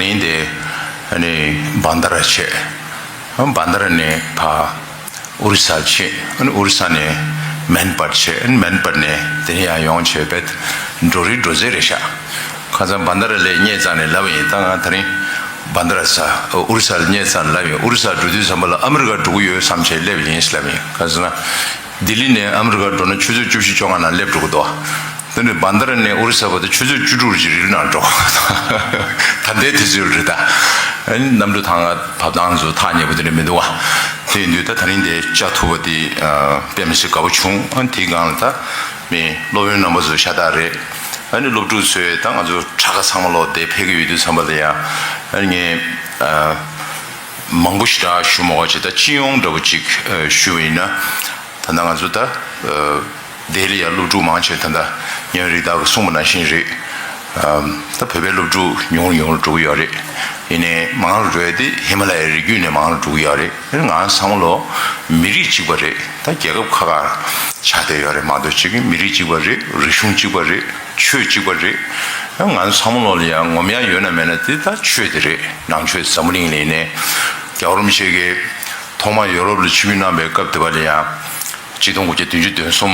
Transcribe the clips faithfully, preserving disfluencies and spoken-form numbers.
ཡིན་ཏེ། ཨ་ནི་བན་དྷ་ར་བྱས། བན་དྷ་ར་ནས་ཕར་ཨོ་རི་ས་བྱས། ཨ་ནི་ཨོ་རི་ས་ནས་མན་པར་བྱས། ཨ་ནི་མན་པར་ནས་དེ་ནས་ཡར་ཡོང་བྱས་པས་འགྲོ་རིགས་འགྲོ་རྩལ་རེད་ཤག་ཁ་སང་བན་དྷ་ར་ལ་སླེབས་ཙང་ནས་ལབ་པ་ཡིན། ད་ང་དེ་རིང་བན་དྷ་ར་ས་ཨོ་རི་ས་ལ་སླེབས་ཙང་ལབ་པ་ཡིན། ཨོ་རི་ས་འགྲོ་དུས་ཙམ་པ་ལ་ཨ་མི་རི་ཀ་འགྲོ་གི་ཡོད་བསམ་བྱས་སླེབས་ཡིན་ལབ་ཡིན། ག་ཟེར་ན། ལྡི་ལི་ནས་ཨ་མི་རི་ཀ་འགྲོ་ན་ཆུ་ཚོད་བཅུ་བཞི་བཅོ་ལྔ་ནང་སླེབས་འགྲོ་གི་འདུག་དེ་ནས་བན་དྷ་ར་ནས་ཨོ་རི་ས་བར་དུ་ཆུ་ཚོད་བཅུ་དྲུག་ཅིག་རིང་ནང་འགྲོ། ད་ལྟའི་དུས་ཚོད་རེད་ད། ཨ་ནི་གནམ་གྲུ་ཐང་ག་བབས་སྟངས་ཚོ་ཐག་ཉེ་པོ་དེ་འདྲ་མི་འདུག་བ། དེ་ཡིན་དུས་ད་དེ་རིང་དེ་བཅར་ཐུབ་པ་དེ་དཔེ་མི་སྲིད་དགའ་པོ་བྱུང་། ཨ་ནི་དེའི་སྒང་ལ་ད་མི་སློབ་དཔོན་རྣམ་པ་ཚོ་ཤ་སྟག་རེད། ཨ་ནི་སློབ་ཕྲུག་ཚོས་ད་ང་ཚོ་གྲྭ་ཁ་ཚང་མ་ལོག་དེ་ཕེབས་ཀྱི་ཡོད་དུས་ཙམ་པ་ལ་ཡང་། ཨ་ནི་ངས་མང་པོ་ཞེ་དྲག་ཞུ་མ་དགོས་བྱས། ད་སྤྱི་ཡོངས་འདྲ་པོ་ཅིག་ཞུས་པ་ཡིན་ན། ད་ལྟ་ང་ཚོ་ད་ལྡི་ལི་ཡ་སློབ་ཕྲུག་མང་ཆེ་ད་ལྟ་ཉེ་བའི་རིགས་བདག་གིས་གསུངས་པ་ནང་བཞིན་རེད། ད་བོད་པའི་སློབ་ཕྲུག་ཉུང་རུ་ཉུང་རུ་འགྲོ་གི་ཡོད་རེད། ཡིན་ནའི་མང་རུ་འགྲོ་ཡ་དེ་ཧི་མ་ལ་ཡའི་རི་རྒྱུད་ནས་མང་རུ་འགྲོ་གི་ཡོད་རེད། ང་ཚང་མ་ལོ་མི་རིགས་གཅིག་པ་རེད། ད་རྒྱལ་ཁབ་ཁག་ཁག་ཆགས་བསྡད་ཡོད་རེད་མ་གཏོགས། གཅིག་གི་མི་རིགས་གཅིག་པ་རེད། རིག་གཞུང་གཅིག་པ་རེད། ཆོས་གཅིག་པ་རེད། ང་ཚོ་ཚང་མ་ལོ་ལ་ཡང་ངོམ་ཡ་ཡོད་ན་མེད་ན་དེ་ད་ཆོས་དེ་རེད། ནང་ཆོས་འཛམ་བུ་གླིང་ལ་ཡིན་ནའི། རྒྱལ་བ་རིན་པོ་ཆེ་གིས་ཐོག་མར་ཡོ་རོབ་ལ་ཆིབས་བསྒྱུར་གནང་པའི་སྐབས་དེ་བ་ལ་ཡང་། གཅིག་སྟོང་དགུ་བརྒྱ་བདུན་ཅུ་དོན་གསུམ་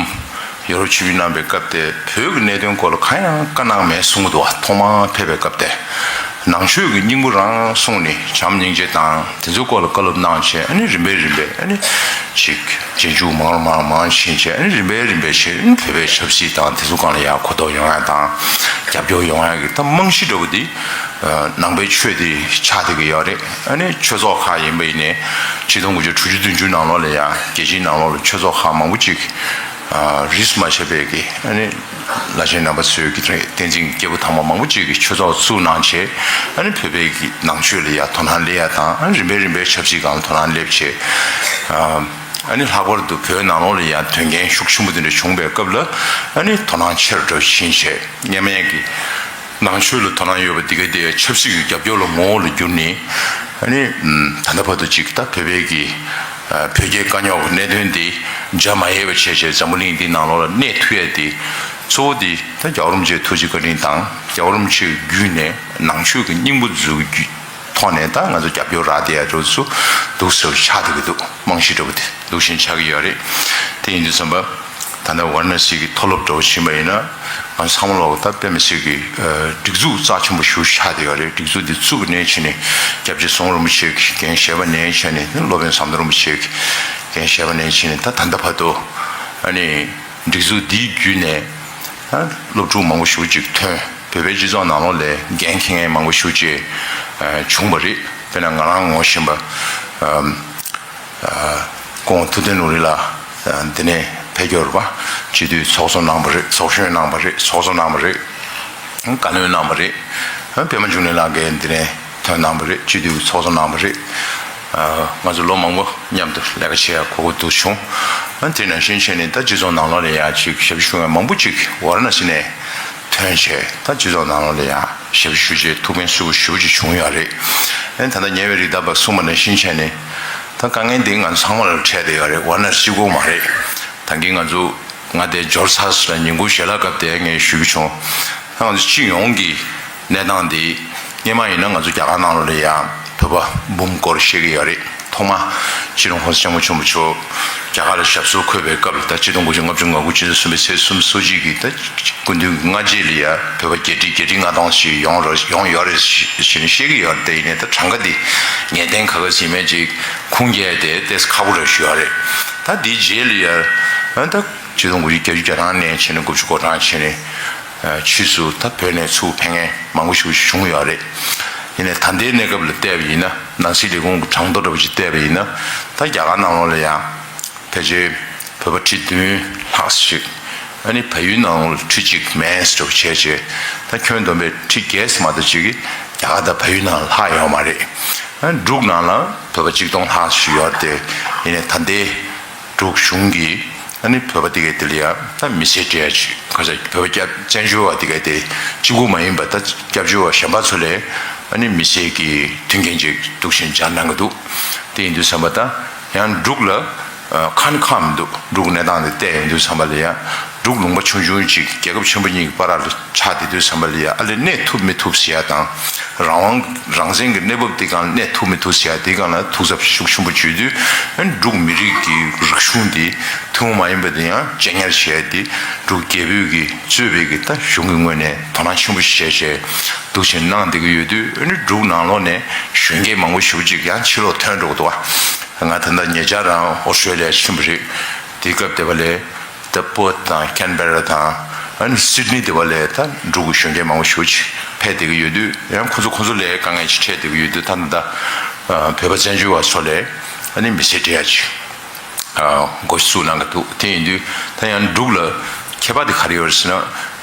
ཡོ་རོབ་ཆིབས་བསྒྱུར་གནང་པའི་སྐབས་དེ་བོད་ཀྱི་གནད་དོན་སྐོར་ལ་གང་ཡང་བཀའ་གནང་མེད་གསུང་གི་འདུག་བ། ཐོག་མར་ཕེབས་པའི་སྐབས་དེ། ནང་ཆོས་ཀྱི་སྙིང་པོ་རང་གསུངས་ནས་བྱམས་སྙིང་རྗེ་དང་དེ་ཚོའི་སྐོར་ལ་བཀའ་སློབ་གནང་བྱས། ཨ་ནི་རིམ་པས་རིམ་པས་ཨ་ནི་ཅིག་རྗེས་འཇུག་མང་རུ་མང་མང་ཕྱིན་བྱས། ཨ་ནི་རིམ་པས་རིམ་པས་བྱས། ཨ་ནི་བོད་པའི་ཆབ་སྲིད་དང་དེ་ཚོ་སྒང་ལ་ཡང་གོ་རྟོགས་ཡོང་ཡ་དང་རྒྱབ་སྐྱོར་ཡོང་ཡ་གི་ད་རྨང་གཞི་འདྲ་བོ་འདི་ནང་པའི་ཆོས་དེ་ཆགས་བསྡད་ཀྱི་ཡོད་རེད། ཨ་ནི་ཆོས་ཚོགས་ཁག་ཡིན་པ་ཡིན་ནའི་ཆིག་སྟོང་དགུ་བརྒྱ་དྲུག་ཅུ་བདུན་ཅུ་ནང་ལོགས་ལ་ཡང་རྒྱལ་སྤྱིའི་ནང་ལོགས་ལ་ཆོས་ཚོགས་ཁག་མང་པོ་ཅིག་རིས་མ་ཆད་པའི་གི་ཨ་ནི་བླ་ཆེན་རྣམ་པ་ཚོས་ཀྱི་བསྟན་འཛིན་གྱི་སྐྱེས་བུ་དམ་པ་མང་པོ་ཅིག་གིས་ཆོས་ཚོགས་བཙུགས་གནང་བྱས། ཨ་ནི་བོད་པའི་གི་ནང་ཆོས་ལ་ཡང་དོ་སྣང་སླེབས་ཡ་དང་། ཨ་ནི་རིམ་པས་རིམ་པས་ཆབ་སྲིད་སྒང་ལ་དོ་སྣང་སླེབས་བྱས། ཨ་ནི་ལྷག་པར་དུ་བོད་ནང་ལོགས་ལ་ཡང་དོན་རྐྱེན་ཤུགས་ཆེན་པོ་དེ་འདྲ་བྱུང་བའི་སྐབས་ལ་ཨ་ནི་དོ་སྣང་ཆེ་རུ་འགྲོ་ཕྱིན་བྱས། སྔོན་མའི་གི་ནང་ཆོས་ལ་དོ་སྣང་ཡོད་པ་དེ་ག་དེ་ཆབ་སྲིད་ཀྱི་རྒྱབ་སྐྱོར་ལ་ངོ་བོ་ལ་བསྒྱུར་ནས། ཨ་ནི་ད་ལྟ་བར་དུ་ཅིག་ད་བོད་པའི་གི་བོད་རྒྱའི་དཀའ་རྙོག་གི་གནད་དོན་དེ་འཇགས་མ་ཡལ་བ་བྱས་བྱས་འཛམ་བུ་གླིང་འདིའི་ནང་ལོགས་ལ་གནས་ཐུབ་ཡ་དེ་གཙོ་བོ་དེ་ད་རྒྱལ་བ་རིན་པོ་ཆེའི་ཐུགས་རྗེ་བཀའ་དྲིན་དང་། རྒྱལ་བ་རིན་པོ་ཆེའི་བརྒྱུད་ནས་ནང་ཆོས་ཀྱི་སྙིང་པོ་འཛུགས་རྒྱུ་ཐོག་ནས་ད་ང་ཚོ་རྒྱབ་སྐྱོར་རག་བསྡད་ཡ་འདྲ་བོ་ཚོ་འདུག་ཟེར་བ་ཆགས་བསྡད་ཀྱི་འདུག་རྨང་གཞི་འདྲ་བོ་དེ་འདུག་བཞིན་ཆགས་ཀྱི་ཡོད་རེད། དེ་ཡིན་དུས་ཙམ་པ། ད་ལྟ་ཝཱ་ར་ཎ་སི་གི་མཐོ་སློབ་འདྲ་བོ་ཕྱིན་པ་ཡིན་ན། ང་ཚོ་ཚང་མ་ལོག་ད་དཔེ་མི་སྲིད་ཀྱི་སྒྲིག་འཛུགས་རྩ་ཆེན་པོ་ཞིག་ཆགས་བསྡད་ཡོད་རེད། སྒྲིག་འཛུགས་འདི་བཙུགས་པ་ནས་བྱས་ནས་སྐྱབས་རྗེ་ཙོང་རིན་པོ་ཆེ་གིས་འགན་བཞེས་པ་ནས་བྱས་ནས། སློབ་དཔོན་ཟམ་གདོང་རིན་པོ་ཆེ་གིས་འགན་བཞེས་པ་ནས་བྱས་ནས་ད་ད་ལྟ་བར་དུ། ཨ་ནི་སྒྲིག་འཛུགས་འདིའི་བརྒྱུད་ནས་ད་སློབ་ཕྲུག་མང་པོ་ཞེ་པོ་ཅིག་ཐོན། བོད་པའི་སྤྱི་ཚོགས་ནང་ལོགས་ལ་འགན་འཁྱེར་མཁན་མང་པོ་ཞེ་པོ་ཅིག་བྱུང་བ་རེད། དཔེར་ན་ང་རང་ངོ་ཤེས་པ། སྐུ་ངོ་ཐུབ་བསྟན་ལུང་རིགས་ལགས་འདི་ནས་ཕེབས་ཀྱི་ཡོད་རེད་པ། སྤྱི་འཐུས་ཚོགས་གཙོ་གནང་བ་རེད། ཚོགས་གཞོན་གནང་བ་རེད། ཚོགས་གཙོ་གནང་བ་རེད། བཀའ་བློན་གནང་བ་རེད། པད་མ་འབྱུང་གནས་ལགས་ཀྱིས་འདི་ནས་ཐོན་གནང་བ་རེད། སྤྱི་འཐུས་ཚོགས་གཙོ་གནང་བ་རེད། ང་ཚོ་ལོ་མང་པོ་མཉམ་དུ་ལས་ཀ་བྱེད་ཡ་གོ་སྐབས་འདུག་བྱུང་། དེ་ནང་བཞིན་བྱས་ནས་ད་སྤྱི་ཚོགས་ནང་ལོགས་ལ་ཡང་ཅིག་ཞབས་ཞུ་མཁན་མང་པོ་ཅིག་ཝཱ་ར་ཎ་སི་ནས་ཐོན་བྱས། ད་སྤྱི་ཚོགས་ནང་ལོགས་ལ་ཡང་ཞབས་ཞུ་བྱས་ཐུགས་ཕན་གསོས་པོ་ཞེ་པོ་ཅིག་བྱུང་ཡོད་རེད། ད་ལྟ་ཉེ་བའི་རིགས་བདག་པ་གསུངས་པ་ནང་བཞིན་བྱས་ནས། ད་དཀའ་ངལ་འདི་ང་ཚོ་ཚང་མ་ལ་འཕྲད་བསྡད་ཡོད་རེད། ཝཱ་ར་ཎ་སི་གཅིག་པོ་མ་རེད། ད་གིན་ང་ཚོ་ང་དེ་འབྱོར་ཚར་ཟེར་ལ་ཉིན་གུང་ཞལ་ལག་སྐབས་དེ་ངས་ཞུ་གི་བྱུང་། ད་ང་ཚོ་སྤྱི་ཡོངས་ཀྱི་གནས་སྟངས་འདི་སྔོན་མ་ཡིན་ན་ང་ཚོ་རྒྱ་གར་ནང་ལོགས་ལ་ཡང་བོད་པ་འབུམ་སྐོར་བཤད་ཀྱི་ཡོད་རེད། ཐོག་མ་སྤྱི་ནོར་༸གོང་ས་༸སྐྱབས་མགོན་ཆེན་པོ་མཆོག་རྒྱ་གར་ལ་ཞབས་སོར་འཁོད་པའི་སྐབས་ལ། ད་ཆིག་སྟོང་དགུ་བརྒྱ་ལྔ་བཅུ་ང་དགུ་ཕྱི་ཟླ་གསུམ་པའི་ཚེས་གསུམ་སོ་གཅིག་གི་ད་སྐུ་མདུན་གྱི་སྔ་རྗེས་ལ་ཡང་བོད་པ་བརྒྱད་ཁྲི་བརྒྱད་ཁྲི་ལྔ་སྟོང་ཞིག་ཡོང་ར་ཡོང་ཡོད་རེད་ཞེས་བཤད་ཀྱི་ཡོད་རེད། དེ་ཡིན་ནའི་ད་གྲངས་ཀ་འདི་ངེས་གཏན་ག་ག་ཟིན་མེད་ཅིག་ཁུངས་སྐྱེལ་དེ་ཏོག་ཙམ་ཁག་པོ་རེད་ཞུ་ཡ་རེད། ད་འདིའི་རྗེས་ལ་ཡང་ད་ཆིག་སྟོང་དགུ་བརྒྱ་བརྒྱད་ཅུ་གྱ་གྲངས་ནས་བྱས་ནས་དགུ་བཅུ་གོ་གྲངས་བྱས་ནས། ཕྱིས་སུ་ད་བོད་ནས་ཚུར་ཕེབས་མཁན་མང་པོ་ཞིག་བྱུང་ཡོད་རེད། ཡིན་ནའི་ད་ལྟའི་གནས་སྐབས་ལ་བལྟས་པ་ཡིན་ན། ནང་སྲིད་ལས་ཁུངས་ཀྱི་གྲངས་ཐོ་འདྲ་པོ་ཅིག་བལྟས་པ་ཡིན་ན། ད་རྒྱ་གར་ནང་ལོགས་ལ་ཡང་ཕལ་ཆེར་བོད་པ་ཁྲི་བདུན་ལྷག་ཞིག་ཨ་ནི་བལ་ཡུལ་ནང་ལ་ཁྲི་གཅིག་མེད་འདྲ་པོ་བྱས་བྱས། ད་ཁྱོན་བསྡོམས་པས་ཁྲི་བརྒྱད་ཙམ་མ་གཏོགས་ཅིག་གིས་རྒྱ་གར་དང་བལ་ཡུལ་ནང་ལྷག་ཡོད་མ་རེད། ཨ་ནི་འབྲུག་ནང་ལ་བོད་པ་གཅིག་སྟོང་ལྷག་ཞིག་ཡོད་རེད་དེ། ཡིན་ནའི་ད་ལྟའི་འབྲུག་གཞུང་གིས་ཨ་ནི་བོད་པ་དེ་གའི་དེ་ལ་ཡང་ད་མི་སེར་སྤྲད་ཡ་ཅིག་ག་ས་བོད་པ་སྐྱབས་བཙན་བྱོལ་བ་དེ་གའི་དེ་གཅིག་པུ་མ་ཡིན་པ། ད་སྐྱབས་བཅོལ་བ་གཞན་པ་ཚོ་ལ་ཨ་ནི་མི་སེར་གྱི་མཐུན་རྐྱེན་ཅིག་འདུག་བཞིན་སྦྱར་གནང་གི་འདུག་དེ་ཡིན་དུས་ཙམ་པ་ད་ཡང་འབྲུག་ལ་ཁ་ནི་ཁག་མི་འདུག་འབྲུག་གནས་སྟངས་དེ་བལྟས་ཡོང་དུས་ཙམ་པ་ལ་ཡང་ འབྲུག་ལུང་པ་ཆུང་ཆུང་ཅིག་རྒྱལ་ཁབ་ཆེན་པོ་གཉིས་ཀྱི་བར་ལ་ཆགས་བསྡད་དུས་ཙམ་པ་ལ་ཡ། ཨ་ལས་གནས་ཐུབ་མི་ཐུབ་ཟེར་ཡ་དང་། རང་དབང་རང་བཙན་གྱི་གནས་བབ་དེ་སྒང་ལ་གནས་ཐུབ་མི་ཐུབ་ཟེར་ཡ་དེ་སྒང་ལ་ཐུགས་འཚབ་ཤུགས་ཆེན་པོ་བྱེད་དུས། ཨ་ནི་འབྲུག་མི་རིགས་ཀྱི་རིག་གཞུང་དེ་ཐུན་མོང་མ་ཡིན་པ་དེ་ཡང་གཅེས་ཉར་བྱས་ཏེ། འབྲུག་རྒྱལ་པོས་ཀྱི་གཙོས་པའི་གི་ད་གཞུང་གི་ངོས་ནས་དོ་སྣང་ཆེན་པོ་བྱས་བྱས་འདུག་བྱས་གནང་བསྡད་ཀྱི་ཡོད་དུས། ཨ་ནི་འབྲུག་ནང་ལོགས་ནས་གཞོན་སྐྱེས་མང་པོ་ཞེ་པོ་ཅིག་ཡང་ཕྱི་ལོགས་ཐོན་འགྲོ་གི་འདུག་བ། ང་ད་ལྟ་ཉེ་ཆར་རང་ཨོ་སི་ཀྲོ་ལི་ཡ་ཕྱིན་པ་རེད། དེ་སྐབས་དེ་བ་ལས། ད་པར་ཐི་དང་ཁེན་བེ་ར་དང་། ཨ་ནི་སིད་ནི་དེ་བ་ལས་ད་འབྲུག་གི་གཞོན་སྐྱེས་མང་པོ་ཞེ་པོ་ཅིག་ཕེབས་བསྡད་ཀྱི་ཡོད་དུས། ཡང་ཁོ་ཚོ་ཁོ་ཚོ་ལ་དཀའ་ངལ་ཅིག་འཕྲད་བསྡད་ཀྱི་ཡོད་དུས། ད་ད་ལྟ་བོད་པ་བཙན་བྱོལ་བ་ཚོ་ལ་ཨ་ནི་མི་ཚེ་སྐྱེལ་ཡ་ཅིག་འགོ་བཙུགས་གནང་གི་འདུག་དེ་ཡིན་དུས་ད་ཡང་འབྲུག་ལ་ཁྱད་པར་དེ་ག་རེ་ཡོད་རེད་ཟེར་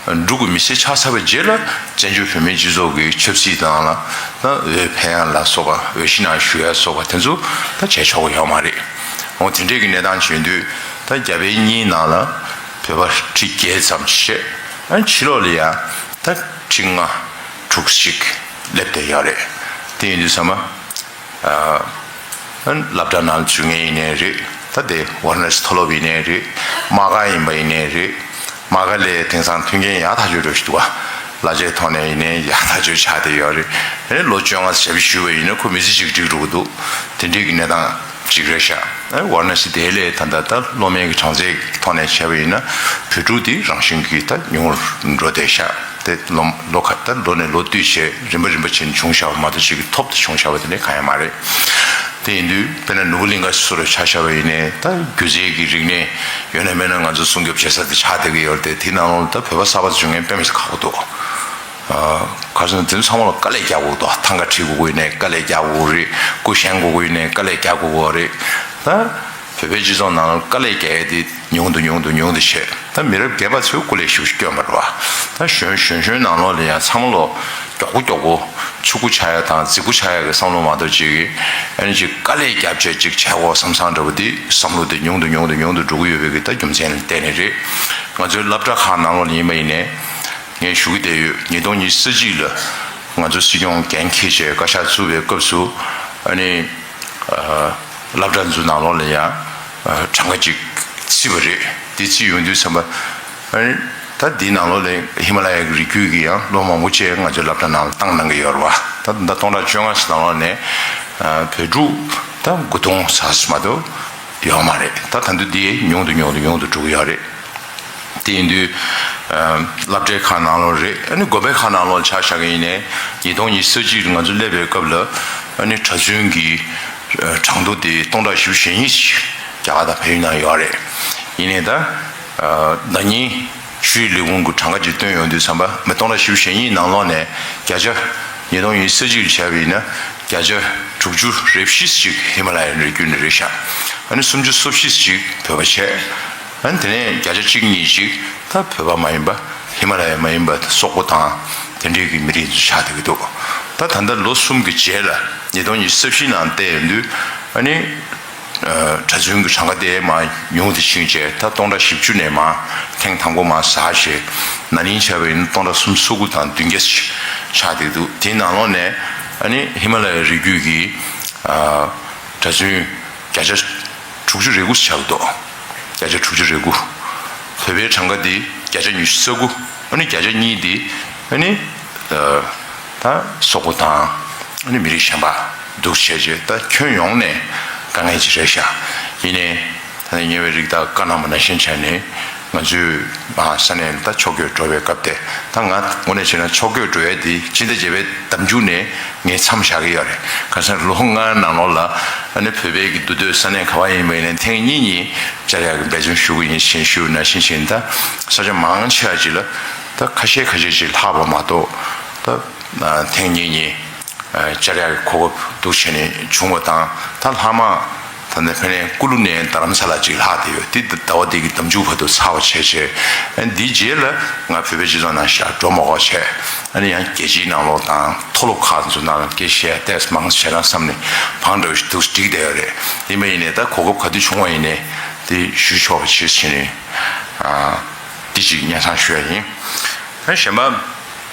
ན། འབྲུག་གི་མི་སེར་ཆགས་ཚར་བའི་རྗེས་ལ་བཙན་བྱོལ་བོད་མིའི་སྤྱི་ཚོགས་ཀྱི་ཆབ་སྲིད་ནང་ལ་ད་འོས་འཕེན་ཡ་ལ་སོགས་པ། འོས་གཞི་ནང་ཞུགས་ཡ་སོགས་པ་དེ་ཚོ་ད་བྱས་ཆོག་གི་ཡོད་མ་རེད། འོ་དེ་འདྲས་ཀྱི་གནས་སྟངས་བྱུང་དུས། ད་རྒྱ་བལ་གཉིས་ནང་ལ་བོད་པ་ཁྲི་བརྒྱད་ཙམ་བྱས། ཨ་ཕྱི་ལོགས་ལ་ཡ་ད་ཁྲི་ལྔ་དྲུག་ཅིག་སླེབས་བསྡད་ཡོད་རེད། དེ་ཡིན་དུས་ཙམ་པ། ཨ་སློབ་གྲྭ་ནང་འཛུལ་མཁན་ཡིན་ནའི་རེད། ད་དེ་ཝ་ར་ཎ་སི་མཐོ་སློབ་ཡིན་ནའི་རེད། དམག་སྒར་ཡིན་པ་ཡིན་ནའི་རེད། དམག་སྒར་ལ་དེང་སང་མཐུན་རྐྱེན་ཡག་ཐག་ཆོད་འདྲ་ཞིག་འདུག་བ། གླ་ཆའི་ཐོག་ནས་ཡིན་ནའི་ཡག་ཐག་ཆོད་ཆགས་བསྡད་ཡོད་རེད། ཨ་ནི་ལོ་བཅོ་ལྔ་ཞབས་ཕྱི་ཞུས་པ་ཡིན་ན་ཁོ་མི་ཚེ་གཅིག་འགྲིག་འགྲོ་གི་འདུག་དེ་འདྲའི་གི་གནས་སྟངས་ཅིག་རེད་ཤག་ཨ་ཝ་ར་ཎ་སི་དེ་ལས་ད་ལྟ་ད་གློག་མེ་གི་གྲངས་ཚད་ཀྱི་ཐོག་ནས་བྱས་པ་ཡིན་ན། བོད་ཕྲུག་དེ་རང་བཞིན་གྱིས་ད་ཉུང་རུ་འགྲོ་བསྡད་ཤག་དེ་ལོ་ལོ་ཁ་ད་ལོ་ནས་ལོ་བསྟུད་བྱས་རིམ་པ་རིམ་པ་བྱས་ནས་བྱུང་བཞག་པ་མ་གཏོགས། ཅིག་གི་ཐོབ་ཏུ་བྱུང་བཞག་པ་དེ་ནི་གང་ཡང་མ་རེད། དེ་ཡིན་དུས་དཔེར་ན་ནོར་བུ་གླིང་ག་སོགས་ལ་ཆ་བཞག་པ་ཡིན་ནའི། ད་སྒྱུ་རྩལ་གྱི་རིག་གནས་ཡོད་ན་མེད་ན་ང་ཚོ་སྲུང་སྐྱོབ་བྱེད་ས་དེ་ཆགས་བསྡད་ཀྱི་ཡོད་རེད་དེ། དེའི་ནང་ལོགས་ལ་ད་བོད་པ་གསར་པ་འཛུལ་མཁན་དཔེ་མི་སྲིད་ཁག་པོ་འདུག་ཨ་ག་རེ་ཟེར་ན་དེ་ཚོ་ཚང་མ་ལ་དཀའ་ལས་རྒྱག་དགོས་འདུག་ཐང་ག་ཁྲིད་དགོས་ཀྱི་ཡོད་ནའི་དཀའ་ལས་རྒྱག་དགོས་ཀྱི་རེད། སྐུ་བཞེངས་དགོས་ཀྱི་ཡོད་ནའི་དཀའ་ལས་རྒྱག་དགོས་ཀྱི་རེད། ད་བོད་པའི་སྤྱི་ཚོགས་ནང་ལ་དཀའ་ལས་རྒྱག་ཡས་དེ་ཉུང་དུ་ཉུང་དུ་ཉུང་དུ་བྱས། ད་མི་རབས་རྒན་པ་ཚོས་སྐུ་ལས་ཞེ་པོ་ཅིག་བསྐྱོན་པ་རེད་བ། ད་གཞོན་གཞོན་གཞོན་ནང་ལོགས་ལ་ཡང་ཚང་མ་ལོ་མགྱོགས་པོ་མགྱོགས་པོ་ཕྱུག་པོ་ཆགས་ཡ་དང་རྫིག་པོ་ཆགས་ཡ་གི་བསམ་བློ་མ་གཏོགས་ཅིག་ཨ་ནི་ཅིག་དཀའ་ལས་རྒྱབ་བྱས་ཅིག་བྱས་འོ་བསམ་བསམ་འདྲ་པོ་དེ་བསམ་བློ་དེ་ཉུང་དུ་ཉུང་དུ་ཉུང་དུ་འགྲོ་གི་ཡོད་པའི་གི་ད་རྒྱུ་མཚན་ལ་བརྟེན་ནས་རེད། ང་ཚོའི་སློབ་གྲྭ་ཁག་ནང་ལོགས་ལ་ཡིན་པ་ཡིན་ནའི། ངས་ཞུ་གི་བསྡད་ཡོད། ཉིས་སྟོང་ཉི་ཤུ་རྩ་གཅིག་ལ་ང་ཚོ་སྲིད་སྐྱོང་འགན་འཁྱེར་བྱས་བཀའ་ཤག་བཙུགས་པའི་སྐབས་སུ། ཨ་ནི་ཨ་སློབ་གྲྭ་ཚོའི་ནང་ལོགས་ལ་ཡང་ཨ་གྲངས་ཀ་ཅིག་བརྩིས་པ་རེད། དེ་བརྩིས་ཡོང་དུས་ཙམ་པ། ཨ་ནི་ད་འདིའི་ནང་ལོགས་ལ་ཧི་མ་ལ་ཡ་གི་རི་རྒྱུད་ཀྱི་ཡང་སློབ་མ་མང་པོ་ཅིག་ང་ཚོའི་སློབ་གྲྭ་ནང་ལ་བཏང་གནང་གི་ཡོད་རེད་བ། ད་ད་སྟོང་ཕྲག་བཅོ་ལྔ་ཙམ་ནང་ལོགས་ནས་ཨ་བོད་ཕྲུག་ད་དགུ་སྟོང་ཙམ་མ་གཏོགས་ཡོད་མ་རེད། ད་ད་དུང་འདི་ཉུང་དུ་ཉུང་དུ་ཉུང་དུ་འགྲོ་གི་ཡོད་རེད། དེ་ཡིན་དུས་ཨ་སློབ་གྲྭའི་ཁག་ནང་ལོགས་རེད། ཨ་ནི་དགོན་པའི་ཁག་ནང་ལོགས་ཆ་བཞག་གི་ཡིན་ནའི། ཉིས་སྟོང་ཉི་ཤུ་རྩ་གཅིག་ལ་ང་ཚོ་སླེབས་པའི་སྐབས་ལ་ཨ་ནི་གྲྭ་བཙུན་གྱི་ཨ་གྲངས་ཐོ་དེ་སྟོང་ཕྲག་བཞི་བཅུ་ཞེ་གཉིས་ཤིག་རྒྱ་གར་དང་བལ་ཡུལ་ནང་ཡོད་རེད། ཡིན་ནའི་ད་ཨ་ཟླ་ཉིན་ཆུའི་ལས་ཁུངས་ཀྱི་གྲངས་ཀ་ཅིག་བཏོན་ཡོང་དུས་ཙམ་པ། མི་སྟོང་ཕྲག་བཞི་བཅུ་ཞེ་གཉིས་ནང་ལོགས་ནས་བརྒྱ་ཆ་ཉིས་སྟོང་ཉི་ཤུ་རྩ་གཅིག་ལ་བྱས་པ་ཡིན་ན་བརྒྱ་ཆ་དྲུག་ཅུ་རེ་བཞི་ཞིག་ཧི་མ་ལ་ཡའི་རི་རྒྱུད་ནས་རེད་ཤག་ཨ་ནི་སུམ་ཅུ་སོ་བཞི་ཞིག་བོད་པ་བྱས། ཨ་ནི་དེ་ནས་བརྒྱ་ཆ་གཅིག་གཉིས་ཤིག་ད་བོད་པ་མ་ཡིན་པ། ཧི་མ་ལ་ཡ་མ་ཡིན་པ་སོག་པོ་དང་དེ་འདྲའི་གི་མི་རིགས་ཚོ་ཆགས་བསྡད་ཀྱི་འདུག་ད་ད་ལྟ་ལོ་གསུམ་གྱི་རྗེས་ལ་ཉིས་སྟོང་ཉི་ཤུ་རྩ་བཞི་ནང་བལྟས་ཡོང་དུས། ཨ་ནི་ཨ་གྲྭ་བཙུན་གྱི་གྲངས་ཀ་དེ་མར་ཉུང་དུ་ཕྱིན་བྱས། ད་སྟོང་ཕྲག་བཞི་བཅུ་ནས་མར་ཐེངས་དང་པོ་མར་ཟག་བྱས། ན་ནིང་བྱས་པ་ཡིན་ན་སྟོང་ཕྲག་སུམ་ཅུ་སོ་དགུ་དང་བདུན་བརྒྱ་ཞིག་ཆགས་བསྡད་འདུག་དེའི་ནང་ལོགས་ནས་ཨ་ནི་ཧི་མ་ལ་ཡའི་རི་རྒྱུད་ཀྱི་ཨ་གྲྭ་བཙུན་བརྒྱ་ཆ་དྲུག་ཅུ་རེ་དགུ་ཆགས་འདུག་བརྒྱ་ཆ་དྲུག་ཅུ་རེ་དགུ། བོད་པའི་གྲངས་ཀ་འདི་བརྒྱ་ཆ་ཉི་ཤུ་རྩ་དགུ། ཨ་ནི་བརྒྱ་ཆ་གཉིས་འདི་ཨ་ནི་ཨ་ད་སོག་པོ་དང་ཨ་ནི་མི་རིགས་གཞན་པ་འདུག་བྱས་བྱས། ད་ཁྱོན་ཡོངས་ནས་དཀའ་ངལ་ཅིག་རེད་ཤག་ཡིན་ནའི་ད་ནི་ཉེ་བའི་རིགས་ད་བཀའ་གནང་བ་ནང་བཞིན་བྱས་ནས། ང་ཚོས་ཨ་ས་གནས་ལ་ད་ཕྱོགས་བསྐྱོད་འགྲོ་བའི་སྐབས་དེ། ད་ང་དངོས་གནས་བྱས་ན་ཕྱོགས་བསྐྱོད་འགྲོ་ཡས་དེ་སྤྱི་ཟླ་བརྒྱད་པའི་ཟླ་མཇུག་ནས་ངས་མཚམས་བཞག་གི་ཡོད་རེད། ག་ས་ལོ་ལྔའི་ནང་ལོགས་ལ་ཨ་ནི་བོད་པའི་གི་འདུས་སྡོད་ས་གནས་ག་བ་ཡིན་པ་ཡིན་ནའི་ཐེངས་གཉིས་གཉིས་བཅར་ཡག་གི་འབད་བརྩོན་ཞུ་གི་ཡིན་ཞེས་ཞུ་ནང་བཞིན་བྱས་ནས། ད་ས་ཆ་མང་ཆེ་བ་ཅིག་ལ་ད་ཁ་ཤས་ཁ་ཤས་ཅིག་ལྷག་པ་མ་གཏོགས། ད་ཨ་ཐེངས་གཉིས་གཉིས་ཨ་བཅར་ཡག་གི་གོ་སྐབས་འདུག་བྱས་ནས་བྱུང་བ་དང་། ད་ལྷག་མ་ད་ལྟ་ཕ་ནས་ཀུ་ལུ་ནས་རྡ་རམ་ས་ལ་ཅིག་ལྷག་བསྡད་ཡོད། དེ་ཟླ་བ་འདི་གི་ཟླ་མཇུག་བར་དུ་ཚར་བ་བྱས་བྱས། ཨ་འདིའི་རྗེས་ལ་ང་བོད་པའི་སྤྱི་ཚོགས་ནང་ཞག་འགྲོ་མ་དགོས་བྱས། ཨ་ནི་ཡང་རྒྱལ་སྤྱིའི་ནང་ལོགས་དང་མཐོ་སློབ་ཁག་ཚོ་ནང་ལ་སྐད་བཤད་ཏོག་ཙམ་མང་ཙམ་བྱས་ན་བསམ་ནས་བང་འདྲ་བོ་ཞིག་འདུག་སྒྲིག་བསྡད་ཡོད་རེད། ཡིན་པ་ཡིན་ནའི་ད་གོ་སྐབས་ག་དུས་བྱུང་བ་ཡིན་ནའི་དེ་ཞུ་ཆོག་པ་བྱེད་ཟེར་ནས་ཨ་འདི་ཅིག་སྙན་སེང་ཞུ་ཡ་ཡིན། ད་གཞན་པ།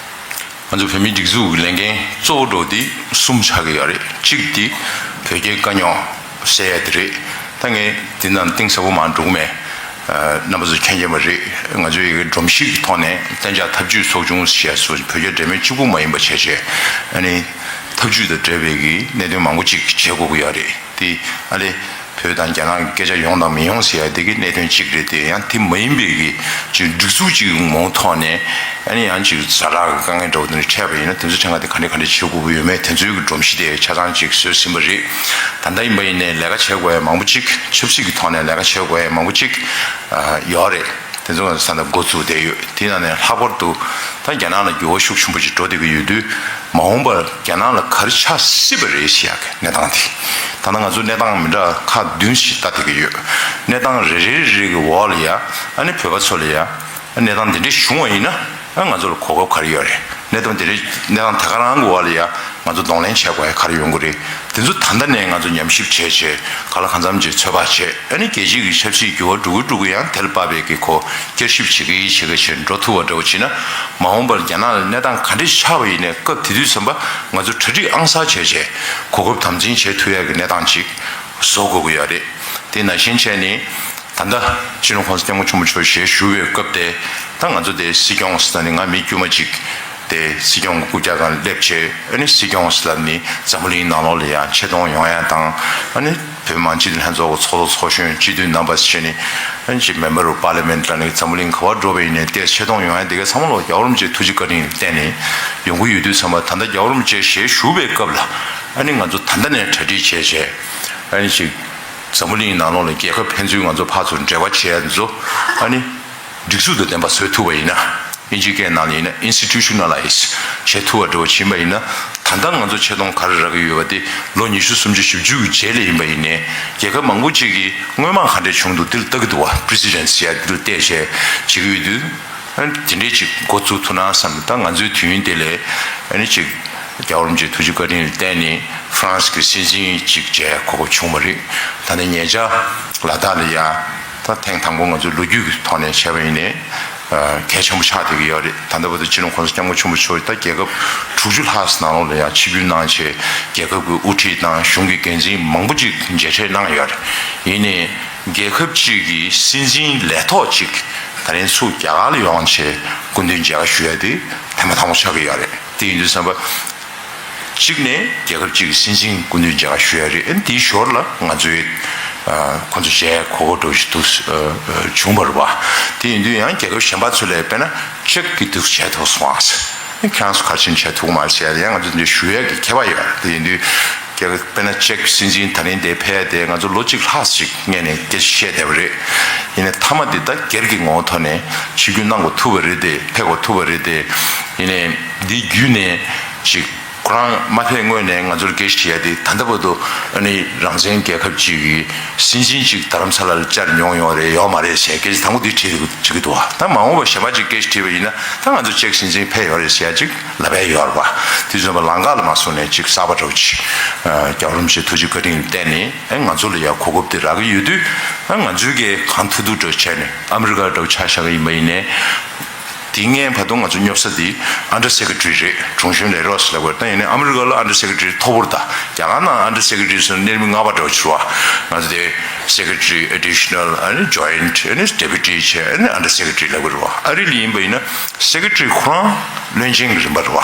ང་ཚོ་བོད་མིའི་སྒྲིག་འཛུགས་ཀྱི་ལས་འགན་གཙོ་བོ་འདྲ་བོ་འདི་གསུམ་ཆགས་ཀྱི་ཡོད་རེད། གཅིག་འདི་བོད་རྒྱའི་དཀའ་རྙོག་སེལ་ཡ་དེ་རེད། ད་ངས་འདི་ནང་གཏིང་ཟབ་པོ་མར་འགྲོ་གི་མེད། རྣམ་པ་ཚོ་མཁྱེན་མཁྱེན་པ་རེད། ང་ཚོའི་ཡི་གེ་སྒྲོམ་གཞི་གི་ཐོག་ནས་གཏན་འཇགས་ཐབས་ཇུས་ཚོགས་ཆུང་ཞེས་སུ་བོད་རྒྱ་འབྲེལ་མོལ་གཅིག་པུ་མ་ཡིན་པ་བྱས་བྱས་ཨ་ནི་ཐབས་ཇུས་དང་འབྲེལ་བའི་གི་གནད་དོན་མང་པོ་ཅིག་བྱེད་དགོས་ཀྱི་ཡོད་རེད། དེ་ཨ་ནི་བོད་དང་རྒྱ་ནག་གི་སྐད་ཆ་ཡོང་དང་མི་ཡོང་ཟེར་ཡ་དེ་གི་གནད་དོན་གཅིག་རེད། དེ་ཡང་དེ་མ་ཡིན་པའི་གི་ཅིག་སྒྲིག་འཛུགས་ཅིག་ངོ་བོ་ཐོག་ནས་ཨ་ནི་ཡང་ཅིག་ཛ་དྲག་གི་དཀའ་ངལ་འདྲ་བོ་དེ་འདྲ་འཕྲད་པ་ཡིན་ན་དེ་ཚོ་ཕྲན་ག་དེ་ག་འདྲ་ག་འདྲ་བྱེད་དགོས་ཀྱི་ཡོད་མེད་དེ་ཚོའི་གི་སྒྲོམ་གཞི་དེ་ཆ་ཚང་ཅིག་བཟོས་ཟིན་པ་རེད། ད་ལྟ་ཡིན་པ་ཡིན་ནའི་ལས་ཀ་བྱེད་དགོས་ཡ་མང་པོ་ཅིག་ཆབ་སྲིད་ཀྱི་ཐོག་ནས་ལས་ཀ་བྱེད་དགོས་ཡ་མང་པོ་ཅིག་ཡོད་རེད། དེ་ཚོ་ང་ཚོ་ད་ལྟ་འགོ་བཙུགས་བསྡད་ཡོད། དེ་ནང་ནས་ལྷག་པར་དུ་ད་རྒྱ་ནག་ལ་འགྱུར་བ་ཤུགས་ཆེན་པོ་ཅིག་འགྲོ་བསྡད་ཀྱི་ཡོད་དུས་མ་འོངས་པར་རྒྱ་ནག་ལ་ག་རེ་ཆགས་སྲིད་པ་རེད་ཞེས་ཡག་གི་གནས་སྟངས་དེ། ད་ལྟ་ང་ཚོ་གནས་སྟངས་མི་འདྲ་ཁག་བདུན་ཞིག་ལྟ་བསྡད་ཀྱི་ཡོད། གནས་སྟངས་རེ་རེ་རེ་རེ་གི་འོག་ལ་ཡ་ཨ་ནི་བོད་པ་ཚོ་ལ་ཡ་གནས་སྟངས་འདི་འདྲ་བྱུང་བ་ཡིན་ན་ཨ་ང་ཚོ་ལ་གོ་སྐབས་ག་རེ་ཡོད་རེད། གནས་སྟངས་འདི་འདྲ་གནས་སྟངས་དེ་ག་རང་གི་འོག་ལ་ཡ་ང་ཚོ་གདོང་ལེན་བྱེད་དགོས་ཡ་ག་རེ་ཡོང་གི་རེད། དེ་ཚོ་ད་ལྟ་ནས་ང་ཚོ་ཉམས་ཞིབ་བྱས་བྱས་གང་ལ་གང་འཚམ་ཅིག་ཚོད་དཔག་བྱས་ཨ་ནི་རྒྱལ་སྤྱི་གི་ཆབ་སྲིད་འགྱུར་བ་འགྲོ་གི་འགྲོ་གི་ཡང་དེ་ལ་དཔག་པའི་གི་ཁོ་བསྐྱར་ཞིབ་བྱེད་ཀྱི་བྱེད་ཀྱི་བྱེད་འགྲོ་ཐུབ་པ་འདྲ་བོ་བྱས་ན་མ་འོངས་པར་རྒྱ་ནག་ལ་གནས་སྟངས་ག་འདྲ་ཆགས་པ་ཡིན་ནའི་སྐབས་དེ་དུས་ཙམ་པ་ང་ཚོ་གྲ་སྒྲིག་ཨང་གསར་བྱས་བྱས་གོ་སྐབས་དམ་འཛིན་བྱེད་ཐུབ་ཡག་གི་གནས་སྟངས་ཅིག་བཟོ་དགོས་ཀྱི་ཡོད་རེད། དེ་ནང་བཞིན་བྱས་ནས་ད་ལྟ་སྤྱི་ནོར་༸གོང་ས་༸སྐྱབས་མགོན་ཆེན་པོ་མཆོག་ཞལ་བཞུགས་པའི་སྐབས་དེ་ད་ང་ཚོ་དེ་སྲིད་སྐྱོང་ཟེར་ནས་ང་མི་དཀྱུས་མ་ཅིག་དེ་སྲིད་སྐྱོང་གི་རྐུབ་བཀྱག་སྒང་སླེབས་བྱས་ཨ་ནི་སྲིད་སྐྱོང་ཟེར་ལབ་ནས་འཛམ་བུ་གླིང་ནང་ལོགས་ལ་ཡང་ཆེ་མཐོང་ཡོང་ཡ་དང་ཨ་ནི་བོད་མི་མང་སྤྱི་འཐུས་ལྷན་ཚོགས་ཀྱི་ཚོགས་གཙོ་ཚོགས་གཞོན་སྤྱི་འཐུས་རྣམ་པ་བྱས་ནས་ཨ་ནི་ཅིག་མེམ་བར་ཨོཕ་པར་ལི་མེན་ཊི་ལ་ནི་འཛམ་བུ་གླིང་ག་པར་འགྲོ་བ་ཡིན་ནའི་དེ་ཆེ་མཐོང་ཡོང་ཡ་དེ་ག་ཚང་མ་ལོག་རྒྱལ་བ་རིན་པོ་ཆེའི་ཐུགས་རྗེ་བཀའ་དྲིན་ལ་བརྟེན་ནས་ཡོང་གི་ཡོད་དུས་ཙམ་པ་ད་ལྟ་རྒྱལ་བ་རིན་པོ་ཆེ་ཞལ་བཞུགས་པའི་སྐབས་ལ་ཨ་ནི་ང་ཚོ་ད་ལྟ་ནས་གྲ་སྒྲིག་བྱས་བྱས་ཨ་ནི་ཅིག་འཛམ་བུ་གླིང་ནང་ལོགས་ལ་རྒྱལ་ཁབ་ཕན་ཚུན་ང་ཚོ་ཕར་ཚུར་འབྲེལ་བ་བྱེད་ཡ་འདི་ཚོ་ཨ་ནི་སྒྲིག་འཛུགས་དང་ལྡན་པ་བཟོ་ཐུབ་པ་ཡིན་ན། ཨིན་ཇི་སྐད་ནང་ལ་ཡིན་ན་Institutionalize་བྱེད་ཐུབ་པ་འདྲ་བོ་ཕྱིན་པ་ཡིན་ན་ད་ལྟ་ང་ཚོ་ཆེ་མཐོང་ག་རེ་རག་གི་ཡོད་པ་དེ་ལོ་ཉི་ཤུ་སུམ་ཅུ་བཞི་བཅུ་གི་རྗེས་ལ་ཡིན་པ་ཡིན་ནའི་རྒྱལ་ཁབ་མང་པོ་ཅིག་གིས་སྔོན་མ་ག་འདྲས་བྱུང་འདུག་དེ་ལ་ལྟ་གི་འདུག་བ། Precedence་ཡ་དེ་ལ་བལྟས་བྱས་བྱེད་ཀྱི་ཡོད་དུས་ཨ་ནི་དེ་འདྲས་ཅིག་འགོ་བཙུགས་ཐུབ་ན་བསམ། ད་ང་ཚོའི་དུས་ཡུན་དེ་ལས་ཨ་ནི་ཅིག་རྒྱལ་བ་རིན་པོ་ཆེའི་ཐུགས་རྗེ་བཀའ་དྲིན་ལ་བརྟེན་ནས་ཧྥ་རན་སི་གི་སྲིད་འཛིན་ཅིག་མཇལ་གོ་སྐབས་བྱུང་བ་རེད། ད་ནི་ཉེ་ཆར་ལ་དྭགས་ལ་ཡ་ད་ཐེངས་དང་པོ་ང་ཚོའི་ལོ་རྒྱུས་ཀྱི་ཐོག་ནས་བྱས་པ་ཡིན་ནའི་གལ་ཆེན་པོ་ཆགས་བསྡད་ཀྱི་ཡོད་རེད། ད་ལྟ་བར་དུ་སྤྱི་ནོར་༸གོང་ས་༸སྐྱབས་མགོན་ཆེན་པོ་མཆོག་ད་རྒྱལ་ཁབ་དྲུག་ཅུ་ལྷག་ཙམ་ནང་ལོགས་ལ་ཡང་ཆིབས་བསྒྱུར་གནང་བྱས་རྒྱལ་ཁབ་ཀྱི་དབུ་ཁྲིད་དང་གཞུང་གི་འགན་འཛིན་མང་པོ་ཅིག་མཇལ་འཕྲད་གནང་ཡོད་རེད། ཡིན་ནའི་རྒྱལ་ཁབ་ཅིག་གི་སྲིད་འཛིན་ལས་ཐོག་ཅིག་ད་རིང་ཚུར་རྒྱ་གར་ལ་ཡོང་བྱས་སྐུ་མདུན་མཇལ་ཁ་ཞུ་ཡ་དེ་ཐེངས་མ་དང་པོ་ཆགས་ཀྱི་ཡོད་རེད། དེ་ཡིན་དུས་ཙམ་པ། གཅིག་ནས་རྒྱལ་ཁབ་གཅིག་གི་སྲིད་འཛིན་སྐུ་མདུན་མཇལ་ཁ་ཞུ་ཡ་རེད། ཨ་ནི་དེའི་ཞོར་ལ་ང་ཚོའི་ཁོང་ཚོ་མཇལ་གོ་སྐབས་འདྲ་བོ་ཞིག་འདུག་བྱུང་བ་རེད་བ། དེ་ཡིན་དུས་ཡང་རྒྱལ་ཁབ་གཞན་པ་ཚོ་ལས་དཔེར་ན་ཅེཀ་གི་འདུག་མཇལ་ཐུབ་སོང་ཨ། ཁྱེད་རང་ཚོ་ག་རེ་བྱས་ནས་མཇལ་ཐུབ་ཀྱི་མ་རེད་ཟེར་ཡ་ཡང་ང་ཚོ་འདི་ཞུ་ཡ་གི་ཁྱད་པར་ཡོད་རེད། དེ་ཡིན་དུས་རྒྱལ་ཁབ་དཔེར་ན་ཅེཀ་སྲིད་འཛིན་ད་རིང་འདིར་ཕེབས་ཡ་དེ་ང་ཚོ་ལོ་གཅིག་ལྷག་ཅིག་སྔོན་ནས་སྐད་ཆ་བཤད་བསྡད་པ་རེད། ཡིན་ནའི་མཐའ་མ་དེ་ད་སྒེར་གྱི་ངོ་བོ་ཐོག་ནས་ཆིབས་བསྒྱུར་གནང་དགོས་ཐུག་པ་རེད་དེ་ཕེབས་དགོས་ཐུག་པ་རེད་དེ། ཡིན་ནའི་འདི་བརྒྱུད་ནས་ཅིག་ཁོ་རང་མ་ཕེབས་སྔོན་ནས་ང་ཚོར་སྐད་ཆ་དྲིས་ཡ་དེ་ད་ལྟ་བར་དུ་ཨ་ནི་རང་བཙན་རྒྱལ་ཁབ་ཅིག་གི་སྲིད་འཛིན་ཅིག་རྡ་རམ་ས་ལ་ལ་བཅར་མྱོང་ཡོད་རེད་ཡོད་མ་རེད་ཟེར་སྐད་ཆ་དང་པོ་དེ་དྲིས་དྲིས་ཀྱི་འདུག་བ། ད་མ་འོངས་པ་གཞན་པ་ཅིག་སྐད་ཆ་དྲིས་པ་ཡིན་ན་ད་ང་ཚོ་ཅེཀ་སྲིད་འཛིན་ཕེབས་ཡོད་རེད་ཟེར་ཡ་ཅིག་ལབ་ཡ་ཡོད་རེད་བ། དེ་ཚོ་ལམ་ཁ་ལ་མ་སོང་ནས་ཅིག་གསར་པ་འདྲ་བོ་ཅིག་རྒྱལ་བ་རིན་པོ་ཆེའི་ཐུགས་རྗེ་བཀའ་དྲིན་ལ་བརྟེན་ནས་ཨ་ང་ཚོ་ལ་ཡ་གོ་སྐབས་དེ་རག་གི་ཡོད་དུས་ཨ་ང་ཚོས་གང་ཐུབ་ཐུབ་འདྲ་བོ་བྱས་ནས་ཨ་མི་རི་ཀ་འདྲ་བོ་ཆ་བཞག་གི་ཡིན་པ་ཡིན་ནའི། དེ་སྔའི་བར་དུ་ང་ཚོ་སྙོབ་ས་དེ་Under Secretary་རེད། དྲུང་གཞོན་ལས་རོགས་ལབ་དགོས་རེད། ད་ཡིན་ནའི་ཨ་མི་རི་ཀ་ལ་Under Secretary་མཐོ་པོ་རེད། ད་རྒྱ་གར་ནང་Under Secretary་ཟེར་ན་གནས་མི་ལྔ་པ་འདྲ་བོ་ཅིག་རེད་བ། ང་ཚོ་དེ་Secretary Additional་ཨ་ནི་Joint་ཨ་ནི་Deputy་བྱས་ཨ་ནི་Under Secretary་ལབ་དགོས་རེད་བ། ཨ་རི་ལ་ཡིན་པ་ཡིན་ན་Secretary་ཁོ་རང་བློན་ཆེན་གྱི་རིམ་པ་རེད་བ།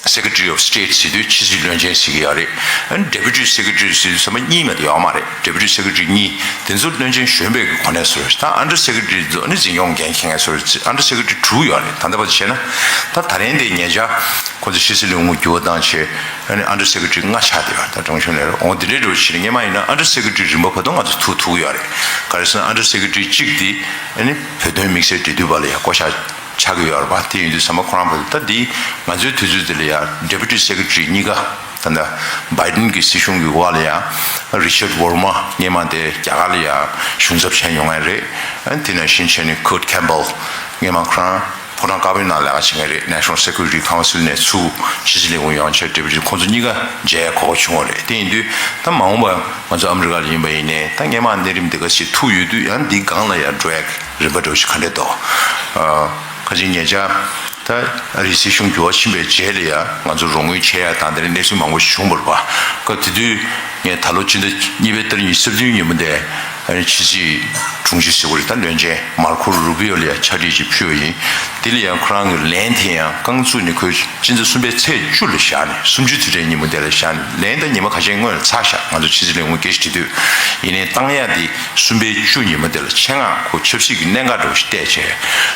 Secretary of State་ཟེར་དུས་ཕྱི་སྲིད་བློན་ཆེན་ཟེར་གྱི་ཡོད་རེད། ཨ་ནི་Deputy Secretary་ཟེར་དུས་ཚང་མ་གཉིས་མ་གཏོགས་ཡོད་མ་རེད། Deputy Secretary་གཉིས་དེ་ཚོ་བློན་ཆེན་གཞོན་པའི་གི་གོ་གནས་ཚོ་རེད། ད་Under Secretary་ཚོ་ཨ་ནི་འཛིན་སྐྱོང་འགན་འཁྱེར་མཁན་ཚོ་རེད། Under Secretary་དྲུག་ཡོད་རེད། ད་ལྟ་བར་དུ་བྱས་ན་ད་ད་རིང་དེ་ཉེ་ཆར་ཁོ་ཚོ་ཕྱི་སྲིད་བློན་ཁོངས་འགྱུར་བ་བཏང་བྱས་ཨ་ནི་Under Secretary་ལྔ་ཆགས་བསྡད་ཡོད་རེད། ད་དྲུང་གཞོན་ལས་རོགས་འོང་དེ་འདྲའི་འགྲོ་ཕྱིར་སྔོན་མ་ཡིན་ན་Under Secretary་རིམ་པ་བར་དུ་ང་ཚོ་ཐུག་ཐུག་ཡོད་རེད། ག་རེ་ཟེར་ན་Under Secretary་གཅིག་དེ་ཨ་ནི་བོད་དོན་དམིགས་བསལ་འབྲེལ་མཐུད་པ་ལ་ཡང་བསྐོ་བཞག་ཆགས་ཀྱི་ཡོད་རེད་པ། དེ་ཡིན་དུས་ཚང་མ་ཁོ་རང་བོད་ད་འདི་ང་ཚོའི་དུས་ཚོད་འདི་ལ་ཡང་Deputy Secretary་གཉིས་ཀ་ད་ལྟ་Biden་གི་སྲིད་གཞུང་གི་འོག་ལ་ཡང་Richard Verma་སྔོན་མ་དེ་རྒྱ་གར་ལ་ཡང་གཞུང་ཚབ་བྱས་མྱོང་མཁན་རེད། ཨ་དེ་ནང་བཞིན་བྱས་ནས་Kurt Campbell་སྔོན་མ་ཁོ་རང་ཕོ་བྲང་དཀར་པོའི་ནང་ལས་ཀ་བྱེད་མཁན་རེད། National Security Council་ནས་ཚུར་ཕྱི་སྲིད་ལས་ཁུངས་ཡོང་བྱས་Deputy་ཁོང་ཚོ་གཉིས་ཀ་མཇལ་གོ་སྐབས་བྱུང་བ་རེད། དེ་ཡིན་དུས་ད་མ་འོངས་པ་ང་ཚོ་ཨ་མི་རི་ཀ་ལ་ཡིན་པ་ཡིན་ནའི་ད་སྔོན་མ་གནས་རིམ་དེ་ག་ཞིག་ཐུག་ཡོད་དུས་ཡང་འདི་སྒང་ལ་ཡང་འགྲོ་ཡག་རིམ་པ་འདྲ་བོ་ཞིག་ག་འདྲས་འདུག་ཁ་ཅིག་ཉེ་ཆར་ད་ཨ་རིའི་སྲིད་གཞུང་འགྱུར་བ་ཕྱིན་པའི་རྗེས་ལ་ཡང་ང་ཚོ་རོགས་དངུལ་ཆད་ཡག་དང་དེ་འདྲའི་གནས་ཚུལ་མང་པོ་ཞིག་བྱུང་བ་རེད་པ། སྐབས་དེ་དུས་ངས་ད་ལོ་སྤྱི་ཟླ་གཉིས་པའི་ཏ་རིག་ཉི་ཤུ་རྩ་བདུན་ཉིན་མོ་དེ་ ཕྱི་སྲིད་དྲུང་ཆེ་ཟེར་བ་རེད། ད་བློན་ཆེན་མར་ཁོ་རུ་བི་ཡོ་ལ་ཡང་ཕྱག་བྲིས་ཅིག་ཕུལ་བ་ཡིན། དེ་ལ་ཡང་ཁོ་རང་གི་ལན་དེ་ཡང་རྐང་བཙུགས་ནས་ཁོས་སྤྱི་ཟླ་གསུམ་པའི་ཚེས་བཅུ་ལ་བཞག་ནས་སུམ་ཅུ་དེ་འདྲའི་ཉིན་མོ་དེ་ལ་བཞག་ནས། ལན་ད་ཉི་མ་ཁ་ཤས་སྔོན་ལ་ཚར་བཞག་ང་ཚོ་ཕྱི་སྲིད་ལས་ཁུངས་སྐད་ཆ་དྲིས་དུས། ཡིན་ནའི་བཏང་ཡག་དེ་གསུམ་པའི་བཅུ་ཉིན་མོ་དེ་ལ་ཆེད་མངགས་ཁོ་ཆབ་སྲིད་ཀྱི་གནད་འགག་འདྲ་བོ་ཞིག་བལྟས་བྱས་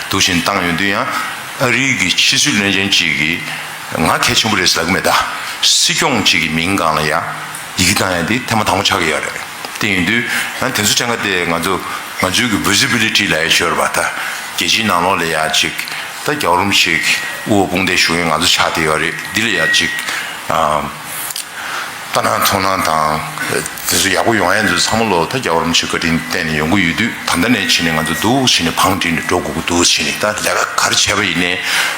འདུག་བཞིན་བཏང་ཡོང་དུས། ཡང་ཨ་རིའི་གི་ཕྱི་སྲིད་བློན་ཆེན་གཅིག་གིས་ང་གལ་ཆེན་པོ་རེད་ཟེར་ལབ་གི་མེད། ད་སྲིད་སྐྱོང་གཅིག་གི་མིང་སྒང་ལ་ཡང་ཡི་གེ་བཏང་ཡག་དེ་ཐེངས་མ་དང་པོ་ཆགས་ཀྱི་ཡོད་རེད། དེ་ཡིན་དུས་ཡང་དེ་ཚོ་དྲན་ག་དེ་ང་ཚོ་ང་ཚོའི་གི་བི་ཟི་བི་ལི་ཊི་ལབ་ཡག་ཞོར་བ། ད་རྒྱལ་སྤྱིའི་ནང་ལོགས་ལ་ཡ་ཅིག་ད་རྒྱལ་བ་རིན་པོ་ཆེ་གི་དབུ་འོག་དཔུང་སྡེ་ཞུ་མཁན་ང་ཚོ་ཆགས་བསྡད་ཡོད་རེད། འདི་ལ་ཡ་ཅིག་ཨ་ལྟ་སྣང་མཐོང་སྣང་དང་དེ་ཚོ་ཡག་པོ་ཡོང་ཡག་ཚོ་ཚང་མ་ལོ་ད་རྒྱལ་བ་རིན་པོ་ཆེ་བཀའ་དྲིན་བརྟེན་ནས་ཡོང་གི་ཡོད་དུས། ད་ལྟ་ནས་ཕྱིན་ནས་ང་ཚོ་འདུག་བྱས་ནས་བང་བསྒྲིགས་ནས་འགྲོ་དགོས་ཀྱི་འདུག་བྱས་ནས། ད་ལས་ཀ་ག་རེ་བྱས་པ་ཡིན་ནའི་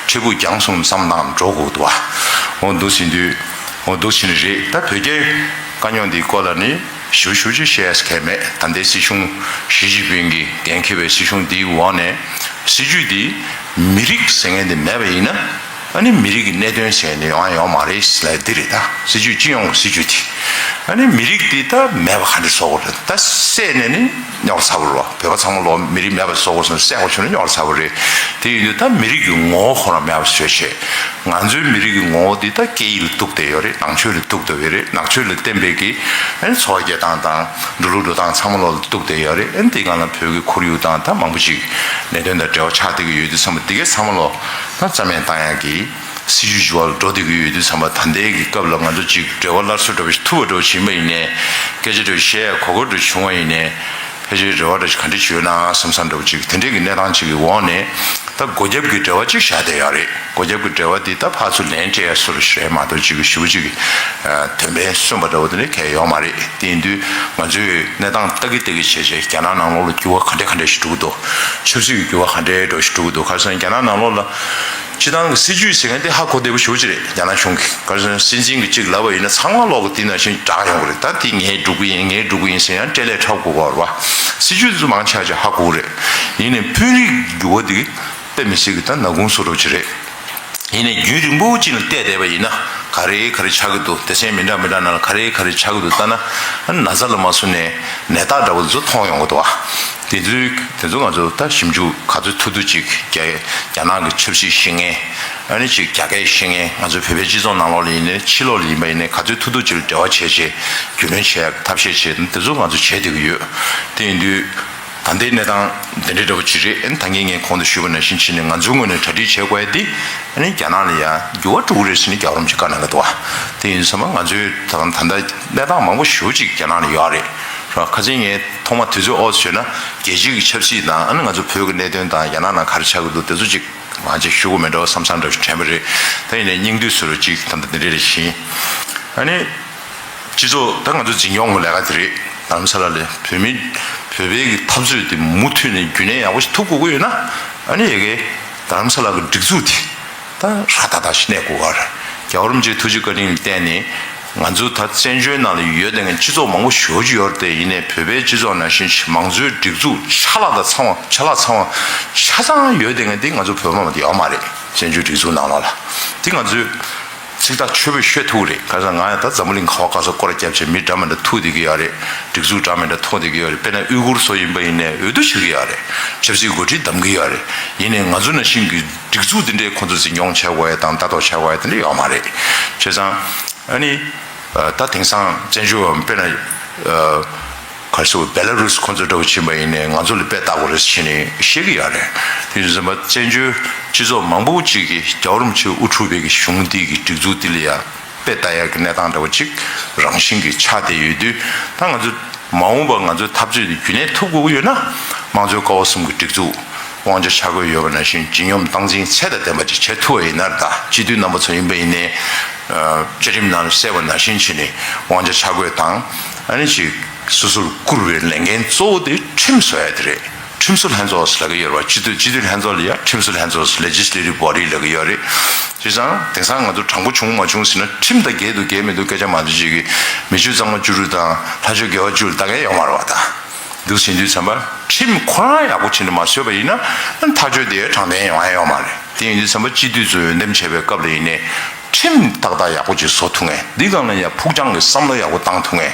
འཕྲལ་ཕུགས་རྒྱང་སོང་བསམ་བཏང་འགྲོ་དགོས་འདུག་བ། འོ་འདུག་བྱས་དུས། འོ་འདུག་བྱས་ནས་རེད། ད་བོད་རྒྱའི་དཀའ་རྙོག་འདིའི་སྐོར་ལ་ནི་ཞུ་ཞུ་ཅིག་བཤད་ཡ་གལ་མེད། ད་ལྟའི་སྲིད་གཞུང་ཞི་ཅིན་ཕིང་གིས་འགན་འཁྱེར་བའི་སྲིད་གཞུང་འདིའི་འོག་ནས་སྲིད་ཇུས་འདི་མི་རིགས་ཟེར་མཁན་འདི་མེད་པ་ཡིན་ན། ཨ་ནི་མི་རིགས་ཀྱི་གནད་དོན་ཟེར་མཁན་འདི་ཡོང་ཡ་ཡོད་མ་རེད་ལབ་འདི་རེད། ད་སྲིད་ཇུས་སྤྱི་ཡོངས་ཀྱི་སྲིད་ཇུས་འདི། ཨ་ནི་མི་རིགས་འདི་ད་མེད་པ་ག་འདྲ་བཟོ་དགོས་རེད། ད་བསད་ནས་ནི་རྙོག་ཚ་པོ་རེད་བ། བོད་པ་ཚང་མ་ལོ་མི་རིགས་མེད་པ་བཟོ་དགོས་སོང་། བསད་དགོས་བྱུང་ན་རྙོག་ཚ་པོ་རེད། དེ་ཡིན་དུས་ད་མི་རིགས་ཀྱི་ངོ་བོ་ཁོ་རང་མེད་པ་བཟོས་བྱས། ང་ཚོའི་མི་རིགས་ཀྱི་ངོ་བོ་འདི་ད་སྐད་ཡིག་ལ་གཏུགས་བསྡད་ཡོད་རེད། ནང་ཆོས་ལ་གཏུགས་བསྡད་ཡོད་རེད། ནང་ཆོས་ལ་བརྟེན་པའི་གི་ཨ་ནི་འཚོ་བ་སྐྱེལ་སྟངས་དང་འགྲོ་ལུགས་འགྲོ་སྟངས་ཚང་མ་ལོ་ལ་གཏུགས་བསྡད་ཡོད་རེད། ཨ་ནི་དེའི་སྒང་ལ་བོད་ཀྱི་ཁོར་ཡུག་དང་ད་མང་པོ་ཅིག་གནད་དོན་དང་འབྲེལ་བ་ཆགས་བསྡད་ཀྱི་ཡོད་དུས་ཙམ་པ། འདི་གའི་ཚང་མ་ལོ་ད་རྩ་མེད་བཏང་ཡག་གི་སྲིད་ཇུས་འགྱུར་བ་ལ་འགྲོ་བསྡད་ཀྱི་ཡོད་དུས་ཙམ་པ། ད་ལྟའི་གི་སྐབས་ལ་ང་ཚོ་ཅིག་འབྲེལ་བ་སླར་གསོ་འདྲ་བོ་ཞིག་ཐུབ་པ་འདྲ་བོ་ཞིག་ཡིན་པ་ཡིན་ནའི། སྐད་ཆ་འདྲ་བོ་བཤད་ཡག་གོ་སྐབས་འདྲ་བྱུང་བ་ཡིན་ནའི། ཕལ་ཆེར་རེ་བ་འདྲ་ཞིག་ག་འདྲ་བྱུང་ན་བསམ་བསམ་འདྲ་བོ་ཅིག་དེ་འདྲའི་གི་གནས་སྟངས་ཅིག་གི་འོག་ནས། ད་སྒོ་རྒྱབ་ཀྱི་འབྲེལ་བ་ཅིག་བཞག་བསྡད་ཡོད་རེད། སྒོ་རྒྱབ་ཀྱི་འབྲེལ་བ་འདི་ད་ཕར་ཚུར་ལན་སྤྲད་ཡ་བཟོ་འདྲ་ཞིག་རེད་མ་གཏོགས། ཅིག་གི་ཞེ་པོ་ཅིག་གི་དོན་ཕན་སོན་པ་འདྲ་བོ་དེ་འདྲ་གང་ཡང་ཡོད་མ་རེད། དེ་ཡིན་དུས་ང་ཚོས་གནས་སྟངས་ལྟ་གི་ལྟ་གི་བྱས་བྱས། རྒྱ་ནག་ནང་ལོགས་ལ་འགྱུར་བ་ག་འདྲ་ག་འདྲ་ཞིག་འགྲོ་གི་འདུག་ཆབ་སྲིད་ཀྱི་འགྱུར་བ་ག་འདྲ་འདྲ་བོ་ཞིག་འགྲོ་གི་འདུག་ག་རེ་ཟེར་ན། རྒྱ་ནག་ནང་ལོགས་ལ་སྤྱི་བཏང་གི་སྲིད་ཇུས་ཟེར་མཁན་དེ་ཧ་གོ་བདེ་པོ་ཞེ་པོ་ཅིག་རེད། རྒྱ་ནག་གཞུང་གི། ག་རེ་ཟེར་ན་སྲིད་འཛིན་གྱིས་གཅིག་ལབ་པ་ཡིན་ན་ཚང་མ་ལོག་གི་དེ་ནང་བཞིན་བསྒྲགས་ཡོང་གི་རེད། ད་དེ་ངས་སྒྲུབ་གི་ཡིན། ངས་སྒྲུབ་གི་ཡིན་ཟེར་ཡང་སྤྲེལ་ལད་འཁྲབ་དགོས་པ་རེད་བ། སྲིད་ཇུས་དེ་ཚོ་མང་ཆེ་བ་ཅིག་ཧ་གོ་གི་རེད། ཡིན་ནའི་དཔོན་རིགས་འགྱུར་བ་དེ་གི་དཔེ་མི་སྲིད་ཀྱི་ད་ནག་ཁུང་བཟོ་འདྲ་བོ་ཅིག་རེད། ཡིན་ནའི་རྒྱུན་རིང་པོ་ཅིག་ལ་བལྟས་བསྡད་པ་ཡིན་ན། ག་རེ་ག་རེ་ཆགས་ཀྱི་འདུག་སྡེ་ཚན་མི་འདྲ་མི་འདྲ་ནང་ལ་ག་རེ་ག་རེ་ཆགས་ཀྱི་འདུག་ལྟ་ན། ན་ཚ་ལ་མ་སོང་ནའི་ནད་རྟགས་འདྲ་བོ་ཚོ་མཐོང་ཡོང་གི་འདུག་བ། དེ་ཚོའི་དེ་ཚོ་ང་ཚོ་ད་ཞིབ་འཇུག་ག་ཚོད་ཐུབ་ཐུབ་ཅིག་རྒྱ་རྒྱ་ནག་གི་ཆབ་སྲིད་ཤེས་མཁན། ཨ་ནི་ཅིག་རྒྱ་སྐད་ཤེས་མཁན། ང་ཚོ་བོད་པའི་སྤྱི་ཚོགས་ནང་ལོགས་ལ་ཡིན་ནའི་ཕྱི་ལོགས་ལ་ཡིན་པ་ཡིན་ནའི་ག་ཚོད་ཐུབ་ཐུབ་ཅིག་ལ་འབྲེལ་བ་བྱས་བྱས། རྒྱུས་ལོན་བྱེད་ཡག་ཐབས་ཤེས་བྱས། དེ་ཚོ་ང་ཚོ་བྱས་བསྡད་ཀྱི་ཡོད། དེ་ཡིན་དུས། ད་ལྟའི་གནས་སྟངས་འདི་འདྲའི་འདྲ་བོ་ཅིག་རེད། ཨ་ནི་ད་གིན་ངས་གོང་དུ་ཞུས་པ་ནང་བཞིན་བྱས་ནས་ང་ཚོའི་ངོས་ནས་གྲ་སྒྲིག་བྱེད་དགོས་ཡ་དེ། ཨ་ནི་རྒྱ་ནག་ལ་ཡ་འགྱུར་བ་འགྲོ་གི་རེད་ཟེར་ནས་རྒྱལ་བ་རིན་པོ་ཆེས་བཀའ་གནང་གི་འདུག་བ། དེ་ཡིན་ཙང་ང་ཚོའི་ད་ད་ལྟ་གནས་སྟངས་མང་པོ་ཞེ་པོ་ཅིག་རྒྱ་ནག་ལ་ཡོད་རེད། ར་ཁ་སང་ངས་ཐོག་མ་དུས་ཚོད་ཨོ་ཙམ་བྱས་ན། རྒྱལ་སྤྱི་གི་ཆབ་སྲིད་དང་། ཨ་ནི་ང་ཚོ་བོད་ཀྱི་གནད་དོན་དང་། རྒྱ་ནག་ནང་ག་རེ་ཆགས་ཀྱི་འདུག་དེ་ཚོ་ཅིག་མང་ཆེ་ཞུ་དགོས་མེད་འགྲོ་བསམ་བསམ་འདྲ་ཞིག་དྲན་པ་རེད། ད་ཡིན་ནའི་སྙིང་བསྡུས་བཟོ་འདྲ་ཅིག་ད་ལྟ་འདི་འདྲ་རེ་བྱིན། ཨ་ནི། སྤྱི་ཚོགས་ད་ང་ཚོ་འཛིན་སྐྱོང་གི་ལས་ཀ་དེ་རེད། རྡ་རམ་ས་ལ་ལ་བོད་མི་བོད་པའི་གི་འཐབ་རྩོད་དེ་མུ་མཐུད་ནས་རྒྱུན་གནས་ཡག་པོ་ཞིག་ཐུབ་དགོས་ཀྱི་ཡོད་ན། ཨ་ནི་ཡ་གི་རྡ་རམ་ས་ལ་གི་སྒྲིག་འཛུགས་དེ་ད་ཧྲ་ཏག་ཏག་ཞིག་གནས་དགོས་ཀྱི་རེད། རྒྱལ་བ་རིན་པོ་ཆེའི་ཐུགས་རྗེ་བཀའ་དྲིན་ལ་བརྟེན་ནས་ང་ཚོ་ད་བཙན་བྱོལ་ནང་ལ་ཡོད་བསྡད་མཁན་སྤྱི་ཚོགས་མང་པོ་ཞེ་པོ་ཅིག་ཡོད་རེད་དེ། ཡིན་ནའི་བོད་པའི་སྤྱི་ཚོགས་ནང་བཞིན་མང་གཙོའི་སྒྲིག་འཛུགས་ཆ་ལག་དང་ཚང་བ། ཆ་ལག་ཚང་བ་ཆ་ཚང་ཡོད་བསྡད་མཁན་དེ་ང་ཚོ་བོད་པ་མ་གཏོགས་ཡོད་མ་རེད། བཙན་བྱོལ་སྒྲིག་འཛུགས་ནང་ལོགས་ལ་དེ་ང་ཚོས། ཚིག་ཐག་ཆོད་པོས་ཤོད་ཐུབ་རེད། ག་ས་ང་ཡང་ད་འཛམ་བུ་གླིང་ག་བ་ག་ས་སྐོར་ར་བརྒྱབ་བྱས་མི་འདྲ་མི་འདྲ་ཐུག་བསྡད་ཀྱི་ཡོད་རེད། སྒྲིག་འཛུགས་འདྲ་མི་འདྲ་ཐུག་བསྡད་ཀྱི་ཡོད་རེད། དཔེར་ན་ཨུ་གུར་ཚོ་ཡིན་པ་ཡིན་ནའི་འོས་བསྡུ་བྱེད་ཀྱི་ཡོད་རེད། ཆབ་སྲིད་འགོ་ཁྲིད་འདེམས་ཀྱི་ཡོད་རེད། ཡིན་ནའི་ང་ཚོ་ནང་བཞིན་གྱི་སྒྲིག་འཛུགས་འདི་འདྲའི་ཁོང་ཚོ་འཛིན་སྐྱོང་བྱེད་དགོས་ཡ་དང་ལྟ་རྟོག་བྱེད་དགོས་ཡ་དེ་འདྲ་ཡོད་མ་རེད། བྱས་ཙང་ཨ་ནི། ད་དེང་སང་བཙན་བྱོལ་བ་དཔེར་ན། ག་རེ་ཟེར། བེ་ལ་རུས་ཁོང་ཚོ་འདྲ་བོ་ཕྱིན་པ་ཡིན་ནའི་ང་ཚོ་ལ་དཔེ་ལྟ་དགོས་རེད་ཟེར་ནས་བཤད་ཀྱི་ཡོད་རེད། དེ་ཡིན་ཙང་བཙན་བྱོལ་སྤྱི་ཚོགས་མང་པོ་ཅིག་གིས་རྒྱལ་བ་རིན་པོ་ཆེས་དབུ་ཁྲིད་པའི་གི་གཞུང་འདི་གི་སྒྲིག་འཛུགས་འདི་ལ་ཡ་དཔེ་ལྟ་ཡག་གི་གནས་སྟངས་འདྲ་བོ་ཅིག་རང་བཞིན་གྱིས་ཆགས་བསྡད་ཡོད་དུས། ད་ང་ཚོ་མ་འོངས་པར་ང་ཚོའི་འཐབ་རྩོད་འདི་རྒྱུན་གནས་ཐུབ་དགོས་ཀྱི་ཡོད་ན། དམངས་གཙོའི་ཀ་བ་གསུམ་གྱི་སྒྲིག་འཛུགས། དབང་ཆ་ཆ་བགོས་ཡོད་པ་ནང་བཞིན་ཇི་སྙོམས་སྟངས་འཛིན་ཚད་དང་ལྡན་པ་ཅིག་བྱེད་ཐུབ་པ་ཡིན་ན། ད་སྤྱི་འཐུས་རྣམ་པ་ཚོ་ཡིན་པ་ཡིན་ནའི། བཅའ་ཁྲིམས་ནང་ལ་གསལ་བ་ནང་བཞིན་བྱས་ནས་དབང་ཆ་ཆ་བགོས་དང་། ཨ་ནི་ཅིག་སོ་སོར་བཀུར་བའི་ལས་འགན་གཙོ་བོ་དེ་ཁྲིམས་བཟོ་ཡ་དེ་རེད། ཁྲིམས་བཟོ་ལྷན་ཚོགས་ལབ་ཀྱི་ཡོད་རེད་བ། སྤྱི་འཐུས་སྤྱི་འཐུས་ལྷན་ཚོགས་ལ་ཡ་ཁྲིམས་བཟོ་ལྷན་ཚོགས། Legislative Body ལབ་ཀྱི་ཡོད་རེད། བྱས་ཙང་དེང་སང་ང་ཚོ་དྲང་པོ་བྱུང་མ་བྱུང་ཟེར་ན། ཁྲིམས་ད་འགལ་འདུག་འགལ་མི་འདུག་སྐད་ཆ་མང་པོ་ཅིག་གིས་མི་ཆོས་གཙང་མ་བཅུ་དྲུག་དང་ལྷ་ཆོས་དགེ་བ་བཅུ་ལ་ལྟ་མཁན་ཡོད་མ་རེད་བ། ད་འདུག་ཟེར་དུས་ཙམ་པ་ཁྲིམས་ཁོ་རང་ཡག་པོ་བྱས་ནས་མ་བཟོས་པ་ཡིན་ན། ཐག་གཅོད་དེ་དྲང་བདེན་ཡོང་ཡ་ཡོད་མ་རེད། དེ་ཡིན་དུས་ཙམ་པ་སྤྱི་འཐུས་ཚོས་འོས་འདེམས་བྱས་པའི་སྐབས་ལ་ཡིན་ནའི་ཁྲིམས་ཏག་ཏག་ཡག་པོ་ཅིག་བཟོ་ཐུབ་མཁན། འདི་སྒང་ལ་ཡ་ཕུགས་རྒྱང་གི་བསམ་བློ་ཡག་པོ་བཏང་ཐུབ་མཁན།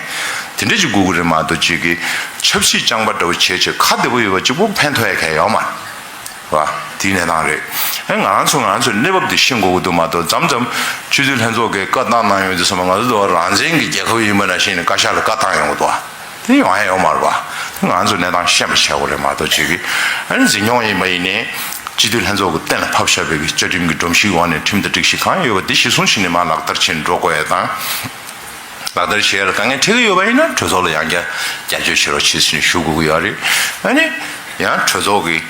དེ་འདྲ་ཅིག་དགོས་ཀྱི་རེད་མ་གཏོགས་ཅིག་གི་ཆབ་སྲིད་རྐྱང་པ་འདྲ་བོ་བྱས་བྱས་ཁ་བདེ་པོ་ཡོད་པ་གཅིག་པོ་ཕན་ཐོགས་ཡ་གང་ཡོད་མ་རེད་བ། དེའི་གནས་སྟངས་རེད། ཨེ་ང་རང་ཚོ་ང་རང་ཚོའི་གནས་བབ་དེ་ཤེས་དགོས་ཀྱི་འདུག་མ་གཏོགས་མཚམས་མཚམས་སྤྱི་འཐུས་ལྷན་ཚོགས་ཀྱིས་བཀའ་བཏང་གནང་ཡོང་དུས་ཙམ་པ་ང་ཚོ་འདི་བ་རང་བཙན་གྱི་རྒྱལ་ཁབ་ཡིན་པ་ནང་བཞིན་ནས་བཀའ་ཤག་ལ་བཀའ་བཏང་ཡོང་གི་འདུག་བ། དེ་ཡོང་ཡ་ཡོད་མ་རེད་བ། དེ་ང་ཚོ་གནས་སྟངས་ཤེས་པ་བྱེད་དགོས་རེད་མ་གཏོགས་ཅིག་གི་ཨ་ནི་འཛིན་སྐྱོང་ཡིན་པ་ཡིན་ནའི་སྤྱི་འཐུས་ལྷན་ཚོགས་ཀྱིས་གཏན་ལ་ཕབ་བཞག་པའི་བཅའ་ཁྲིམས་ཀྱི་སྒྲོམ་གཞིའི་འོག་ནས་ཁྲིམས་དང་སྒྲིག་གཞི་གང་ཡོད་པ་དེ་གཞིར་བཟུང་བྱས་ནས་མར་ལག་བསྟར་བྱས་ནས་འགྲོ་དགོས་ཡ་དང་། ལག་བསྟར་བྱེད་ཡ་ལ་དཀའ་ངལ་འཕྲད་ཀྱི་ཡོད་པ་ཡིན་ན་གྲོས་ཚོགས་ལ་ཡང་བསྐྱར་བསྐྱར་བཅོས་བྱེད་རོགས་བྱེད་ཟེར་ནས་ཞུ་དགོས་ཀྱི་ཡོད་རེད། ཨ་ནི་ཡང་གྲོས་ཚོགས་ཀྱི་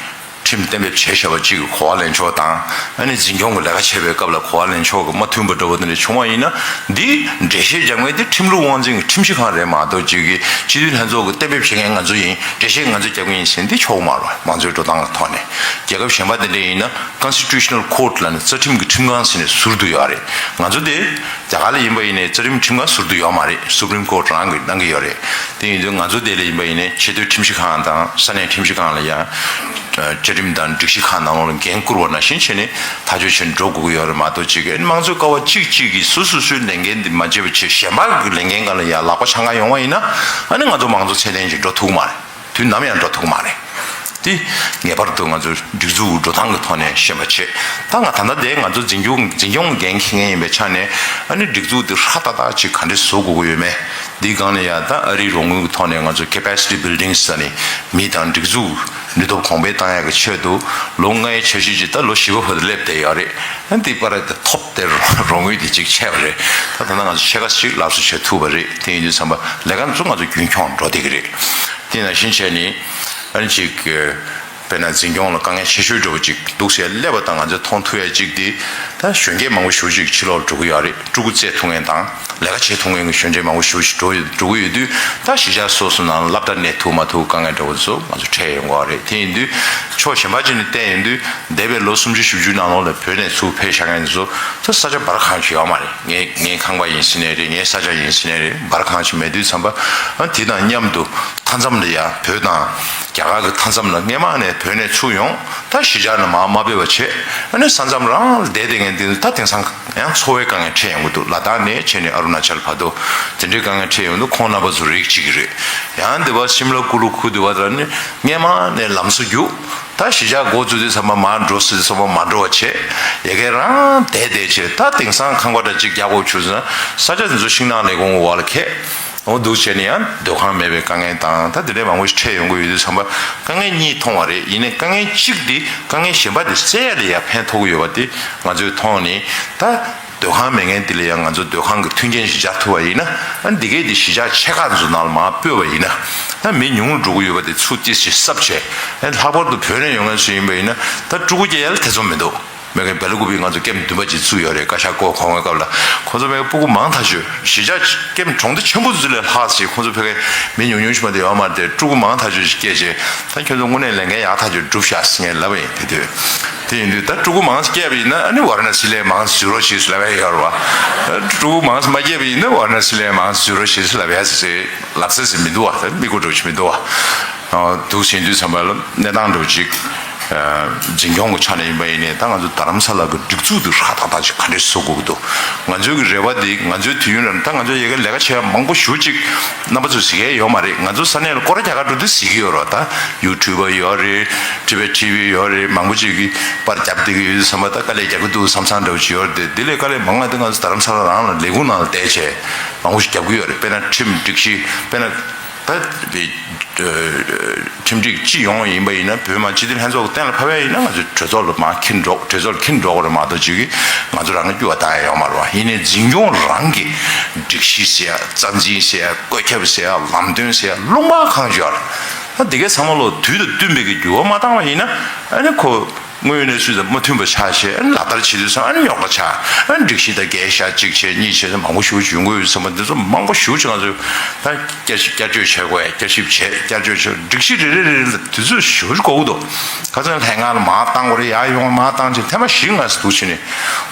ཁྲིམས་གཏན་འབེབས་བྱས་བཞག་པ་གཅིག་གི་གོ་བ་ལེན་ཕྱོགས་དང་། ཨ་ནི་འཛིན་སྐྱོང་གི་ལས་ཀ་བྱེད་པའི་སྐབས་ལ་གོ་བ་ལེན་ཕྱོགས་ཀྱི་མ་མཐུན་པ་འདྲ་བོ་དེ་འདྲ་བྱུང་བ་ཡིན་ན། འདི་འགྲེལ་བཤད་རྒྱག་མཁན་དེ་ཁྲིམས་ལུགས་དབང་འཛིན་གྱི་ཁྲིམས་ཞིབ་ཁང་རེད་མ་གཏོགས་གཅིག་གི་སྤྱི་འཐུས་ལྷན་ཚོགས་ཀྱི་གཏན་འབེབས་བྱེད་མཁན་ང་ཚོ་ཡིན། འགྲེལ་བཤད་ང་ཚོས་རྒྱབ་མཁན་ཡིན་ཟེར་ན་འདི་ཆོག་གི་མ་རེད། མང་གཙོའི་འགྲོ་སྟངས་ཀྱི་ཐོག་ནས། རྒྱལ་ཁབ་གཞན་པ་དེ་འདྲ་ཡིན་ན་Constitutional Court ལབ་ནས་རྩ་ཁྲིམས་ཀྱི་ཁྲིམས་ཁང་ཟེར་ནས་ཟུར་དུ་ཡོད་རེད། ང་ཚོ་དེ་རྒྱ་གར་ལ་ཡིན་པ་ཡིན་ནའི་རྩ་ཁྲིམས་ཁྲིམས་ཁང་ཟུར་དུ་ཡོད་མ་རེད། Supreme Court རང་གིས་གནང་གི་ཡོད་རེད། དེ་ཡིན་དུས་ང་ཚོ་དེ་ལ་ཡིན་པ་ཡིན་ནའི་ཆེས་མཐོའི་ཁྲིམས་ཞིབ་ཁང་དང་ས་གནས་ཁྲིམས་ཞིབ་ཁང་ལ་ཡང་བཅའ་ཁྲིམས་དང་སྒྲིག་གཞི་ཁག་ནང་ལོགས་ལ་འགན་བསྐུར་བ་ནང་བཞིན་བྱས་ནས་ཐག་གཅོད་བྱས་ནས་འགྲོ་དགོས་ཀྱི་ཡོད་རེད་མ་གཏོགས་ཅིག་གི་དམངས་གཙོའི་ཀ་བ་གཅིག་གཅིག་གིས་སོ་སོ་སོའི་ལས་འགན་འདི་མ་བྱས་པ་བྱས་གཞན་པ་གི་ལས་འགན་སྒང་ལ་ཡང་ལག་པ་འཆང་ག་ཡོང་བ་ཡིན་ན། ཨ་ནི་ང་ཚོ་མང་གཙོ་ཚད་ལྡན་ཅིག་འགྲོ་ཐུབ་ཀྱི་མ་རེད། དུས་ནམ་ཡང་འགྲོ་ཐུབ་ཀྱི་མ་རེད། དེ་ངེས་པར་དུ་ང་ཚོ་སྒྲིག་འཛུགས་འགྲོ་སྟངས་ཀྱི་ཐོག་ནས་ཤེས་པ་བྱེད། ད་ང་ད་ལྟ་དེ་ང་ཚོ་འཛིན་སྐྱོང་འཛིན་སྐྱོང་འགན་འཁྱེར་མཁན་ཡིན་པའི་ཆ་ནས། ཨ་ནི་སྒྲིག་འཛུགས་དེ་ཧྲ་ཏག་ཏག་ཅིག་ག་འདྲས་བཟོ་དགོས་ཀྱི་ཡོད་མེད། འདིའི་སྒང་ལ་ཡང་ད་ཨ་རིའི་རོགས་དངུལ་གྱི་ཐོག་ནས་ང་ཚོ་capacity building ཟེར་ནས་མི་དང་སྒྲིག་འཛུགས་ནུས་སྟོབས་གོང་འཕེལ་བཏང་ཡག་གི་ཆེད་དུ་ལོ་ལྔའི་འཆར་གཞི་ཅིག་ད་ལོ་བཞི་པ་བར་དུ་སླེབས་བསྡད་ཡོད་རེད། ཨ་ནི་འདི་བར་དུ་ཐོབ་སྟེ་རོགས་དངུལ་དེ་ཅིག་ཆད་པ་རེད། ད་ད་ལྟ་ང་ཚོ་ཕྱེད་ཀ་ཞིག་སླར་གསོ་བྱེད་ཐུབ་པ་རེད། དེ་ཡིན་དུས་ཙམ་པ་ལས་ཀ་ཚོ་ང་ཚོ་རྒྱུན་འཁྱོངས་འགྲོ་བསྡད་ཀྱི་རེད། དེ་ནང་བཞིན་བྱས་ནས་ཨ་ནི་ཅིག་དཔེར་ན་འཛིན་སྐྱོང་ལ་དཀའ་ངལ་ཆེ་ཤོས་འདྲ་བོ་ཅིག་འདུག་ཟེར་སླེབས་པ་དང་ང་ཚོས་མཐོང་ཐུབ་ཡ་གཅིག་དེ། ད་གཞོན་སྐྱེས་མང་པོ་ཞེ་པོ་ཅིག་ཕྱི་ལོགས་ལ་འགྲོ་གི་ཡོད་རེད། ཕྲུ་གུ་བཙས་ཐུབ་མཁན་དང་ལས་ཀ་བྱེད་ཐུབ་མཁན་གྱི་གཞོན་སྐྱེས་མང་པོ་ཞེ་པོ་ཅིག་འགྲོ་ཡོད་འགྲོ་གི་ཡོད་དུས། ད་གཞིས་ཆགས་སོ་སོ་ནང་ལ་སློབ་གྲྭ་གནས་ཐུབ་མ་ཐུབ་དཀའ་ངལ་འདྲ་བོ་ཚོ་ང་ཚོ་འཕྲད་ཡོང་གི་ཡོད་རེད། དེ་ཡིན་དུས་ཕྱོགས་གཞན་པ་ཅིག་ནས་བལྟས་ཡོང་དུས་འདས་པའི་ལོ་སུམ་ཅུ་བཞི་བཅུ་ནང་ལོགས་ལ་བོད་ནས་ཚུར་ཕེབས་བཞག་མཁན་ཚོ་ད་ས་ཆ་འབར་གང་ཅིག་ཡོད་མ་རེད། ངའི་ངའི་ཁང་པ་ཡིན་ཟེར་ནའི་རེད། ངའི་ས་ཆ་ཡིན་ཟེར་ནའི་རེད། འབར་གང་ཅིག་མེད་དུས་ཙམ་པ། ཨ་དེ་དང་མཉམ་དུ་མཐའ་མཚམས་ལ་ཡ་བོད་དང་རྒྱ་གར་གྱི་མཐའ་མཚམས་ལ་སྔས་མ་ནས་བོད་ནས་ཚུར་ཡོང་། ད་གཞིས་ཆགས་ནས་མར་མ་ཕེབས་པ་བྱས། ཨ་ནི་ས་མཚམས་རང་ལ་བསྡད་བསྡད་མཁན་དེ་ད་དེང་སང་ཡང་འཚོ་བའི་དཀའ་ངལ་འཕྲད་ཡོང་གི་འདུག་ལ་དྭགས་ནས་བྱས་ནས་ཨ་རུ་ན་ཅལ་བར་དུ་དེ་འདྲའི་དཀའ་ངལ་འཕྲད་ཡོང་དུས་ཁོང་རྣམ་པ་ཚོ་རིགས་གཅིག་གི་རེད། ཡང་འདི་བ་ཤིམ་ལ་ཀུ་ལུ་ཁུལ་འདི་བ་ལ་ནི་སྔས་མ་ནས་ལམ་བཟོ་རྒྱུགས། ད་གཞིས་ཆགས་འགོ་བཙུགས་དུས་ཙམ་པ་མར་འགྲོ་ཟེར་དུས་ཙམ་པ་མ་འགྲོ་བ་བྱས། ཡ་གི་རང་བསྡད་བསྡད་བྱས། ད་དེང་སང་ཁང་པ་འདྲ་གཅིག་རྒྱག་དགོས་བྱུང་ཟེར་ན་ས་ཆ་འདི་ཚོ་ཤིང་ནགས་ལས་ཁུངས་འོག་ལ་ཁེལ། འོ་འདུག་བྱས་ནས་ཡང་སྡོད་ཁང་མེད་པའི་དཀའ་ངལ་དང་། ད་དེ་འདྲའི་མང་པོ་ཞིག་འཕྲད་ཡོང་གི་ཡོད་དུས་ཙམ་པ་དཀའ་ངལ་གཉིས་མཐོང་བ་རེད། ཡིན་ནའི་དཀའ་ངལ་གཅིག་འདི་དཀའ་ངལ་གཞན་པ་དེ་སེལ་ཡ་ལ་ཡང་ཕན་ཐོགས་ཀྱི་ཡོད་པ་དེ་ང་ཚོས་མཐོང་ནས། ད་སྡོད་ཁང་མེད་མཁན་དེ་ལ་ཡང་ང་ཚོ་སྡོད་ཁང་གི་མཐུན་རྐྱེན་ཞིག་སྦྱར་ཐུབ་པ་ཡིན་ན། ཨ་འདི་གས་དེ་གཞིས་ཆགས་ཆེ་ཁག་ཚོ་ནང་ལ་མར་སྤོས་པ་ཡིན་ན། ད་མི་ཉུང་རུ་འགྲོ་གི་ཡོད་པ་དེ་ཚུར་ཏོག་ཙམ་གསབ་བྱས། ཨ་ལྷག་པར་དུ་བོད་ནས་ཡོང་མཁན་ཚོ་ཡིན་པ་ཡིན་ན་ད་ཕྲུ་གུ་སྐྱེ་ཡ་ལ་ཐེ་ཚོམ་མི་འདུག་མེད་མཁན་སྦེལ་ཀོབ་པའི་ང་ཚོ་ཀེམ་བདུན་པ་ཅིག་བཙུགས་ཡོད་རེད། བཀའ་ཤག་བསྐོ་གོང་བའི་སྐབས་ལ། ཁོ་ཚོ་ཕ་གི་སྤུ་གུ་མང་ཐག་ཆོད། གཞིས་ཆགས་ཀེམ་གྲོང་རྡལ་ཆེན་པོ་ཚོ་ལས་ལྷག་ཅིག་ཁོ་ཚོ་ཕ་གི་མི་ཉུང་ཉུང་ཞིག་མ་གཏོགས་ཡོད་མ་རེད་དེ། ཕྲུ་གུ་མང་ཐག་ཆོད་ཅིག་སྐྱེས་བྱས། ད་ཁྱོད་ཚོ་དངོས་གནས་ལས་འགན་ཡག་ཐག་ཆོད་བསྒྲུབས་ཤག་ཟེར་ངས་ལབ་པ་ཡིན། དེ་དུས་དེ་ཡིན་དུས་ད་ཕྲུ་གུ་མང་ཙམ་སྐྱེས་པ་ཡིན་ན་ཨ་ནི་ཝཱ་ར་ཎ་སི་ལ་མང་ཙམ་འཛུལ་རོགས་བྱེད་ཟེར་ལབ་ཡ་ཡོད་རེད་བ། ཕྲུ་གུ་མང་ཙམ་མ་སྐྱེས་པ་ཡིན་ན་ཝཱ་ར་ཎ་སི་ལ་མང་ཙམ་འཛུལ་རོགས་བྱེད་ཟེར་ལབ་ཡ་ཟེར། ལག་རྩལ་ཟེར་མི་འདུག་བ། ད་མི་གོ་འགྲོ་ཆེ་མི་འདུག་བ། འདུག་ཟིན་དུས་ཙམ་པ་ལ་གནས་སྟངས་འགྲོ་ཅིག་འཛིན་སྐྱོང་གི་ཆ་ནས་ཡིན་པ་ཡིན་ནའི་ད་ང་ཚོ་རྡ་རམ་ས་ལ་གི་སྒྲིག་འཛུགས་དེ་ཧྲ་ཏག་ཏག་ཅིག་ག་འདྲས་བཟོ་དགོས་ཀྱི་འདུག་ང་ཚོའི་གི་རེ་བ་དེ་ང་ཚོའི་དུས་ཡུན་རིང་ད་ང་ཚོ་ཡ་གི་ལས་ཀ་བྱེད་ཡ་མང་པོ་ཞེ་པོ་ཅིག་རྣམ་པ་ཚོས་གཟིགས་ཡ་ཡོད་མ་རེད། ང་ཚོ་ས་གནས་ལ་སྐོར་ར་རྒྱག་ག་འགྲོ་དུས་གཟིགས་ཀྱི་ཡོད་རེད་བ། ད་ཡུ་ཊུབ་པ་ཡོད་རེད། ཊི་བི་ཊི་ཝི་ཡོད་རེད། མང་པོ་ཅིག་གིས་པར་རྒྱབ་བསྡད་ཀྱི་ཡོད་དུས་ཙམ་པ་ད་དཀའ་ལས་རྒྱག་གི་འདུག་བསམ་བསམ་འདྲ་བོ་ཅིག་ཡོད་རེད་དེ། དེ་ལས་དཀའ་ལས་མང་བ་དེ་ང་ཚོ་རྡ་རམ་ས་ལ་རང་ལ་ལས་ཁུངས་ནང་ལ་བསྡད་བྱས་མང་པོ་ཞིག་རྒྱབ་ཀྱི་ཡོད་རེད། དཔེར་ན་ཁྲིམས་སྒྲིག་གཞི་དཔེར་ན། ད་ཁྲིམས་སྒྲིག་སྤྱི་ཡོངས་ཡིན་པ་ཡིན་ན་བོད་མི་སྤྱི་འཐུས་ལྷན་ཚོགས་ཀྱི་གཏན་ལ་ཕབ་ཡ་ཡིན་ན་ང་ཚོ་གྲོས་ཚོགས་ལ་མར་འཁྱེར་འགྲོ། གྲོས་ཚོགས་ལ་འཁྱེར་འགྲོ་དགོས་རེད་མ་གཏོགས་ཅིག་གིས་ང་ཚོ་རང་གི་སྐྱོ་བ་བཏང་ཡ་ཡོད་མ་རེད་བ། ཡིན་ནའི་འཛིན་སྐྱོང་རང་གི་སྒྲིག་གཞི་ཟེར་ཡ། རྩ་འཛིན་ཟེར་ཡ། བཀོད་ཁྱབ་ཟེར་ཡ། ལམ་སྟོན་ཟེར་ཡ། ལུང་པ་གང་ཡོད་རེད། ད་འདི་གའི་ཚང་མ་ལོ་དུས་དང་བསྟུན་པའི་གི་འགྱུར་བ་མ་བཏང་བ་ཡིན་ན་ཨ་ནི་ཁོ། དངོས་ཡོད་གནས་ཚུལ་དང་མ་མཐུན་པ་ཆགས་བྱས། ཨ་ནི་ལག་བསྟར་བྱེད་དུས་ཙང་ཨ་ནི་རྙོག་དྲ་ཆགས། ཨ་ནི་སྒྲིག་གཞི་དང་འགལ་ཤག་གཅིག་བྱས་གཉིས་བྱས་ཟེར་མང་པོ་ཞེ་པོ་ཅིག་ཡོང་གི་ཡོད་ཟེར་མ། འདི་ཚོ་མང་པོ་ཞེ་པོ་ཅིག་ང་ཚོས་ད་བསྐྱར་ཞིབ་བསྐྱར་བཅོས་བྱེད་དགོས། བསྐྱར་ཞིབ་བྱས་བསྐྱར་བཅོས་བྱས། སྒྲིག་གཞི་རེ་རེ་རེ་རེ་ལ་དུས་ཚོད་ཞེ་པོ་ཅིག་འགོར་གི་འདུག་ཁ་སང་ལྷན་ཁང་ལ་མར་བཏང་དགོས་རེད། ཡར་ཡོང་མར་བཏང་བྱས་ཐེངས་མ་བཞི་ལྔ་ཙམ་འདུག་བྱས་ནས་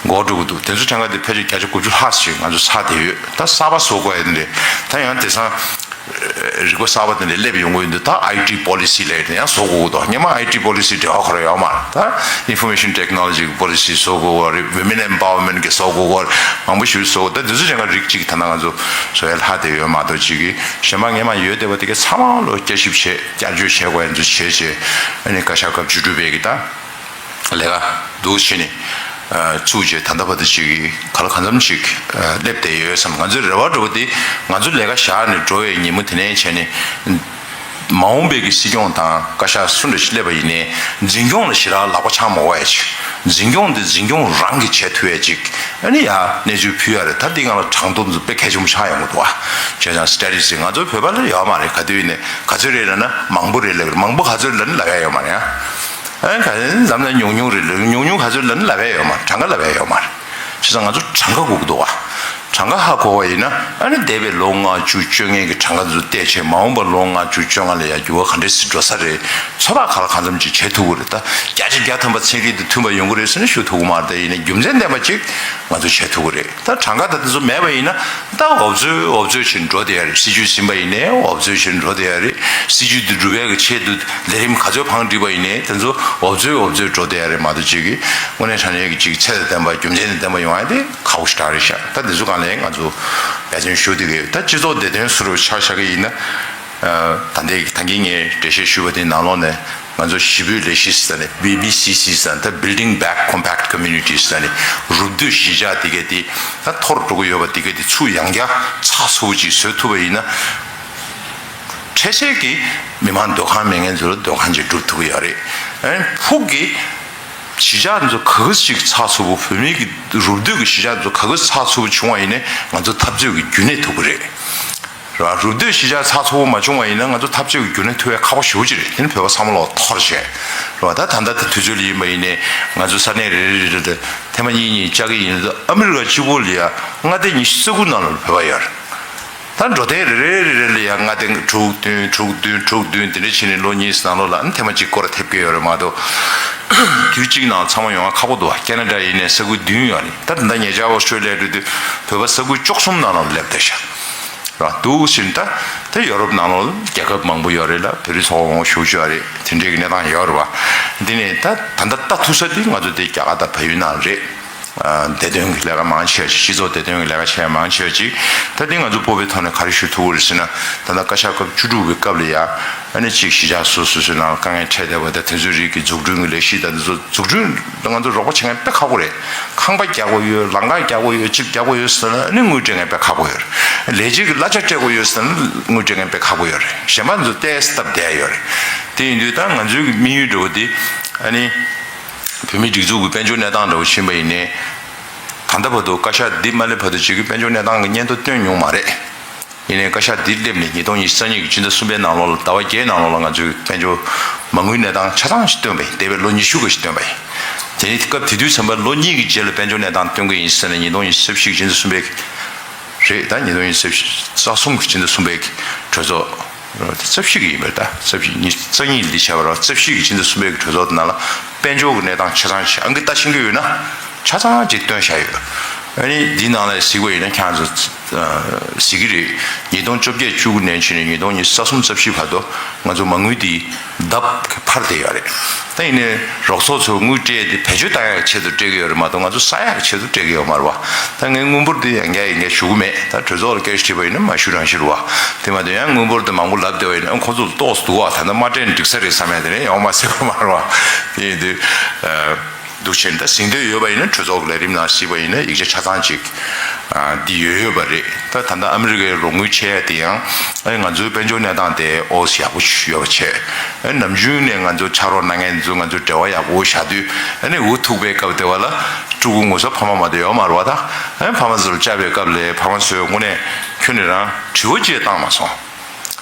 འགོར་འགྲོ་གི་འདུག་དེ་ཚོ་ཐེངས་ཀ་དེ་ཕལ་ཆེར་བརྒྱ་ཆ་དགུ་བཅུ་ལྷག་ཙམ་ང་ཚོ་ཚར་བསྡད་ཡོད། ད་གསར་པ་བཟོ་དགོས་ཡ་དེ་འདྲས། ད་ཡང་དེང་སང་ རིག་པ་གསར་པ་དེ་འདྲ་སླེབས་ཡོང་གི་ཡོད་འདུག་ད་ཨའི་ཊི་པོ་ལི་སི་ལབ་ཡ་དེ་ཡང་བཟོ་དགོས་ཀྱི་འདུག་སྔོན་མ་ཨའི་ཊི་པོ་ལི་སི་འབྲེལ་བ་ཁོ་རང་ཡོད་མ་རེད། ད་ཨིན་ཕོར་མེ་ཤན་ཊེག་ནོ་ལོ་ཇི་གི་པོ་ལི་སི་བཟོ་དགོས་པ་རེད། ཝི་མེན་ཨེམ་པ་ཝར་མེན་ཊི་གི་བཟོ་དགོས་པ་རེད། མང་པོ་ཞིག་བཟོ་དགོས། ད་འདི་ཚོ་ཅན་ག་རིགས་གཅིག་ད་ལྟ་ང་ཚོ་བཟོ་ཡ་ལྷག་བསྡད་ཡོད་མ་གཏོགས་གཅིག་གི་གཞན་པ་སྔོན་མ་ཡོད་བསྡད་པ་དེ་ག་ཚང་མ་ལོ་བསྐྱར་ཞིབ་བྱས། བསྐྱར་བཅོས་བྱེད་དགོས་ཡ་ཚོ་བྱས་བྱས། ཨ་ནི་བཀའ་ཤག་སྐབས་བཅུ་དྲུག་པའི་གི་ད་ལས་ཀ་འདུག་བྱས་ནས་བཙུགས་བྱས། ད་ལྟ་བར་དུ་ཅིག་གི་ག་ལ་གང་འཚམ་ཅིག་སླེབས་བསྡད་ཡོད་བསམ། ང་ཚོའི་རེ་བ་འདྲ་བོ་དེ་ང་ཚོ་ལས་ཀ་བཞག་ནས་འགྲོ་བའི་ཉིན་མོ་དེ་ནས་བྱས་ནས། མ་འོངས་པའི་གི་སྲིད་སྐྱོང་དང་བཀའ་ཤག་སུ་འདྲ་ཞིག་སླེབས་པ་ཡིན་ནའི་འཛིན་སྐྱོང་ལ་ཞེ་དྲག་ལག་པ་འཆང་མ་དགོས་ཡ་ཅིག་འཛིན་སྐྱོང་དེ་འཛིན་སྐྱོང་རང་གིས་བྱེད་ཐུབ་ཡ་ཅིག་ཨ་ནི་ཡ་གནས་ཚུལ་ཕུལ་ཡ་རེད། ད་འདི་སྒང་ལ་གྲངས་ཐོ་འདི་ཚོ་དཔེ་གལ་ཆེན་པོ་ཆགས་ཡོང་གི་འདུག་བ། བྱས་ཙང་སི་ཊེ་ཊི་སི་ང་ཚོ་བོད་པ་ལ་ཡོད་མ་རེད། ག་དུས་ཡིན་ནའི་ག་ཚོད་རེད་ལབ་ན་མང་པོ་རེད་ལབ་ཀྱི་རེད། མང་པོ་ག་ཚོད་ལབ་ན་ལབ་ཡ་ཡོད་མ་རེད་ཨ། ཨ་ག་ཚོད་འཛམ་ལ་ཉུང་ཉུང་རེད་ལབ། ཉུང་ཉུང་ག་ཚོད་ལབ་ན་ལབ་ཡ་ཡོད་མ་རེད། གྲངས་ཀ་ལབ་ཡ་ཡོད་མ་རེད། བྱས་ཙང་ང་ཚོ་གྲངས་ཀ་དགོས་ཀྱི་འདུག་བ། གྲངས་ཀ་ཧ་གོ་བ་ཡིན་ན་ཨ་ནི་འདས་པའི་ལོ་ལྔ་བཅུ་བཅོ་ལྔའི་གི་གྲངས་ཀ་འདི་ཚོ་བལྟས་བྱས། མ་འོངས་པ་ལོ་ལྔ་བཅུ་བཅོ་ལྔ་ལ་ཡ་འགྱུར་བ་ག་འདྲ་ཞིག་འགྲོ་ས་རེད། ཚོད་དཔག་ག་ལ་གང་འཚམ་ཅིག་བྱེད་ཐུབ་ཀྱི་རེད། ད་བརྒྱ་ཆ་བརྒྱ་ཐམ་པ་ཚན་རིག་དང་མཐུན་པ་ཡོང་གི་རེད་ཟེར་ན་ཞུ་ཐུབ་ཀྱི་མ་རེད། ད་ཡིན་ནའི་རྒྱུ་མཚན་ལྡན་པ་ཅིག་ང་ཚོ་བྱེད་ཐུབ་ཀྱི་རེད། ད་གྲངས་ཀ་ད་དེ་ཚོ་མེད་པ་ཡིན་ན་ད་འོབ་ཚོད་འོབ་ཚོད་བྱས་འགྲོ་བསྡད་ཡ་རེད། སྲིད་ཇུས་ཟིན་པ་ཡིན་ནའི་འོབ་ཚོད་བྱས་འགྲོ་བསྡད་ཡ་རེད། སྲིད་ཇུས་འདི་འགྲུབ་ཡ་གི་ཆེད་དུ་ལས་རིམ་ག་ཚོད་བང་བསྒྲིགས་པ་ཡིན་ནའི་དེ་ཚོ་འོབ་ཚོད་འོབ་ཚོད་འགྲོ་བསྡད་ཡ་རེད་མ་གཏོགས། ཅིག་གི་དངོས་གནས་དྲང་གནས་ཀྱི་ཅིག་ཚད་དང་ལྡན་པ་རྒྱུ་མཚན་དང་ལྡན་པ་ཡོང་ཡ་དེ་ཁག་པོ་ཞེ་དྲག་རེད་ཤག་ད་འདི་ཚོ་སྒང་ལ་ང་ཚོ་འབད་བརྩོན་ཞུ་བསྡད་ཀྱི་ཡོད། ད་སྤྱི་ཚོགས་བདེ་དོན་སུ་རུ་ཆ་བཞག་གི་ཡིན་ན། ད་ལྟའི་ད་གིན་ངས་འགྲེལ་བཤད་ཞུས་པ་དེའི་ནང་ལོགས་ནས་ང་ཚོ་གཞིས་སྤོས་ལས་གཞི་ཟེར་ནས་བི་བི་སི་སི་ཟེར་ནས། ད་Building Back Compact Communities ཟེར་ནས་རུབ་རྡོས་གཞིས་ཆགས་དེ་ག་དེ་ད་འཐོར་འགྲོ་གི་ཡོད་པ་དེ་ག་དེ་ཚུར་ཡང་བསྐྱར་ཚགས་ཚུད་པོ་ཅིག་བཟོ་ཐུབ་པ་ཡིན་ན། འཕྲལ་སེལ་གྱི་མི་མང་སྡོད་ཁང་མེད་མཁན་ཚོ་ལ་སྡོད་ཁང་ཅིག་སྒྲུབ་ཐུབ་ཀྱི་ཡོད་རེད། ཨ་ནི་ཕུགས་ཀྱི་གཞིས་ཆགས་ཚོ་ག་ག་ཅིག་ཚགས་ཚུད་པོ། བོད་མི་གི་རུབ་རྡོས་ཀྱི་གཞིས་ཆགས་ཚོ་ག་ག་ཚགས་ཚུད་པོ་བྱུང་བ་ཡིན་ནའི་ང་ཚོ་འཐབ་རྩོད་ཀྱི་རྒྱུན་གནས་ཐུབ་ཀྱི་རེད། རེད་བ། རུབ་རྡོས་གཞིས་ཆགས་ཚགས་ཚུད་པོ་མ་བྱུང་བ་ཡིན་ན་ང་ཚོ་འཐབ་རྩོད་ཀྱི་རྒྱུན་གནས་ཐུབ་ཡ་ཁག་པོ་ཞེ་པོ་ཅིག་རེད། དེ་ནི་བོད་པ་ཚང་མ་ལོག་འཐོར་བྱས། རེད་བ། ད་ད་ལྟ་དེ་དུས་ཚོད་ལ་ཡིན་པ་ཡིན་ནའི་ང་ཚོ་ས་གནས་རེ་རེ་རེ་རེ་ཐེངས་མ་གཉིས་གཉིས་བཅར་གྱི་ཡིན་ཙང་ཨ་མི་རི་ཀ་གཅིག་པོ་ལ་ཡ་མངའ་སྡེ་ཉི་ཤུ་རྩ་དགུ་ནང་ལ་བོད་པ་ཡོད་རེད། ད་འགྲོ་དོན་རེ་རེ་རེ་རེ་ལ་ཡང་མངའ་སྡེ་དྲུག་བདུན་དྲུག་བདུན་དྲུག་བདུན་དེ་འདྲ་བྱས་ནས་ལོ་གཉིས་ནང་ལོགས་ལ་ཨ་ནི་ཐེངས་མ་གཅིག་སྐོར་ཐེབས་ཀྱི་ཡོད་རེད་མ་གཏོགས། དུས་གཅིག་ནང་ཚང་མ་ཡོང་བ་ཁག་པོ་འདུག་བ། ཁེ་ན་ཌ་ཡིན་ནའི་ས་ཁུལ་བདུན་ཡོད་རེད། ད་ད་ལྟ་ཉེ་ཆར་ཨོ་སི་ཀྲོ་ལི་ཡ་འགྲོ་དུས་བོད་པ་ས་ཁུལ་བཅུ་གསུམ་ནང་ལ་སླེབས་བསྡད་ཤག་ར། འདུག་ཟེར་ད་ད་ཡོ་རོབ་ནང་ལོགས་རྒྱལ་ཁབ་མང་པོ་ཡོད་རེད་ལ། བོད་རིགས་ཚོགས་པ་མང་པོ་ཞེ་པོ་ཅིག་ཡོད་རེད། དེ་འདྲའི་གི་གནས་སྟངས་ཡོད་རེད་བ། འདི་ནས་ད་ད་ལྟ་ལྟ་ཐུབ་ས་དེ་ང་ཚོ་དེ་རྒྱ་གར་དང་བལ་ཡུལ་ནང་རེད། བདེ་དོན་གྱི་ལས་ཀ་མང་ཆེ་བ་ཅིག་སྤྱི་ཚོགས་བདེ་དོན་གྱི་ལས་ཀ་བྱས་མང་ཆེ་བ་ཅིག་ད་འདི་ང་ཚོ་སྤོབས་པའི་ཐོག་ནས་ག་རེ་ཞུ་ཐུབ་ཀྱི་རེད་ཟེར་ན། ད་ལྟ་བཀའ་ཤག་སྐབས་བཅུ་དྲུག་པའི་སྐབས་ལ་ཡ་ཨ་ནི་གཅིག་གཞིས་ཆགས་སོ་སོ་སོའི་ནང་ལ་དཀའ་ངལ་འཕྲད་བསྡད་པ་དང་། དེ་ཚོའི་རིགས་ཀྱི་འཛུགས་སྐྲུན་གྱི་ལས་གཞི་དང་འདི་ཚོ་འཛུགས་སྐྲུན་ལ་ང་ཚོ་རོགས་པ་བྱེད་མཁན་དཔེ་ཁག་པོ་རེད། ཁང་པ་རྒྱག་དགོས་ཡོད། ལམ་ཁ་རྒྱག་དགོས་ཡོད། ཅིག་རྒྱག་དགོས་ཡོད་ཟེར་ན་ཨ་ནི་དངུལ་སྤྲད་མཁན་དཔེ་ཁག་པོ་ཡོད་རེད། ལས་བྱེད་ཀྱི་གླ་ཆ་སྤྲད་དགོས་ཡོད་ཟེར་ན་དངུལ་སྤྲད་མཁན་དཔེ་ཁག་པོ་ཡོད་རེད། གཞན་པ་ཚོ་ཏོག་ཙམ་སྟབས་བདེ་ཡོད་རེད། དེ་ཡིན་དུས་ད་ང་ཚོའི་དམིགས་ཡུལ་འདྲ་བོ་དེ་ཨ་ནི་བོད་མིའི་སྒྲིག་འཛུགས་ཀྱི་དཔལ་འབྱོར་གནས་སྟངས་འདྲ་བོ་ཕྱིན་པ་ཡིན་ནའི། ད་ལྟ་བར་དུ་བཀའ་ཤག་འདི་མ་སླེབས་བར་དུ་ཅིག་གི་དཔལ་འབྱོར་གནས་སྟངས་ཀྱི་སྙན་ཐོ་བཏོན་མྱོང་མ་རེད། ཡིན་ནའི་བཀའ་ཤག་འདི་སླེབས་ནས་ཉིས་སྟོང་ཉི་ཤུ་རྩ་གཉིས་ཀྱི་ཕྱི་ཟླ་གསུམ་པའི་ནང་ལོགས་ལ་ཟླ་བ་བརྒྱད་ནང་ལོགས་ལ་ང་ཚོའི་དཔལ་འབྱོར་མ་དངུལ་གནས་སྟངས་ཆ་ཚང་ཞིག་བཏོན་པ་ཡིན། འདས་པའི་ལོ་ཉི་ཤུ་ག་ཞིག་བཏོན་པ་ཡིན། དེ་ནི་སྐབས་དེ་དུས་ཙམ་པ་ལོ་གཉིས་ཀྱི་རྗེས་ལ་དཔལ་འབྱོར་གནས་སྟངས་སྟོན་གྱི་ཡིན་ཟེར་ནས་ཉིས་སྟོང་ཉི་ཤུ་རྩ་བཞི་གི་ཕྱི་ཟླ་གསུམ་པའི་རེད། ད་ཉིས་སྟོང་ཉི་ཤུ་རྩ་གསུམ་གྱི་ཕྱི་ཟླ་གསུམ་པའི་གྲོས་ཚོགས། རྩ་བཞི་གི་ཡིན་པ་རེད། ད་རྩ་བཞི་ཉི་ཤུ་རྩ་གཉིས་ལ་འདི་བྱས་པ་རེད། རྩ་བཞི་གི་ཕྱི་ཟླ་གསུམ་པའི་གྲོས་ཚོགས་དེ་ནང་ལ་དཔལ་འབྱོར་གྱི་གནས་སྟངས་ཆ་ཚང་ཞིག་ཨང་ཀི་ལྟ་ཤེས་ཀྱི་ཡོད་ན་ཆ་ཚང་ཅིག་བཏོན་བཞག་ཡོད། ཨ་ནི་འདི་ནང་ལ་གཟིགས་པ་ཡིན་ན་ཁྱེད་ཚོ་གཟིགས་ཀྱི་རེད། ཉིས་སྟོང་བཅོ་བརྒྱད་བཅུ་དགུ་ནས་བྱས་ནས་ཉིས་སྟོང་ཉི་ཤུ་རྩ་གསུམ་རྩ་བཞི་བར་དུ་ང་ཚོ་མ་དངུལ་འདི་ལྡབ་འཕར་བསྡད་ཡོད་རེད། ད་ཡིན་ནའི་རོགས་ཚོགས་ཚོས་དངུལ་སྤྲད་དེ་བེད་སྤྱོད་བཏང་ཡག་ཆེད་དུ་སྤྲད་ཀྱི་ཡོད་རེད་མ་གཏོགས་ང་ཚོ་ཟ་ཡག་ཆེད་དུ་སྤྲད་ཀྱི་ཡོད་མ་རེད་བ། ད་ངས་དངུལ་འབོར་འདི་ཡང་བསྐྱར་ཡང་བསྐྱར་ཞུ་གི་མེད། ད་གྲོས་ཚོགས་ལ་སྐད་ཆ་དྲིས་པ་ཡིན་ན་མ་ཞུ་རང་ཞུ་རེད་བ། དེ་མ་གཏོགས་ཡང་དངུལ་འབོར་དེ་མང་པོ་ལབ་བསྡད་པ་ཡིན་ན་ཁོ་ཚོ་ལ་ཏོག་ཙམ་སྡུག་བ། ད་ལྟ་མ་སྤྲད་ན་འགྲིག་ས་རེད་བསམ་ཡ་དེ་ནས་ཡོང་མ་སྲིད་པ་མ་རེད་བ། དེ་ཡིན་དུས། འདུག་བྱས་ནས་ད་ཟིན་འདོད་ཡོད་པ་ཡིན་ན་གྲོས་ཚོགས་ཀྱི་ལས་རིམ་ནང་གཟིགས་པ་ཡིན་ན་ཡིག་ཆ་ཆ་ཚང་ཅིག་འདི་ཡོད་ཡོད་པ་རེད། ད་ད་ལྟ་ཨ་མི་རི་ཀའི་རོགས་དངུལ་ཆད་ཡ་དེ་ཡང་ཨ་ནི་ང་ཚོའི་དཔལ་འབྱོར་གནས་སྟངས་དེ་ཨོ་ཡག་པོ་ཡོད་པ་བྱས། ཨ་ནི་ནམ་རྒྱུན་ནས་ང་ཚོ་ཕྱག་རོགས་གནང་མཁན་ཚོ་ང་ཚོ་འབྲེལ་བ་ཡག་པོ་བཞག་དུས་ཨ་ནི་འུ་ཐུག་པའི་སྐབས་དེ་བ་ལ་ཕྲུ་གུ་ངོ་ས་ཕ་མ་མ་གཏོགས་ཡོད་མ་རེད་བ། ད་ཨ་ནི་ཕ་མ་ཚོར་བཅར་བའི་སྐབས་ལ་ཕ་མ་ཚོས་དངོས་གནས་ཁྱོན་ནས་རང་དྲི་བ་ཅིག་བཏང་མ་སོང་།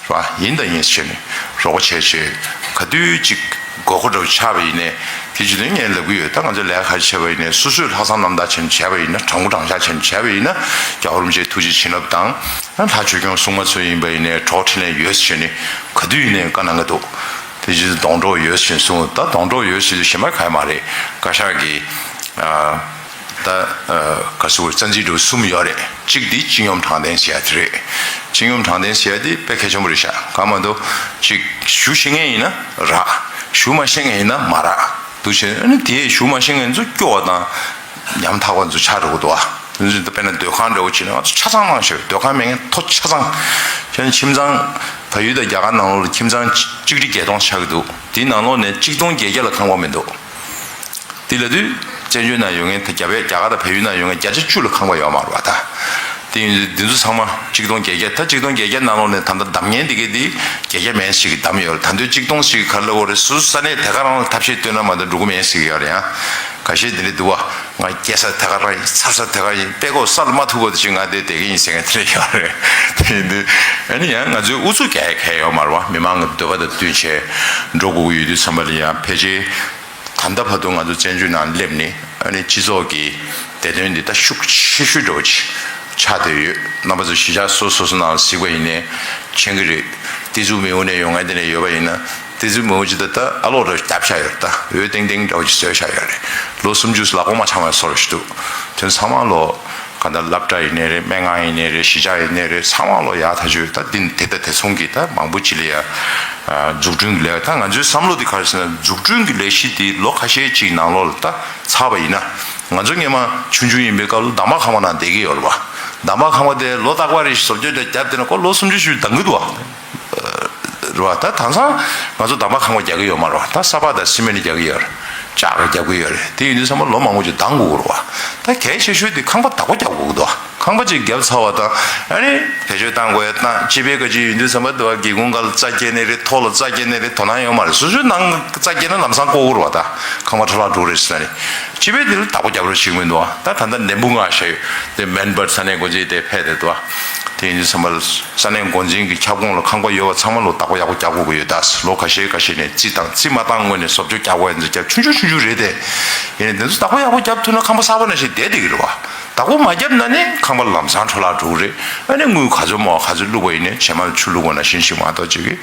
རེད་བ། ཡིན་དང་ཡིན་ཟེར་ནས་རོགས་པ་བྱས་བྱས་ག་དུས་ཅིག་དགོས་མཁོ་འདྲ་བོ་ཆགས་པ་ཡིན་ནའི་དེ་བྱེད་དུས་ངས་ལབ་ཀྱི་ཡོད། ད་ང་ཚོ་ལས་ཀ་ག་རེ་བྱས་པ་ཡིན་ནའི་སོ་སོས་ལྷག་བསམ་རྣམ་དག་བྱས་ནས་བྱས་པ་ཡིན་ན། དྲང་པོ་དྲང་བཞག་བྱས་ནས་བྱས་པ་ཡིན་ན་རྒྱལ་བ་རིན་པོ་ཆེའི་ཐུགས་རྗེ་བྱིན་རླབས་དང་། ལྷ་ཆོས་སྐྱོང་སྲུང་མ་ཚོ་ཡིན་པ་ཡིན་ནའི་གྲོགས་འཕྲིན་ལས་ཡོད་ཟེར་ནས་ག་དུས་ཡིན་ནའི་བཀའ་གནང་གི་འདུག་དེ་བྱེད་དུས་སྡོང་གྲོགས་ཡོད་ཟེར་ནས་གསུངས། ད་སྡོང་གྲོགས་ཡོད་ཟེར་དུས་གཞན་པ་ག་ཡང་མ་རེད། བཀའ་ཤག་གི་ཨ། ད་ག་སུ་བརྩམས་ཆོས་འདྲ་བོ་གསུམ་ཡོད་རེད། གཅིག་འདི་སྤྱི་སྙོམས་དྲང་བདེན་ཟེར་ཡ་དེ་རེད། སྤྱི་སྙོམས་དྲང་བདེན་ཟེར་ཡ་དེ་དཔེ་གལ་ཆེན་པོ་རེད་ཤག་གང་མ་གཏོགས་གཅིག་ཞུ་ཤེས་མཁན་ཡིན་ན་རག་ཞུ་མ་ཤེས་མཁན་ཡིན་ན་མ་རག་འདུག་བྱས་ཨ་ནི་དེས་ཞུ་མ་ཤེས་མཁན་ཚོ་སྐྱོ་བ་དང་ཉམ་ཐག་པ་ཚོ་ཆགས་འགྲོ་གི་འདུག་ཨ། དཔེར་ན་སྡོད་ཁང་འདྲ་བོ་བྱས་ན་ང་ཚོ་ཆ་ཚང་གནང་ཤོག་སྡོད་ཁང་མེད་མཁན་མཐོ་ཆ་ཚང་། བྱས་ན་ཁྱིམ་ཚང་བལ་ཡུལ་དང་རྒྱ་གར་ནང་ལོགས་ལ་ཁྱིམ་ཚང་གཅིག་ཁྲི་བརྒྱད་སྟོང་ཆགས་ཀྱི་འདུག་དེའི་ནང་ལོགས་ནས་གཅིག་སྟོང་བརྒྱད་བརྒྱ་ལ་ཁང་པ་མི་འདུག་དེ་ལབ་དུས་བཙན་བྱོལ་ནང་ཡོད་མཁན་དང་རྒྱ་བལ་རྒྱ་གར་དང་བལ་ཡུལ་ནང་ཡོད་མཁན་བརྒྱ་ཆ་བཅུ་ལ་ཁང་པ་ཡོད་མ་རེད་པ་ད། དེ་ཡིན་དུས་འདི་ཚོ་ཚང་མ་གཅིག་སྟོང་བརྒྱད་བརྒྱ་ད་གཅིག་སྟོང་བརྒྱད་བརྒྱ་ནང་ལོགས་ནས་ད་ལྟ་བདམས་མཁན་དེ་གས་དེ་བརྒྱད་བརྒྱ་མན་ཞིག་གིས་བདམས་ཡོད་རེད། ད་དུང་གཅིག་སྟོང་ཞིག་ག་རེ་ལབ་དགོས་རེད། སོ་སོ་ས་གནས་དེ་ག་རང་ལ་ཐབས་ཤེས་བཏོན་ན་མ་གཏོགས་འགྲོ་གི་མེད་ཟེར་གྱི་ཡོད་རེད་ཡང་། ཁ་ཤས་དེ་འདྲ་འདུག་བ། ང་སྐྱེས་ས་དེ་ག་རང་ཡིན། འཚར་ས་དེ་ག་ཡིན། དཔྲལ་ཀོ་ས་ལ་མ་ཐུག་པ་དེ་ཅིག་ང་དེ་བསྡད་ཀྱི་ཡིན་ཟེར་མཁན་དེ་འདྲ་ཡོད་རེད། དེ་ཡིན་དུས་ཨ་ནི་ཡང་ང་ཚོའི་ཨུ་ཚུགས་རྒྱག་ཡ་གང་ཡང་ཡོད་མ་རེད་བ། མི་མང་གི་འདོད་པ་དང་བསྟུན་བྱས་འགྲོ་དགོས་ཀྱི་ཡོད་དུས་ཙམ་པ་ལ་ཡང་ཕལ་ཆེར་ད་ལྟ་བར་དུ་ང་ཚོ་བཙན་བྱོལ་ནང་སླེབས་ནས་ཨ་ནི་སྤྱི་ཚོགས་ཀྱི་བདེ་དོན་འདི་ད་ཤུགས་ཆེ་ཤོས་འདྲ་བོ་ཅིག་ཆགས་བསྡད་ཡོད། རྣམ་པ་ཚོ་གཞིས་ཆགས་སོ་སོ་སོ་ནང་ལ་གཟིགས་པ་ཡིན་ནའི་མཁྱེན་གྱི་རེད། ཏི་ཛུ་མེའུ་ནས་ཡོང་མཁན་དེ་ནས་ཡོད་པ་ཡིན་ན། དེ་ཚོའི་མི་འོ་ཅི་ད་ལྟ་ཨ་ལོག་འདྲ་བརྒྱབ་བཞག་ཡོད་རེད། ད་འོད་ཏིང་ཏིང་འདྲ་བོ་ཅིག་བཟོས་བཞག་ཡོད་རེད། ལོ་སུམ་ཅུ་ལག་པ་མ་འཆང་བའི་བཟོ་འདྲ་ཞིག་འདུག་དེ་ཚང་མ་ལོ་ག་འདྲ་སློབ་གྲྭ་ཡིན་ནའི་རེད། སྨན་ཁང་ཡིན་ནའི་རེད། གཞིས་ཆགས་ཡིན་ནའི་རེད། ཚང་མ་ལོ་ཡག་ཐག་ཆོད། ད་འདི་དེ་ད་དེ་མཚུངས་ཀྱི་ད་མང་པོ་ཅིག་ལ་ཡ་འཛུགས་སྐྲུན་གྱི་ལས་ད་ང་ཚོའི་བསམ་བློ་འདི་ག་རེ་ཟེར་ན། འཛུགས་སྐྲུན་གྱི་ལས་གཞི་འདི་ལོ་ཁ་ཤས་ཅིག་ནང་ལོགས་ལ་ད་ཚར་བ་ཡིན་ན། ང་ཚོ་སྔོན་མ་ཆུང་ཆུང་ཡིན་པའི་སྐབས་ལ་འདམ་བག་ཁང་པ་ནང་བསྡད་ཀྱི་ཡོད་རེད་བ། འདམ་བག་ཁང་པ་དེ་ལོ་རྟག་པར་རེ་བཞིན་བཟོ་བཅོས་འདྲ་བརྒྱབ་བསྡད་ན་ཁོ་ལོ་སུམ་ཅུ་བཞི་བཅུ་འདང་གི་འདུག་བ། རེད་བ། ད་དེང་སང་ང་ཚོ་འདམ་བག་ཁང་པ་རྒྱག་གི་ཡོད་མ་རེད་བ། ད་ས་ཕག་དང་སི་མེན་རྒྱག་གི་ཡོད་རེད། ལྕགས་རྒྱག་གི་ཡོད་རེད། དེ་ཡིན་དུས་ཚང་མ་ལོ་མང་པོ་ཅིག་འདང་དགོས་ཀྱི་རེད་བ། ད་གལ་ཆེ་ཤོས་དེ་ཁང་པ་བདག་པོ་རྒྱག་དགོས་ཀྱི་འདུག་ཁང་པ་ཅིག་བརྒྱབ་ཚར་བ་དང་ཨ་ནི་བེད་སྤྱོད་བཏང་དགོས་ཡ་བཏང་། སྤྱི་པའི་བཀའ་སྤྱི་ཡིན་དུས་ཚང་མ་འདུག་བ། སྒེའུ་ཁུང་སྒང་ལ་རྩྭ་སྐྱེས་ནི་རེད། ཐོག་ལ་རྩྭ་སྐྱེས་ནི་རེད། དོ་སྣང་ཡོད་མ་རེད། སོ་སོའི་ནང་རྩྭ་སྐྱེས་ན་ལམ་སང་བཀོག་དགོས་རེད་བ། ད་ཁང་པ་འཕྲོ་བརླག་འགྲོ་གི་རེད་ཟེར་ནི། སྤྱི་པའི་དེ་ལ་བདག་པོ་རྒྱབ་རོགས་བྱེད་ཀྱི་མི་འདུག་བ། ད་ད་ལྟ་ནད་འབུ་ལྔ་བཞག་ཡོད། དེ་མེལ་བྷོན་ས་གནས་འགོ་འཛིན་དེ་ཕེབས་བསྡད་འདུག་བ། དེ་ཡིན་དུས་ཚང་མ་ལ་ས་གནས་འགོ་འཛིན་གྱི་ཁྱབ་ཁོངས་ལ་ཁང་པ་ཡོད་པ་ཚང་མ་ལོ་བདག་པོ་ཡག་པོ་རྒྱག་དགོས་ཀྱི་ཡོད། ད་ལོ་ཁ་ཤས་ཁ་ཤས་ནས་རྩིས་བཏང་། རྩིས་མ་བཏང་སྔོན་ནས་བཟོ་བཅོས་རྒྱག་དགོས་ཡ་འདི་རྒྱབ་ཆུང་ཆུང་ཆུང་ཆུང་རེད་དེ། ཡིན་ནའི་འདི་ཚོ་བདག་པོ་ཡག་པོ་རྒྱབ་ཐུབ་ན་ཁང་པ་གསར་པ་ནང་བཞིན་བསྡད་བསྡད་ཀྱི་རེད་བ། བདག་པོ་མ་བརྒྱབ་ན་ནི་ཁང་པ་ལམ་སང་འཕྲོ་བརླག་འགྲོ་གི་རེད། ཨ་ནི་དངུལ་ག་ཚོད་མོ་ག་ཚོད་བླུགས་པ་ཡིན་ནའི་བྱེ་མ་ལ་ཆུ་བླུགས་པ་ནང་བཞིན་ཞིག་མ་གཏོགས་ཅིག་གིས་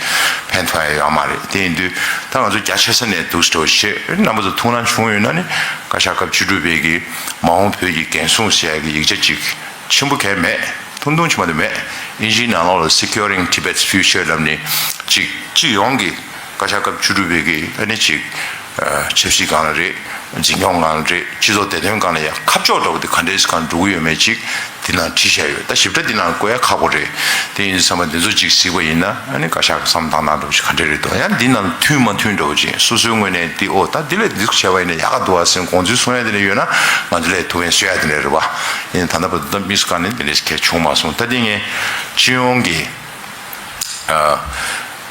ཕན་ཐོགས་ཡ་ཡོད་མ་རེད། དེ་ཡིན་དུས་ད་ང་ཚོ་རྒྱ་ཆེ་ས་ནས་འདུག་སེ་འགྲོ་བྱེད། རྣམ་པ་ཚོ་ཐུགས་སྣང་བྱུང་ཡོད་ན་ནི་བཀའ་ཤག་སྐབས་བཅུ་དྲུག་པའི་གི་མ་འོངས་བོད་ཀྱི་འགན་སྲུང་ཟེར་ཡ་གི་ཡིག་ཆ་ཅིག་ཆེན་པོ་གང་ཡང་མེད། ཐུང་ཐུང་ཆེ་མ་དེ་མེད། ཨིན་ཇིའི་ནང་ལོགས་ལ་Securing Tibet's Future ལབ་ནས་ཅིག་སྤྱི་ཡོངས་ཀྱི་བཀའ་ཤག་སྐབས་བཅུ་དྲུག་པའི་གི་ཨ་ནི་ཅིག་ཆབ་སྲིད་སྒང་ལ་རེད། འཛིན་སྐྱོང་སྒང་ལ་རེད། སྤྱི་ཚོགས་བདེ་དོན་སྒང་ལ་ཡང་ཁ་ཕྱོགས་འདྲ་བོ་དེ་ག་འདྲས་སྒང་འགྲོ་གི་ཡོད་མེད་ཅིག་དེ་ནང་བྲིས་བཞག་ཡོད། ད་ཞིབ་ཕྲ་དེ་ནང་བཀོད་ཡ་ཁག་པོ་རེད། དེ་ཡིན་དུས་ཚང་མ་འདི་ཚོ་ཅིག་གཟིགས་པ་ཡིན་ན་ཨ་ནི་བཀའ་ཤག་གི་བསམ་བློ་བཏང་སྟངས་འདྲ་བོ་ཅིག་ག་འདྲས་རེད་འདུག་ཡང་འདི་ནང་མཐུན་མ་མཐུན་འདྲ་བོ་ཅིག་སོ་སོའི་ངོས་ནས་འདི་ཨོ་ད་འདི་ལས་འདི་བྱས་པ་ཡིན་ན་ཡག་ག་འདུག་ཨ་ཟེར་དགོངས་ཚུལ་གསུང་ཡ་དེ་འདྲ་ཡོད་ན་ང་ཚོ་ལས་ཐུགས་ཕན་གསོས་ཡ་དེ་འདྲ་རེད་བ། ཡིན་ད་ལྟ་བར་དུ་ད་མི་སུ་གང་ནས་འདི་འདྲས་གལ་བྱུང་མ་སོང་། ད་འདི་ངས་སྤྱི་ཡོངས་ཀྱི་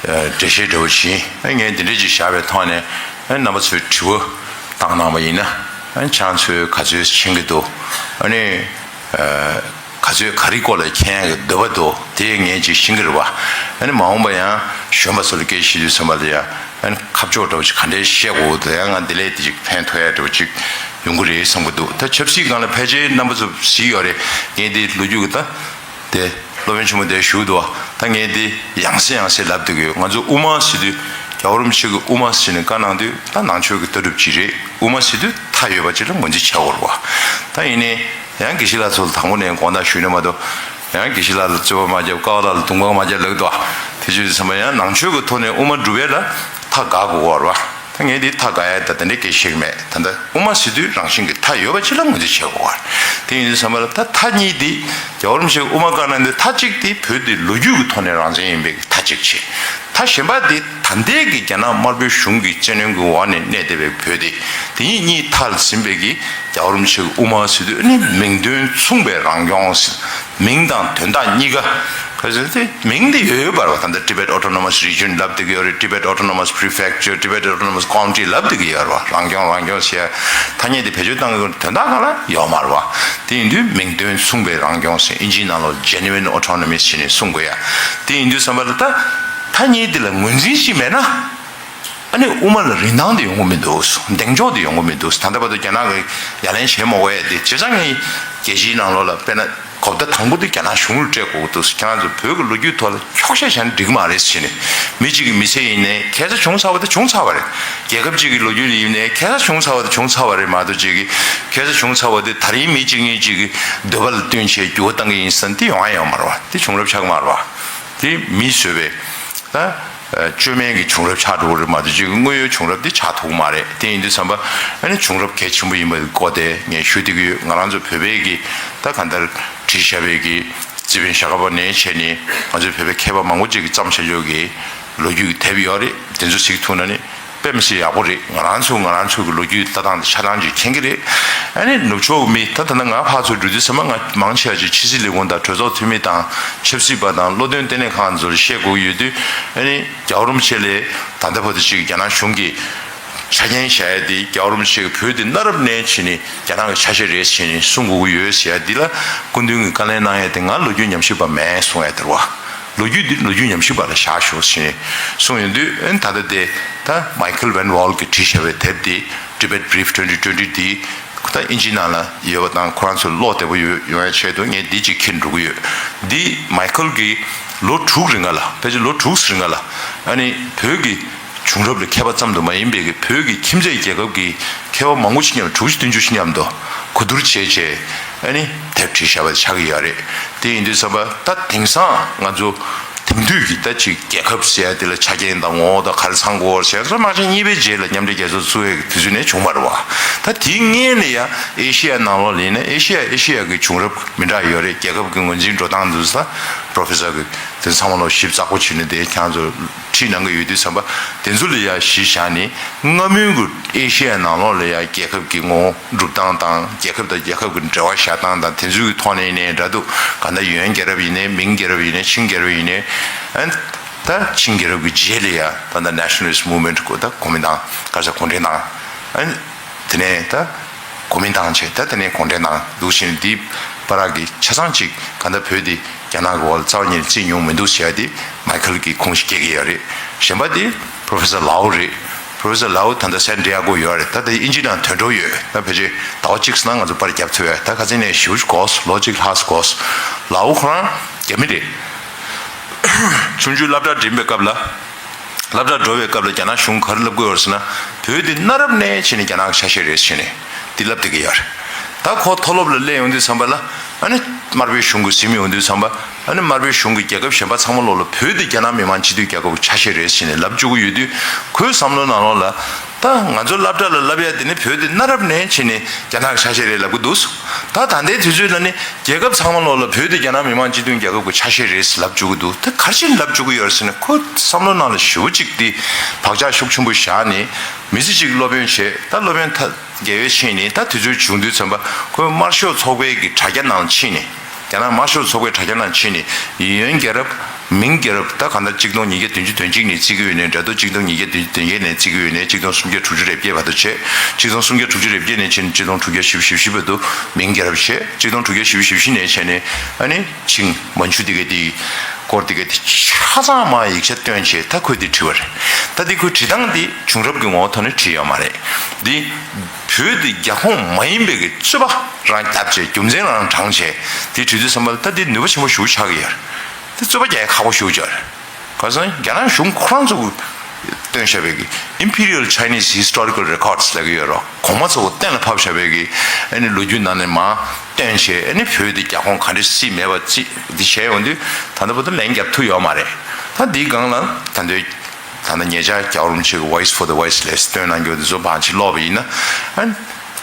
འགྲེལ་བཤད་འདྲ་བོ་བྱིན། ངས་འདི་འདྲས་ཅིག་བཞག་པའི་ཐོག་ནས་རྣམ་པ་ཚོས་དྲི་བ་བཏང་གནང་བ་ཡིན་ན་ཁྱེད་ཚོས་ག་ཚོད་མཁྱེན་གྱི་འདུག་ཨ་ནི་ག་ཚོད་ག་རེའི་སྐོར་ལ་མཁྱེན་ཡག་གི་འདོད་པ་འདུག་དེ་ངས་ཅིག་ཤེས་ཀྱི་རེད་བ། ཨ་ནི་མ་འོངས་པ་ཡང་གཞོན་པ་ཚོ་ལ་སྐད་ཆ་བཤད་དུས་ཙམ་པ་ལ་ཡང་ཨ་ནི་ཁ་ཕྱོགས་འདྲ་བོ་ཅིག་ག་འདྲས་བཤད་དགོས་འདུག་ཡང་ང་འདི་ལས་དེ་ཅིག་ཕན་ཐོགས་ཡག་འདྲ་བོ་ཅིག་ཡོང་གི་རེད་བསམ་གྱི་འདུག་ད་ཆབ་སྲིད་སྒང་ལ་ཕལ་ཆེར་རྣམ་པ་ཚོ་གཟིགས་ཡོད་རེད། ངས་འདི་ལོ་རྒྱུས་ཀྱི་ད། དེ་སློབ་དཔོན་ཆེན་མོ་དེ་བཞུགས་འདུག་ད་ངས་འདི་ཡང་སེ་ཡང་སེ་ལབ་བསྡད་ཀྱི་ཡོད། ང་ཚོ་དབུ་མ་ཟེར་དུས་རྒྱལ་བ་རིན་པོ་ཆེ་གི་དབུ་མ་ཟེར་ནས་བཀའ་གནང་དུས་ད་ནང་ཆོས་ཀྱི་ལྟ་གྲུབ་ཅིག་རེད། དབུ་མ་ཟེར་དུས་མཐའ་ཡོད་པ་ཅིག་ལ་ངོས་འཛིན་བྱེད་དགོས་རེད་བ། ད་ཡིན་ནའི་ཡང་དགེ་བཤེས་ལགས་ཚོ་ལ་དང་པོ་ནས་དགོངས་དག་ཞུས་ན་མ་གཏོགས་ཡང་དགེ་བཤེས་ལགས་ལ་རྩོད་པ་མ་རྒྱབ། ཀ་བ་ལགས་ལ་དུང་དཀར་མ་རྒྱབ་ལབ་འདུག་དེ་བྱས་ཙང་ཡང་ནང་ཆོས་ཀྱི་ཐོག་ནས་དབུ་མ་སྒྲུབ་ཡས་ལ་མཐའ་དགག་དགོས་རེད་བ། ད་ངས་འདི་མཐའ་དགག་ཡ་ད་དེ་འདྲའི་སྐད་ཆ་བཤད་ཀྱི་མེད། ད་ལྟ་དབུ་མ་ཟེར་དུས་རང་བཞིན་གྱི་མཐའ་ཡོད་པ་ཅིག་ལ་ངོས་འཛིན་བྱེད་དགོས་པ་རེད། དེ་ཡིན་དུས་ཙམ་པ་ལ་ད་མཐའ་གཉིས་འདི་རྒྱལ་བ་རིན་པོ་ཆེས་དབུ་མ་བཀའ་གནང་དུས་མཐའ་གཅིག་འདི་བོད་འདི་ལོ་རྒྱུས་ཀྱི་ཐོག་ནས་རང་བཙན་ཡིན་པའི་མཐའ་གཅིག་བྱས། མཐའ་གཞན་པ་འདི་ད་ལྟའི་གི་རྒྱ་ནག་དམར་པོའི་གཞུང་གི་བཙན་གནོན་གྱི་འོག་ནས་གནས་བསྡད་པའི་བོད་འདི། དེ་གཉིས་གཉིས་མཐའ་ལ་ཟིན་པའི་གི་རྒྱལ་བ་རིན་པོ་ཆེའི་དབུ་མ་ཟེར་དུས་ནི་མིང་དོན་མཚུངས་པའི་རང་སྐྱོང་ཟེར། མིང་དང་དོན་དག་གཉིས་ཀ་ག་ཟེར་ཏེ་མིང་དེ་ཡོད་ཡོད་པ་རེད་བ། ད་ལྟ་Tibet Autonomous Region ལབ་བསྡད་ཀྱི་ཡོད་རེད། Tibet Autonomous Prefecture, Tibet Autonomous County ལབ་བསྡད་ཀྱི་ཡོད་རེད་བ། རང་སྐྱོང་རང་སྐྱོང་ཟེར་ཐ་སྙད་དེ་བེད་སྤྱོད་བཏང་གི་ཡོད་རེད། དོན་དག་གང་ལ་ཡོད་མ་རེད་བ། དེ་ཡིན་དུས་མིང་དོན་མཚུངས་པའི་རང་སྐྱོང་ཟེར་ཨིན་ཇིའི་ནང་ལོགས་Genuine Autonomy ཟེར་ནས་གསུང་དགོས་ཡ། དེ་ཡིན་དུས་ཙམ་པ་ལ་ད་ཐ་སྙད་དེ་ལ་ངོས་འཛིན་ཞིག་མེད་ན། ཨ་ནི་དབུ་མ་ལ་རིན་ཐང་དེ་ཡོང་གི་མི་འདུག་གདེང་འཇོག་དེ་ཡོང་གི་མི་འདུག་ད་ལྟ་བར་དུ་རྒྱ་ནག་གིས་ཡ་ལན་བྱེད་མ་དགོས་ཡ་དེ་བྱས་ཙང་ངས་རྒྱལ་སྤྱིའི་ནང་ལོགས་ལ་དཔེར་ན་ གོ་བརྡ་དང་པོ་དེ་རྒྱ་ནག་གཞུང་ལ་སྤྲད་དགོས་འདུག་ཁྱེད་རང་ཚོ་བོད་ཀྱི་ལོ་རྒྱུས་ཐོག་ལ་འཁྱོག་བཤད་བྱས་ན་འགྲིག་མ་རེད་ཟེར་ནས། མི་གཅིག་གི་མི་ཚེ་ཡིན་ནའི་ཁ་སང་བྱུང་ཚར་བ་དེ་བྱུང་ཚར་བ་རེད། རྒྱལ་ཁབ་གཅིག་གི་ལོ་རྒྱུས་ལ་ཡིན་ནའི་ཁ་སང་བྱུང་ཚར་བ་དེ་བྱུང་ཚར་བ་རེད་མ་གཏོགས། གཅིག་གི་ཁ་སང་བྱུང་ཚར་བ་དེ་ད་རིང་མི་གཅིག་གཉིས་གཅིག་གི་འདོད་པ་ལ་བསྟུན་བྱས་འགྱུར་བ་གཏང་གི་ཡིན་ཟེར་ན་དེ་ཡོང་ཡ་ཡོད་མ་རེད་བ། དེ་བྱུང་རབས་ཆགས་ཀྱི་མ་རེད་བ། དེ་མིས་བཟོས་པའི་ད་བཅོས་མིན་གྱི་བྱུང་རབས་ཆགས་འགྲོ་གི་རེད་མ་གཏོགས། གཅིག་གི་དངོས་ཡོད་བྱུང་རབས་དེ་ཆགས་ཐུབ་ཀྱི་མ་རེད། དེ་ཡིན་དུས་ཙམ་པ་ཨ་ནི་བྱུང་རབས་གལ་ཆེན་པོ་ཡིན་པ་སྐོར་དེ་ངས་ཞུ་བསྡད་ཀྱི་ཡོད། ང་རང་ཚོ་བོད་པའི་གི་ད་གང་ལྟར་བྲིས་བཞག་པའི་གི་རྩིས་དཔོན་ཞྭ་སྒབ་པ་ནས་བྱས་ནས་ང་ཚོའི་བོད་པའི་མཁས་པ་མང་པོ་ཅིག་གིས་བརྩམས་བཞག་ཡོད་ཀྱི་ལོ་རྒྱུས་ཀྱི་དེབ་ཡོད་རེད། དེ་ཚོ་གཟིགས་ཐུབ་ན་ནི་དཔེ་མི་སྲིད་ཡག་པོ་རེད། ང་རང་ཚོ་ང་རང་ཚོ་གི་ལོ་རྒྱུས་ལྟ་སྟངས་དེ་ཆ་ཚང་ཅིག་མཁྱེན་གྱི་རེད། ཨ་ནི་ནུབ་ཕྱོགས་ཀྱི་མི་ད་ད་ལྟ་ང་ཕར་ཚུར་འགྲོ་དུས་ཙམ་པ་ང་མང་ཆེ་བ་ཅིག་ཕྱི་སྲིད་ལས་ཁུངས་དང་གྲོས་ཚོགས་འཐུས་མི་དང་ཆབ་སྲིད་པ་དང་བློ་འདོན་ལྟེ་གནས་ཁང་ཚོར་བཤད་དགོས་ཀྱི་ཡོད་དུས། ཨ་ནི་རྒྱལ་བ་རིན་པོ་ཆེ་ལས་ད་ལྟ་བར་དུ་ཅིག་རྒྱ་ནག་གཞུང་གི་ཆ་རྐྱེན་བཞག་ཡ་དེ། རྒྱལ་བ་རིན་པོ་ཆེ་གིས་བོད་དེ་གནའ་རབས་ནས་བྱས་ནས་རྒྱ་ནག་གི་ཆ་ཤས་རེད་ཟེར་ནས་གསུང་དགོས་ཀྱི་ཡོད་ཟེར་ཡ་འདི་ལ་སྐུ་མདུན་གྱིས་བཀའ་ལན་གནང་ཡ་དེ་ང་ལོ་རྒྱུས་ཉམས་ཞིབ་པ་མིན་གསུང་ཡ་དེ་རེད་བ། ལོ་རྒྱུས་འདི་ལོ་རྒྱུས་ཉམས་ཞིབ་པ་ལ་བཞག་ཤོག་ཟེར་ནས་གསུངས་ཡོང་དུས། ཨ་ནི་ད་ལྟ་དེ་ད་མའི་ཁལ་ཝན་ཝོལ་གྱིས་བྲིས་བཞག་པའི་དེབ་དེ་Tibet Brief twenty twenty དེ་ད་ཨིན་ཇི་ནང་ལ་ཡོད་པ་དང་ཁོ་རང་ཚོ་ཀློག་བདེ་པོ་ཡོང་ཡོང་ཡ་ཆེད་དུ་ངས་འདི་གཅིག་འཁྱེར་འགྲོ་གི་ཡོད། འདི་མའི་ཁལ་གྱིས་ལོ་དྲུག་རིང་ལ་ཕལ་ཆེར་ལོ་དྲུག་རིང་ལ་ཨ་ནི་བོད་ཀྱི་བྱུང་རབས་ལ་མཁས་པ་ཙམ་དུ་མ་ཡིན་པའི་གི་བོད་ཀྱི་ཁྱིམ་མཚེས་རྒྱལ་ཁབ་ཀྱི་མཁས་པ་མང་པོ་ཞིག་མཉམ་དུ་དྲུག་ཅུ་བདུན་ཅུ་ཞིག་མཉམ་དུ་གོ་བསྡུར་བྱས་བྱས་ཨ་ནི་དེབ་བྲིས་བཞག་པ་ཆགས་ཀྱི་ཡོད་རེད། དེ་ཡིན་དུས་ཙམ་པ་ད་དེང་སང་ང་ཚོ་དེང་དུས་ཀྱི་ད་ཅིག་རྒྱལ་ཁབ་ཟེར་ཡ་དེ་ལ་ཆ་རྐྱེན་དང་ངོ་བོ་དང་ག་རེ་ཚང་དགོས་ཟེར་ཡ་ཚོ་དམག་ཆེན་གཉིས་པའི་རྗེས་ལ་མཉམ་འབྲེལ་རྒྱལ་ཚོགས་བཙུགས་ཡ་གི་དུས་ཚོད་ནས་བྱུང་བ་རེད་བ། ད་དེའི་སྔོན་ལ་ཡ་ཨེ་ཤི་ཡ་ནང་ལོགས་ལ་ཡིན་ན་ཨེ་ཤི་ཡ་ཨེ་ཤི་ཡ་གི་བྱུང་རབས་མི་འདྲ་ཡོད་རེད། རྒྱལ་ཁབ་ཀྱི་ངོས་འཛིན་འགྲོ་སྟངས་འདུག་ས་པྲོ་ཕེ་སར་གི་དེ་ཚང་མ་ལོ་ཞིབ་ཚགས་པོ་བྱས་ནས་དེ་ཁྱེད་ཚོ་ཁྲིད་གནང་གི་ཡོད་དུས་ཙམ་པ་དེ་ཚོ་ལ་ཡ་གཞི་བཞག་ནས་སྔ་མོའི་གི་ཨེ་ཤི་ཡ་ནང་ལོགས་ལ་ཡ་རྒྱལ་ཁབ་ཀྱི་ངོ་བོ་སྒྲུབ་སྟངས་དང་རྒྱལ་ཁབ་དང་རྒྱལ་ཁབ་ཀྱི་འབྲེལ་བ་བཞག་སྟངས་དང་དེ་ཚོའི་གི་ཐོག་ནས་ཡིན་ནའི་འདྲ་འདུག་གང་ལྟར་ཡོན་རྒྱལ་རབས་ཡིན་ནའི་མིང་རྒྱལ་རབས་ཡིན་ནའི་ཆིང་རྒྱལ་རབས་ཡིན་ནའི་ཨན་ད་ཆིང་རྒྱལ་རབས་ཀྱི་རྗེས་ལ་ཡ་ད་ལྟ་Nationalist Movement གོ་ད་གོ་མིན་ཏང་ག་རེ་ཟེར་གུང་ཁྲན་ཏང་ཨན་དེ་ནས་ད་གོ་མིན་ཏང་བྱས། ད་དེ་ནས་གུང་ཁྲན་ཏང་འདུག་བཞིན་འདི་བར་གྱི་ཆ་ཚང་ཅིག་གང་ལྟར་བོད་འདི་རྒྱ་ནག་གི་འོག་ལ་རྩ་བ་ཉིད་ནས་བརྩིས་མྱོང་མི་འདུག་ཟེར་ཡ་དེ་མའི་ཁལ་གྱི་ཁུངས་ཤིག་སྐྱེལ་གྱི་ཡོད་རེད། གཞན་པ་དེ་Professor Lau རེད། Professor Lau ད་ལྟ་San Diego ཡོད་རེད། ད་ལྟ་དབྱིན་ཇི་ནང་དོན་གྲུབ་ཡོད། ད་ཕལ་ཆེར་ཟླ་བ་གཅིག་ཙམ་ནང་ང་ཚོ་པར་རྒྱབ་ཐུབ་ཡ། ད་ཁ་སང་ནས་ཞེ་པོ་ཅིག་འགོར་སོང་། ལོ་གཅིག་ལྷག་ཙམ་འགོར་སོང་། Lau ཁོ་རང་རྒྱ་མི་རེད། ཆུང་ཆུང་སློབ་གྲྭ་འགྲིམས་པའི་སྐབས་ལ། སློབ་གྲྭར་འགྲོ་བའི་སྐབས་ལ་རྒྱ་ནག་གཞུང་ག་རེ་ལབ་ཀྱི་ཡོད་རེད་ཟེར་ན། བོད་འདི་གནའ་རབས་ནས་བྱས་ནས་རྒྱ་ནག་གི་ཆ་ཤས་རེད་ཟེར་ནས་འདི་ལབ་བསྡད་ཀྱི་ཡོད་རེད། ད་ཁོ་མཐོ་སློབ་ལ་སླེབས་ཡོང་དུས་ཙམ་པ་ལ་ཨ་ནི་དམར་པོའི་གཞུང་གིས་ཟིན་ཡོང་དུས་ཙམ་པ་ཨ་ནི་དམར་པོའི་གཞུང་གིས་རྒྱལ་ཁབ་གཞན་པ་ཚང་མ་ལོག་ལ་བོད་འདི་རྒྱ་ནག་མི་དམངས་སྤྱི་མཐུན་རྒྱལ་ཁབ་ཀྱི་ཆ་ཤས་རེད་ཟེར་ནས་ལབ་བཅུག་གི་ཡོད་དུས། ཁོའི་བསམ་བློ་ནང་ལོགས་ལ་ད་ང་ཚོ་སློབ་གྲྭ་ལ་ལབ་ཡ་དེ་ནི་བོད་འདི་གནའ་རབས་ནས་བྱས་ནས་རྒྱ་ནག་གི་ཆ་ཤས་རེད་ལབ་ཀྱི་འདུག་ད་ད་ལྟའི་དུས་ཚོད་ལ་ནི་རྒྱལ་ཁབ་ཚང་མ་ལོག་ལ་བོད་དེ་རྒྱ་ནག་མི་དམངས་སྤྱི་མཐུན་རྒྱལ་ཁབ་ཀྱི་ཆ་ཤས་རེད་ཟེར་ལབ་བཅུག་གི་འདུག་ད་ག་རེ་བྱས་ནས་ལབ་བཅུག་གི་ཡོད་རེད་ཟེར་ན། ཁོ་བསམ་བློ་ནང་ལ་ཞེ་པོ་ཅིག་འདི་བག་ཆགས་ཤུགས་ཆེན་པོ་བཞག་ནས་མི་ཚེ་གཅིག་སློབ་དཔོན་བྱས། ད་སློབ་དཔོན་ད་དགེ་བའི་ཆེད་ནས་ད་དུས་ཚོད་བྱུང་དུས་ཙམ་པ་ཁོས་དམར་ཤོག་ཚོགས་པའི་གི་དྲ་རྒྱ་ནང་ཕྱིན་ནས། རྒྱ་ནག་དམར་ཤོག་ཚོགས་པའི་དྲ་རྒྱ་ནང་ཕྱིན་ནས་ཡོན་རྒྱལ་རབས། མིང་རྒྱལ་རབས། ད་གང་ལྟར་གཅིག་སྟོང་ཉིས་བརྒྱ་བདུན་ཅུ་དོན་གཅིག་ནས་བརྩི་གི་ཡོད་ནའི་འདྲ་འདུག་གཅིག་སྟོང་ཉིས་བརྒྱ་བདུན་ཅུ་དོན་བརྒྱད་ནས་བརྩི་གི་ཡོད་ནའི་གཅིག་སྟོང་སུམ་བརྒྱ་དྲུག་ཅུ་རེ་བརྒྱད་བར་དུ་བྱས། གཅིག་སྟོང་སུམ་བརྒྱ་དྲུག་ཅུ་རེ་བརྒྱད་ནས་བྱས་ནས་གཅིག་སྟོང་དྲུག་བརྒྱ་བཞི་བཅུ་ཞེ་བཞི་བར་དུ་མིང་རྒྱལ་རབས་བྱས། གཅིག་སྟོང་དྲུག་བརྒྱ་བཞི་བཅུ་ཞེ་བཞི་ནས་བྱས་ནས་ཨ་ནི་ཆིང་མན་ཇུ་དེ་ག་དེ་སྐོར་དེ་ག་དེ་ཆ་ཚང་མ་ཡིག་ཆ་བཏོན་བྱས་ད་ཁོས་དེ་བྲིས་པ་རེད། ད་དེ་ཁོས་བྲིས་སྟངས་དེ་བྱུང་རབས་ཀྱི་ངོ་བོ་ཐོག་ནས་བྲིས་ཡོད་མ་རེད། དེ་བོད་དེ་རྒྱ་ཁོངས་མ་ཡིན་པའི་གི་རྩོད་པ་རང་བརྒྱབ་བྱས་རྒྱུ་མཚན་རང་དྲངས་བྱས་དེ་བྲིས་དུས་ཙམ་པ་ལ་ད་དེ་ནུས་པ་ཆེན་པོ་ཞེ་པོ་ཆགས་ཀྱི་ཡོད་རེད། དེ་རྩོད་པ་རྒྱག་ཡ་ཁག་པོ་ཞེ་པོ་ཅིག་རེད། གང་ཟེར་ན་རྒྱ་ནག་གཞུང་ཁོ་རང་ཚོ་གིས་བཏོན་བཞག་པའི་གི་Imperial Chinese Historical Records ལབ་ཀྱི་ཡོད་རེད། གོང་མ་ཚོ་གིས་གཏན་ལ་ཕབ་བཞག་པའི་གི་ཨ་ནི་ལོ་རྒྱུས་ནང་ནས་མར་བཏོན་བྱས་ཨ་ནི་བོད་དེ་རྒྱ་ཁོངས་ག་འདྲ་སྲིད་མེད་པ་ཅིག་འདི་བྱས་ཡོང་དུས་ད་ལྟ་བར་དུ་ལན་རྒྱབ་ཐུབ་ཡོད་མ་རེད། ད་འདིའི་སྒང་ལ་ད་ལྟའི་ད་ལྟ་ཉེ་ཆར་རྒྱལ་བ་རིན་པོ་ཆེ་གི་Voice for the Voiceless བཏོན་གནང་རྒྱུ་དེ་ཚོ་ཕར་ཅིག་ཀློག་པ་ཡིན་ན། ཨ་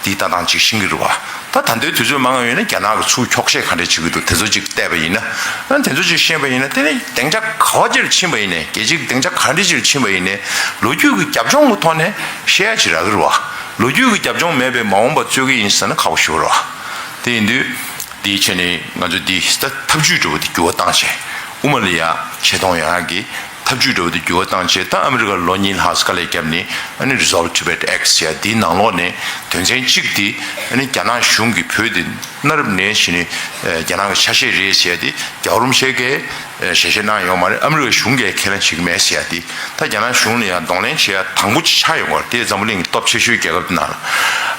འདི་ལྟ་སྟངས་ཅིག་ཤེས་ཀྱི་རེད་བ། ད་ད་ལྟའི་དུས་ཚོད་མང་ང་ཡོད་ན་རྒྱ་ནག་གི་ཚུར་འཁྱོག་བཤད་ག་འདྲ་བྱེད་ཀྱི་འདུག་དེ་ཚོ་ཅིག་བལྟས་པ་ཡིན་ན། ཨ་དེ་ཚོ་ཅིག་ཤེས་པ་ཡིན་ན་དེ་ནི་སྡིངས་ཆ་ག་བ་ཅིར་ཕྱིན་པ་ཡིན་ནའི་རྒྱལ་སྤྱིའི་སྡིངས་ཆ་ག་འདྲ་ཅིར་ཕྱིན་པ་ཡིན་ནའི་ལོ་རྒྱུས་ཀྱི་རྒྱབ་ལྗོངས་ཀྱི་ཐོག་ནས་བཤད་ཡ་ཅིག་རག་གི་རེད་བ། ལོ་རྒྱུས་ཀྱི་རྒྱབ་ལྗོངས་མེད་པའི་མ་འོངས་པ་རྩོད་ཀྱི་ཡིན་ཟེར་ན་ཁག་པོ་ཞེ་པོ་རེད་བ། དེ་ཡིན་དུས། དེའི་ཆ་ནས་ང་ཚོས་འདི་ད་ཐབས་ཇུས་འདྲ་བོ་དེ་འགྱུར་བ་བཏང་བྱས། དབུ་མ་ལ་ཡ་ཆེ་མཐོང་ཡོང་ཡག་གི་ཐབས་ཇུས་འདྲ་བོ་དེ་འགྱུར་བ་བཏང་བྱས། ད་ཨ་མི་རི་ཀར་ལོ་གཉིས་ལྷག་དཀའ་ལས་བརྒྱབ་ནས་ཨ་ནི་Resolve Tibet Act ཟེར་ཡ་འདིའི་ནང་ལོགས་ནས་དོན་ཚན་གཅིག་དེ་ཨ་ནི་རྒྱ་ནག་གཞུང་གིས་བོད་དེ་གནའ་རབས་ནས་བྱས་ནས་རྒྱ་ནག་གི་ཆ་ཤས་རེད་ཟེར་ཡ་དེ་རྒྱལ་བ་རིན་པོ་ཆེ་གིས་ཞལ་བཞེས་གནང་ཡོད་མ་རེད། ཨ་མི་རི་ཀའི་གཞུང་གིས་ཁས་ལེན་བྱེད་ཀྱི་མེད་ཟེར་ཡ་དེ་ད་རྒྱ་ནག་གཞུང་ལ་ཡང་གདོང་ལེན་བྱེད་ཡ་དང་པོ་ཅིག་ཆགས་ཡོང་བ་རེད། དེ་འཛམ་བུ་གླིང་གི་སྟོབས་ཆེ་ཤོས་རྒྱལ་ཁབ་དེ་ནང་ལ།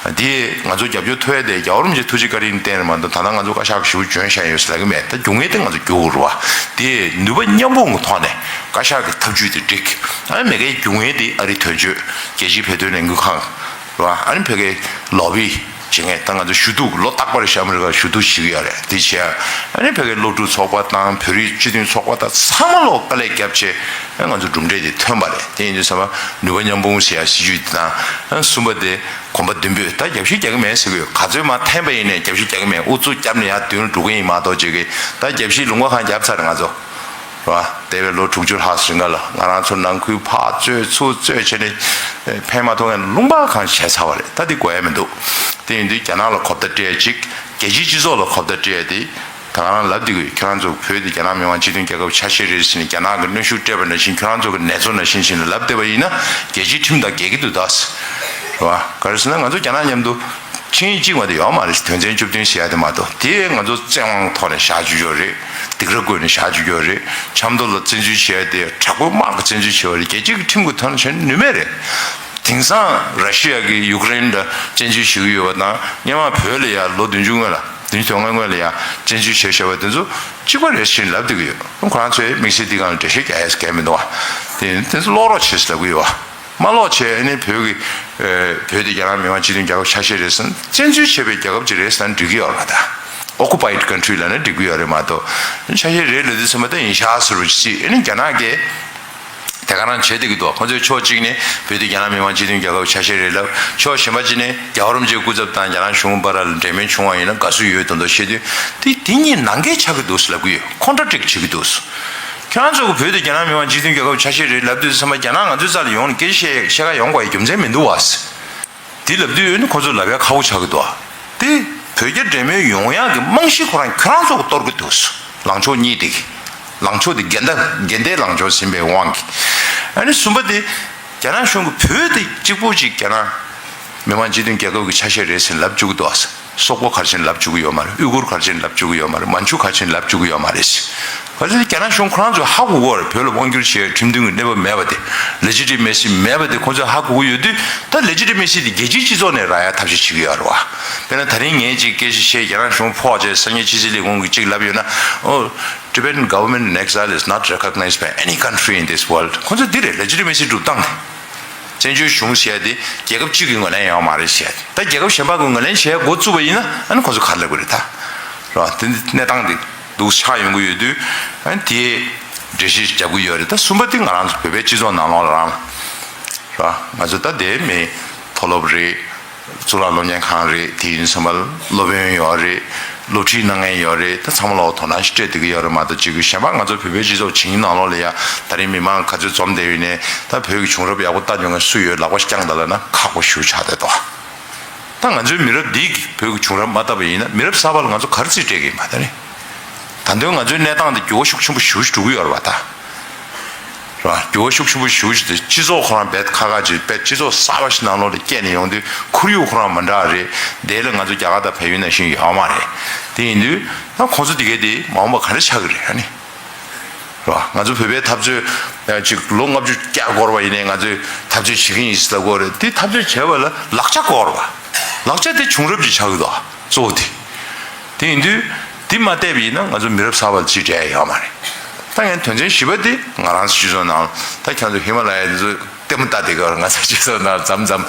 དེ་ང་ཚོ་རྒྱབ་སྐྱོར་ཐོབ་ཡ་དེ་རྒྱལ་བ་རིན་པོ་ཆེ་ཐུགས་རྗེ་བཀའ་དྲིན་བརྟེན་ནས་མ་གཏོགས། ད་ལྟ་ང་ཚོ་བཀའ་ཤག་གི་ཞུ་འཇོན་བཞག་ཡོད་ཟེར་ལབ་ཀྱི་མེད། ད་རྒྱུ་དངོས་དེ་ང་ཚོ་རྒྱུ་དགོས་རེད་བ། དེ་ནུས་པ་མཉམ་སྤུངས་ཀྱི་ཐོག་ནས་བཀའ་ཤག་གི་ཐབས་ཇུས་དེ་འགྲིག་ཨ་མེ་གའི་རྒྱུ་དངོས་དེ་ཨ་རིའི་དོན་གཅོད། རྒྱལ་སྤྱིའི་བོད་དོན་ལས་འགུལ་ཁང་རེད་བ། ཨ་ནི་བོད་ཀྱི་ལོ་བི་བྱེད་མཁན། ད་ང་ཚོ་ཞུ་གཏུག་ལོ་རྟག་པར་ཤི་ཨ་མི་རི་ཀར་ཞུ་གཏུག་བྱེད་ཀྱི་ཡོད་རེད། དེ་བྱས་ཨ་ནི་བོད་ཀྱི་སློབ་ཕྲུག་ཚོགས་པ་དང་བོད་རིགས་སྤྱི་མཐུན་ཚོགས་པ་དང་ཚང་མ་ལོ་དཀའ་ལས་བརྒྱབ་བྱས་ང་ཚོ་གྲུབ་འབྲས་དེ་ཐོན་པ་རེད། དེ་ཡིན་དུས་ཙམ་པ་ནུས་པ་མཉམ་སྤུངས་ཟེར་ཡ་སྲིད་ཇུས་དེ་དང་། གསུམ་པ་དེ་གོམ་པ་མདུན་སྤོས། ད་རྒྱབ་བཤིག་རྒྱག་གི་མེད་ཟེར་གི་ཡོད། ག་ཚོད་མར་འཐེན་པ་ཡིན་ནའི་རྒྱབ་བཤིག་རྒྱག་གི་མེད། ཨུ་ཚུགས་བརྒྱབ་ནས་ཡར་མདུན་ལ་འགྲོ་གི་ཡིན་མ་གཏོགས་བྱེད་ཀྱི། ད་རྒྱབ་བཤིག་ལུང་པ་གང་བརྒྱབ་ཚར་རེད་ང་ཚོ། རེད་བ། འདས་པའི་ལོ་དྲུག་ཅུ་ལྷག་རིང་ག་ལ་ང་རང་ཚོ་ནང་ཁུལ་ཕར་རྩོད་ཚུར་རྩོད་བྱས་ནས་ཕན་མ་ཐོགས་མཁན་ལུང་པ་གང་བྱས་ཚར་བ་རེད། ད་འདི་དགོས་ཡ་མི་འདུག་དེ་ཡིན་དུས་རྒྱ་ནག་ལ་གོ་བརྡ་སྤྲད་ཡ་གཅིག་རྒྱལ་སྤྱིའི་སྤྱི་ཚོགས་ལ་གོ་བརྡ་སྤྲད་ཡ་དེ། ད་ག་རང་ལབ་བསྡད་ཀྱི་ཡོད། ཁྱོད་རང་ཚོ་བོད་དེ་རྒྱ་ནག་མི་དམངས་སྤྱི་མཐུན་རྒྱལ་ཁབ་ཆ་ཤས་རེད་ཟེར་ནས་རྒྱ་ནག་གི་གནོན་ཤུགས་སྤྲད་པ་ནང་བཞིན། ཁྱོད་རང་ཚོ་གི་ནེ་ཙོ་ནང་བཞིན་བྱས་ནས་ལབ་བསྡད་པ་ཡིན་ན་རྒྱལ་སྤྱིའི་ཁྲིམས་དང་འགལ་གྱི་འདུག་ད། རེད་བ། ག་རེ་ཟེར་ན་ང་ཚོ་རྒྱ་ནག་མཉམ་དུ་ཆིངས་ཡིག་གཅིག་མ་གཏོགས་ཡོད་མ་རེད། དོན་ཚན་བཅུ་བདུན་ཟེར་ཡ་དེ་མ་གཏོགས། དེ་ང་ཚོ་བཙན་དབང་ཐོག་ནས་བཞག་བཅུག་ཡོད་རེད། སྡིགས་ར་བསྐུལ་ནས་བཞག་བཅུག་ཡོད་རེད། ཆབ་མདོ་ལ་བཙན་འཛུལ་བྱས་ཏེ་དྲག་པོའི་དམག་གིས་བཙན་འཛུལ་བྱས་པ་རེད། རྒྱལ་སྤྱི་གི་ཁྲིམས་ཀྱི་ཐོག་ནས་བྱས་ན་ནུས་མེད་རེད། དེང་སང་ར་ཤི་ཡ་གིས་ཡུཀ་རེན་ལ་བཙན་འཛུལ་བྱེད་ཀྱི་ཡོད་པ་དང་། སྔོན་མ་བོད་ལ་ཡ་ལོ་བདུན་ཅུ་སྔོན་ལ། བདུན་ཅུ་དོན་ལྔ་སྔོན་ལ་ཡ་བཙན་འཛུལ་བྱས་བཞག་པ་དེ་ཚོ་གཅིག་པ་རེད་ཟེར་ལབ་བསྡད་ཀྱི་ཡོད། ཁོ་རང་ཚོས་དམིགས་བསལ་འདི་སྒང་ལ་འགྲེལ་བཤད་རྒྱག་ཡས་གང་ཡང་མི་འདུག་བ། དེ་དེ་ཚོ་ཀློག་རོགས་བྱེད་ཟེར་ལབ་ཀྱི་ཡོད་བ། མ་ཀློག་བྱས་ཨ་ནི་བོད་ཀྱི། ཨེ། བོད་དེ་རྒྱ་ནག་མི་དམངས་སྤྱི་མཐུན་རྒྱལ་ཁབ་ཆ་ཤས་རེད་ཟེར་ན། བཙན་འཛུལ་བྱས་པའི་རྒྱལ་ཁབ་ཅིག་རེད་ཟེར་ན་འགྲིག་གི་ཡོད་རེད་བ། ད་ཨོ་ཀུ་པའིཌ་ཀན་ཊི་རི་ལབ་ན་འགྲིག་གི་ཡོད་རེད་མ་གཏོགས། ཆ་ཤས་རེད་ལབ་དུས་ཙམ་པ་ད་ཡིན་ཤག་ཟེར་བ་ཅིག་བྱེད། ཨ་ནི་རྒྱ་ནག་གིས་དེ་ག་རང་བྱས་བསྡད་ཀྱི་འདུག་ཁོ་ཚོས་ཕྱོགས་གཅིག་ནས་བོད་དེ་རྒྱ་ནག་མི་དམངས་སྤྱི་མཐུན་རྒྱལ་ཁབ་ཆ་ཤས་རེད་ལབ། ཕྱོགས་གཞན་པ་གཅིག་ནས་རྒྱལ་བ་རིན་པོ་ཆེའི་སྐུ་ཚབ་དང་རྒྱ་ནག་གཞུང་བར་ལ་འབྲེལ་མོལ་བྱུང་བ་ཡིན་ན་དགའ་བསུ་ཡོད་མདོག་མདོག་བཤད་དུས། དེ་དེ་གཉིས་ནང་འགལ་ཆགས་ཀྱི་འདུག་ལབ་ཀྱི་ཡོད། ཀོན་ཊ་ར་ཌིཀ་བྱེད་ཀྱི་འདུག་ཁྱེད་རང་ཚོ་གི་བོད་དེ་རྒྱ་ནག་མི་དམངས་སྤྱི་མཐུན་རྒྱལ་ཁབ་ཆ་ཤས་རེད་ལབ་དུས་ཙམ་པ་རྒྱ་ནག་ང་ཚོའི་རྩ་ལ་ཡོང་ནས་སྐད་ཆ་བཤད་བཤད་ག་ཡོང་དགོས་ཡ་རྒྱུ་མཚན་མི་འདུག་བ། དེ་ལབ་དུས་ཨ་ནི་ཁོ་ཚོ་ལབ་ཡ་ཁག་པོ་ཆགས་ཀྱི་འདུག་དེ་བོད་རྒྱ་འབྲེལ་མོལ་ཡོང་ཡག་གི་རྨང་གཞི་ཁོ་རང་ཁྱོད་རང་ཚོ་གིས་གཏོར་གྱི་འདུག་ལངས་ཕྱོགས་གཉིས་དེ་གི། ལངས་ཕྱོགས་དེ་འགལ་ཟླ་འགལ་ཟླའི་ལངས་ཕྱོགས་ཟིན་པའི་དབང་གིས། ཨ་ནི་གསུམ་པ་དེ། རྒྱ་ནག་གཞུང་གིས་བོད་དེ་གཅིག་པུ་ཅིག་རྒྱ་ནག་མི་དམངས་སྤྱི་མཐུན་རྒྱལ་ཁབ་ཀྱི་ཆ་ཤས་རེད་ཟེར་ལབ་བཅུག་གི་འདུག་ཨ། སོག་པོ་ག་རེ་བྱས་ནས་ལབ་བཅུག་གི་ཡོད་མ་རེད། ཨུ་གུར་ག་རེ་བྱས་ནས་ལབ་བཅུག་གི་ཡོད་མ་རེད། མན་ཇུ་ག་རེ་བྱས་ནས་ལབ་བཅུག་གི་ཡོད་མ་རེད། ག་ཚོད་རྒྱ་ནག་གཞུང་ཁོ་རང་ཚོས་ཧ་གོ་གི་ཡོད་རེད། བོད་ལ་དབང་བསྒྱུར་བྱེད་ཡའི་ཁྲིམས་མཐུན་གྱི་གནས་བབ་མེད་པ་དེ། ལེ་ཇི་ཊི་མེ་སི་མེད་པ་དེ་ཁོ་ཚོས་ཧ་གོ་གི་ཡོད་དུས། ད་ལེ་ཇི་ཊི་མེ་སི་དེ་རྒྱལ་སྤྱིའི་སྤྱི་ཚོགས་ནས་རག་ཡ་ཐབས་ཤེས་བྱེད་ཀྱི་ཡོད་རེད་བ། དཔེར་ན་ད་རིང་ངས་ཅིག་སྐད་ཆ་བཤད། རྒྱ་ནག་གཞུང་ཕོག་བྱས་སང་ཉིན་ཕྱི་སྲིད་ལས་ཁུངས་ཀྱིས་ཅིག་ལབ་ཡོད་ན། ཨོ། Tibetan government in exile is not recognized by any country in this world. ཁོ་ཚོ་འདི་རེད། ལེ་ཇི་ཊི་མེ་སི་སྒྲུབ་སྟངས་དེ། བཙན་བྱོལ་གཞུང་ཟེར་ཡ་དེ་རྒྱལ་ཁབ་གཅིག་གི་ངོས་ལེན་ཡོད་མ་རེད་ཟེར་ཡ་དེ། ད་རྒྱལ་ཁབ་གཞན་པ་གི་ངོས་ལེན་བྱེད་ཡ་འགོ་བཙུགས་པ་ཡིན་ན་ཨ་ནི་ཁོ་ཚོ་ག་རེ་ལབ་དགོས་རེད་ད། རེད་བ། དེ་འདི་གནས་སྟངས་དེ་འདུག་ཆགས་ཡོང་གི་ཡོད་དུས། ཨ་ནི་དེ་འགྲེལ་བཤད་རྒྱབ་ཀྱི་ཡོད་རེད། ད་གསུམ་པ་དེ་ང་རང་ཚོ་བོད་པའི་སྤྱི་ཚོགས་ནང་ལོགས་ལ་རང་ལ། རེད་བ། ང་ཚོ་ད་དེ་མི་མཐོ་སློབ་རེད། གཙུག་ལག་སློབ་གཉེར་ཁང་རེད། དེ་ཡིན་ཙམ་པ་སློབ་དཔོན་ཡོད་རེད། སློབ་ཁྲིད་གནང་མཁན་ཡོད་རེད། ད་ཚང་མ་ལོག་དོ་སྣང་ཞིག་སྤྲད་བསྡད་ཀྱི་ཡོད་རེད་མ་གཏོགས། གཅིག་གི་གཞན་པ་ང་ཚོ་བོད་པའི་སྤྱི་ཚོགས་བྱིངས་ནང་ལོགས་ལ་ཡ་ད་རིང་མི་མང་ག་ཚོད་འཛོམས་བསྡད་ཡོད་ནའི། ད་བོད་ཀྱི་བྱུང་རབས་ཡག་པོ་ལྟ་མྱོང་མཁན་སུ་ཡོད། ལག་པ་བརྐྱངས་དང་ལབ་ན་ཁག་པོ་ཞེ་པོ་ཆགས་བསྡད་འདུག་ད་ང་ཚོའི་མི་རབས་འདིས་བོད་ཀྱི་བྱུང་རབས་མ་བལྟས་པ་ཡིན་ན། མི་རབས་གསར་པ་ལ་ང་ཚོ་ག་རེ་རྩིས་སྤྲད་ཀྱི་ཡིན་པ། ད་ནི། ད་དུང་ང་ཚོའི་གནས་སྟངས་འདི་འགྱུར་བ་ཤུགས་ཆེན་པོ་ཞེ་པོ་ཞིག་འགྲོ་གི་ཡོད་རེད་པ་ད། རེད་བ། འགྱུར་བ་ཤུགས་ཆེན་པོ་ཞེ་པོ་ཞིག་དེ། སྤྱི་ཚོགས་ཁོ་རང་རྦད་ཁག་ཁག་ཅིག་རྦད་སྤྱི་ཚོགས་གསར་པ་ཞིག་ནང་ལོགས་ལ་སྐྱེས་ནས་ཡོང་དུས། ཁོར་ཡུག་ཁོ་རང་མི་འདྲ་བ་རེད། དེ་ལ་ང་ཚོ་རྒྱ་གར་དང་བལ་ཡུལ་ནང་བཞིན་ཡོད་མ་རེད། དེ་ཡིན་དུས་ད་ཁོང་ཚོ་དེ་གས་དེ་མ་འོངས་པ་ག་འདྲ་ཆགས་ཀྱི་རེད། ཨ་ནི། རེད་བ། ང་ཚོ་བོད་པའི་འཐབ་རྩོད་ཅིག་ལོ་ལྔ་བཅུ་བསྐྱར་འགོར་བ་ཡིན་ནའི་ང་ཚོས་འཐབ་རྩོད་བྱེད་ཀྱི་ཡིན་ཟེར་ལབ་ཀྱི་ཡོད་རེད། དེ་འཐབ་རྩོད་བྱས་པ་ལ་ལག་ཆ་དགོས་རེད་བ། ལག་ཆ་དེ་བྱུང་རབས་ཅིག་ཆགས་ཀྱི་འདུག་གཙོ་བོ་དེ། དེ་ཡིན་དུས་འདི་མ་བལྟས་པ་ཡིན་ན་ང་ཚོ་མི་རབས་གསར་པ་ལ་རྩིས་སྤྲད་ཡ་ཡོད་མ་རེད། ད་ངས་དོན་ཚན་བཞི་པ་དེ་ང་རང་ཚོ་སྤྱི་ཚོགས་ནང་ད་ཁྱེད་ཚོ་ཧི་མ་ལ་ཡའི་འདི་ཚོ་ལྟད་མོ་ལྟ་བསྡད་ཀྱི་ཡོད་རེད། ང་ཚོ་སྤྱི་ཚོགས་ནང་མཚམས་མཚམས་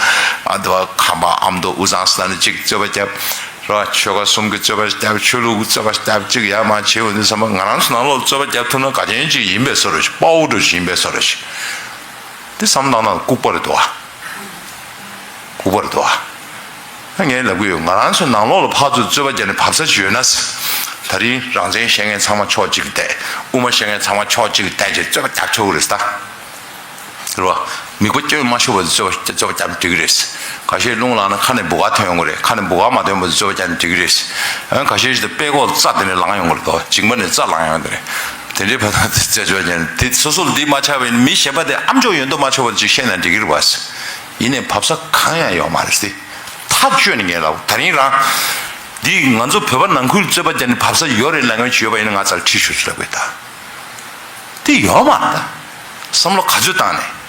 ཨ་མདོ་ཁམས་པ་ཨ་མདོ་དབུས་གཙང་ས་ནས་གཅིག་རྩོད་པ་བརྒྱབ། རེད་བ། ཆོལ་ཁ་གསུམ་གྱི་རྩོད་པ་བརྒྱབ། ཆོས་ལུགས་ཀྱི་རྩོད་པ་བརྒྱབ། གཅིག་ཡར་མར་བྱེད་འོང་དུས་ཙམ་པ་ང་རང་ཚོ་ནང་ལོགས་རྩོད་པ་བརྒྱབ་ཐུབ་ན་དགའ་ཅན་གཅིག་ཡིན་པའི་བཟོ་འདྲ་ཞིག་དཔའ་བོ་འདྲ་ཞིག་ཡིན་པའི་བཟོ་འདྲ་ཞིག་དེ་བསམ་བློ་བཏང་ན་ལྐུགས་པ་རེད་འདུག་ཨ། ལྐུགས་པ་རེད་འདུག་ཨ། ད་ངས་ལབ་ཀྱི་ཡོད། ང་རང་ཚོའི་ནང་ལོགས་ལ་ཕར་ཚུར་རྩོད་པ་བརྒྱབ་ནས་བབས་ས་ཅིག་ཡོད་ན། ད་རིང་རང་བཙན་བཤད་མཁན་ཚང་མ་ཕྱོགས་གཅིག་ཏུ་བསྡད། དབུ་མ་བཤད་མཁན་ཚང་མ་ཕྱོགས་གཅིག་ཏུ་བསྡད་བྱས་རྩོད་པ་བརྒྱབ་ཆོག་གི་རེད་ད། རེད་བ། མིག་པ་སྐྱོན་མ་ཤོར་བར་རྩོད་པ་རྩོད་པ་བརྒྱབ་འགྲིག་གི་རེད། ཁ་ཤས་རླུང་ལངས་ན་ཁ་ནས་སྦུ་ག་ཐོན་ཡོང་གི་རེད། ཁ་ནས་སྦུ་ག་མ་ཐོན་བར་རྩོད་པ་བརྒྱབ་འགྲིག་གི་རེད། ཨ། ཁ་ཤས་ཤིག་དེ་པད་ཀོག་རྩ་དེ་ནས་ལངས་ཡོང་གི་རེད་དོ། མཇིང་པ་ནས་རྩ་ལངས་ཡོང་གི་རེད། དེ་འདྲའི་བར་དུ་རྩོད་པ་བརྒྱབ་ནས་དེ་སོ་སོ་ལ་འདི་མ་ཆགས་པ་ཡིན་ན། མི་གཞན་པ་དེ་ཨམ་ཅོག་ཡོད་མདོག་མ་ཆོག་པ་ཅིག་བཤད་ན་འགྲིག་གི་རེད་བ། ཡིན་ནའི་བབས་ས་གང་ཡང་ཡོད་མ་རེད་དེ། ཐག་གཅོད་ནས་ངས་ལབ། ད་རིང་རང་འདི་ང་ཚོ་བོད་པ་ནང་ཁུལ་རྩོད་པ་བརྒྱབ་ནས་བབས་ས་ཡོད་རེད་ལབ་མཁན་ཅིག་ཡོད་པ་ཡིན་ན་ང་རྩར་ཁྲིད་ཤོག་ཅིག་ལབ་དགོས་ད། དེ་ཡོད་མ་རེད་ད། བསམ་བློ་ག་ཚོད་བཏང་ནས།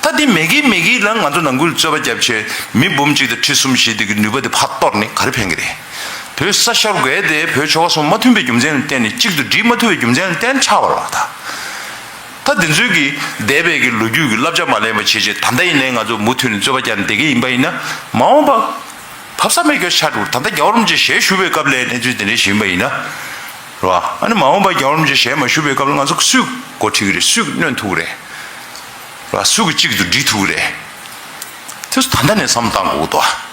ད་དེ་མེད་ཀི་མེད་ཀི་ལ་ང་ཚོ་ནང་ཁུལ་རྩོད་པ་བརྒྱབ་བྱས་མི་འབུམ་གཅིག་དང་ཁྲི་གསུམ་བཞི་དེ་གི་ནུས་པ་དེ་ཕར་གཏོར་ནས་ག་རེ་ཕན་གི་རེད། བོད་ས་ཤོར་དགོས་དེ་བོད་ཆོལ་ཁ་གསུམ་མ་མཐུན་པའི་རྒྱུ་མཚན་ལ་བརྟེན་ནས་གཅིག་ཏུ་སྒྲིལ་མ་ཐུབ་པའི་རྒྱུ་མཚན་ལ་བརྟེན་ཆགས་པ་རེད་བ་ད། ད་དེ་ཚོའི་གི་འདས་པའི་གི་ལོ་རྒྱུས་ཀྱི་བསླབ་བྱ་མ་ལེན་པ་བྱེད་ཅེས་ད་ལྟ་ཡིན་ནའི་ང་ཚོ་མུ་མཐུད་ནས་རྩོད་པ་རྒྱག་བསྡད་ཀྱི་ཡིན་པ་ཡིན་ན་མ་འོངས་པ་བབས་ས་མེད་སྐྱོ་ཆགས་འགྲོ། ད་ལྟ་རྒྱལ་བ་རིན་པོ་ཆེ་ཞལ་བཞུགས་པའི་སྐབས་ལ་གནས་ཚུལ་དེ་འདྲ་ཞིག་ཡིན་པ་ཡིན་ན་རེད་བ། ཨ་ནི་མ་འོངས་པ་རྒྱལ་བ་རིན་པོ་ཆེ་ཞལ་མ་བཞུགས་པའི་སྐབས་ལ་ང་ཚོ་སུས་འགོ་ཁྲིད་ཀྱི་རེད། སུས་གནོན་ཐུབ་ཀྱི་རེད། རེད་བ། སུ་གི་གཅིག་ཏུ་སྒྲིལ་ཐུབ་ཀྱི་རེད། དེ་ཚོ་ད་ལྟ་ནས་བསམ་བཏང་དགོས་འདུག་བ།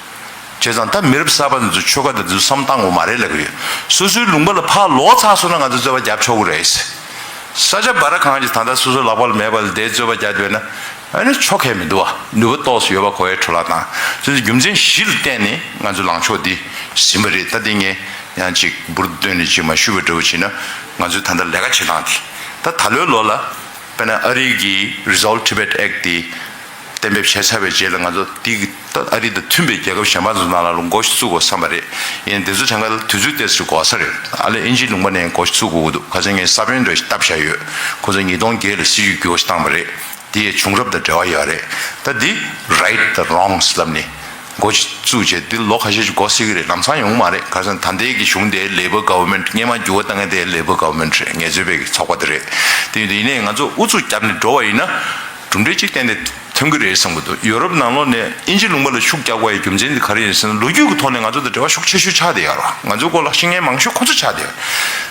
བྱས་ཙང་ད་མི་རབས་གསར་པ་འདི་ཚོ་ཆོལ་ཁ་འདི་ཚོ་བསམ་བཏང་དགོས་མ་རེད་ལབ་ཀྱི་ཡོད། སོ་སོའི་ལུང་པ་ལ་ཕར་ལོག་ཚར་སོང་ན་ང་ཚོ་རྩོད་པ་རྒྱབ་ཆོག་གི་རེད། ས་ཆ་འབའ་ར་གང་ཅིག་ད་ལྟ་སོ་སོའི་ལག་པ་ལ་མེད་པ་ལ་དེ་རྩོད་པ་རྒྱབ་བསྡད་ན་ཨ་ནི་ཆོ་ག་མི་འདུག་བ། ནུས་པ་ཏོག་ཙམ་ཡོད་པ་གོ་ཡའི་འཕྲོ་བརླག་དང་དེ་ཚོ་རྒྱུ་མཚན་བཞི་ལ་བརྟེན་ནས་ང་ཚོ་ལངས་ཕྱོགས་འདི་ཟིན་པ་རེད། ད་འདི་ངས་ཡང་ཅིག་འབུར་བཏོན་ནས་ཅིག་མ་ཞུས་པ་འདྲ་བོ་བྱས་ན་ང་ཚོའི་ད་ལྟ་ལས་ཀ་བྱེད་སྟངས་འདི་ད་ད་ལོའི་ལོ་ལ། དཔེར་ན་ཨ་རི་གི་Resolve Tibet Act་དེ་གཏན་འབེབས་བྱས་ཚར་བའི་རྗེས་ལ་ང་ཚོ་དེ་ཨ་རི་དང་མཐུན་པའི་རྒྱལ་ཁབ་གཞན་པ་ཚོ་ནང་ལ་འགོ་ཞིག་བཙུགས་དགོས་བསམ་པ་རེད། ཡིན་དེ་ཚོ་གྲངས་ཀ་ལ་དུས་ཚོད་ཏོག་ཙམ་འགོར་ས་རེད། ཨ་ལས་དབྱིན་ཇིའི་ལུང་པ་ནས་འགོ་ཞིག་བཙུགས་དགོས་ཀྱི་འདུག་ཁ་སང་ངས་ས་བོན་འདྲ་ཞིག་བཏབ་བཞག་ཡོད། ཁོ་ཚོ་ཉིས་སྟོང་བརྒྱད་ལ་སྲིད་ཇུས་འགྱུར་བ་ཞིག་བཏང་བ་རེད། དེ་ཡི་བྱུང་རབས་དང་འབྲེལ་བ་ཡོད་རེད། ད་འདི་Right དང་Wrongs་ལབ་ནས། འགོ་ཞིག་བཙུགས་རྗེས་འདི་ལོ་ཁ་ཤས་ཤིག་འགོར་སྲིད་ཀྱི་རེད། ལམ་སང་ཡོང་མ་རེད། ག་རེ་ཟེར་ན་ད་ལྟའི་གི་གཞུང་དེ་Labor Government་སྔོན་མ་འགྱུར་བ་བཏང་མཁན་དེ་Labor Government་རེད། ངལ་རྩོལ་པའི་གི་ཚོགས་པ་དེ་རེད། དེ་ཡིན་དུས་ཡིན་ནའི་ང་ཚོ་ཨུ་ཚུགས་བརྒྱབ་ནས་འགྲོ་བ་ཡིན་ན་གྲུབ་འབྲས་གཅིག་ཏན་ཏན་ཐོན་གྱི་རེད་བསམ་གྱི་འདུག་ཡོ་རོབ་ནང་ལོགས་ནས་དབྱིན་ཇི་ལུང་པ་ལ་ཤུགས་རྒྱག་དགོས་ཡའི་རྒྱུ་མཚན་དེ་ག་རེ་ཡིན་ཟེར་ན་ལོ་རྒྱུས་ཀྱི་ཐོག་ནས་ང་ཚོ་དང་འབྲེལ་བ་ཤུགས་ཆེ་ཤོས་ཆགས་བསྡད་ཡོད་རེད་བ། ང་ཚོའི་སྐོར་ལ་ཤེས་མཁན་མང་ཤོས་ཁོ་ཚོ་ཆགས་བསྡད་ཡོད་རེད།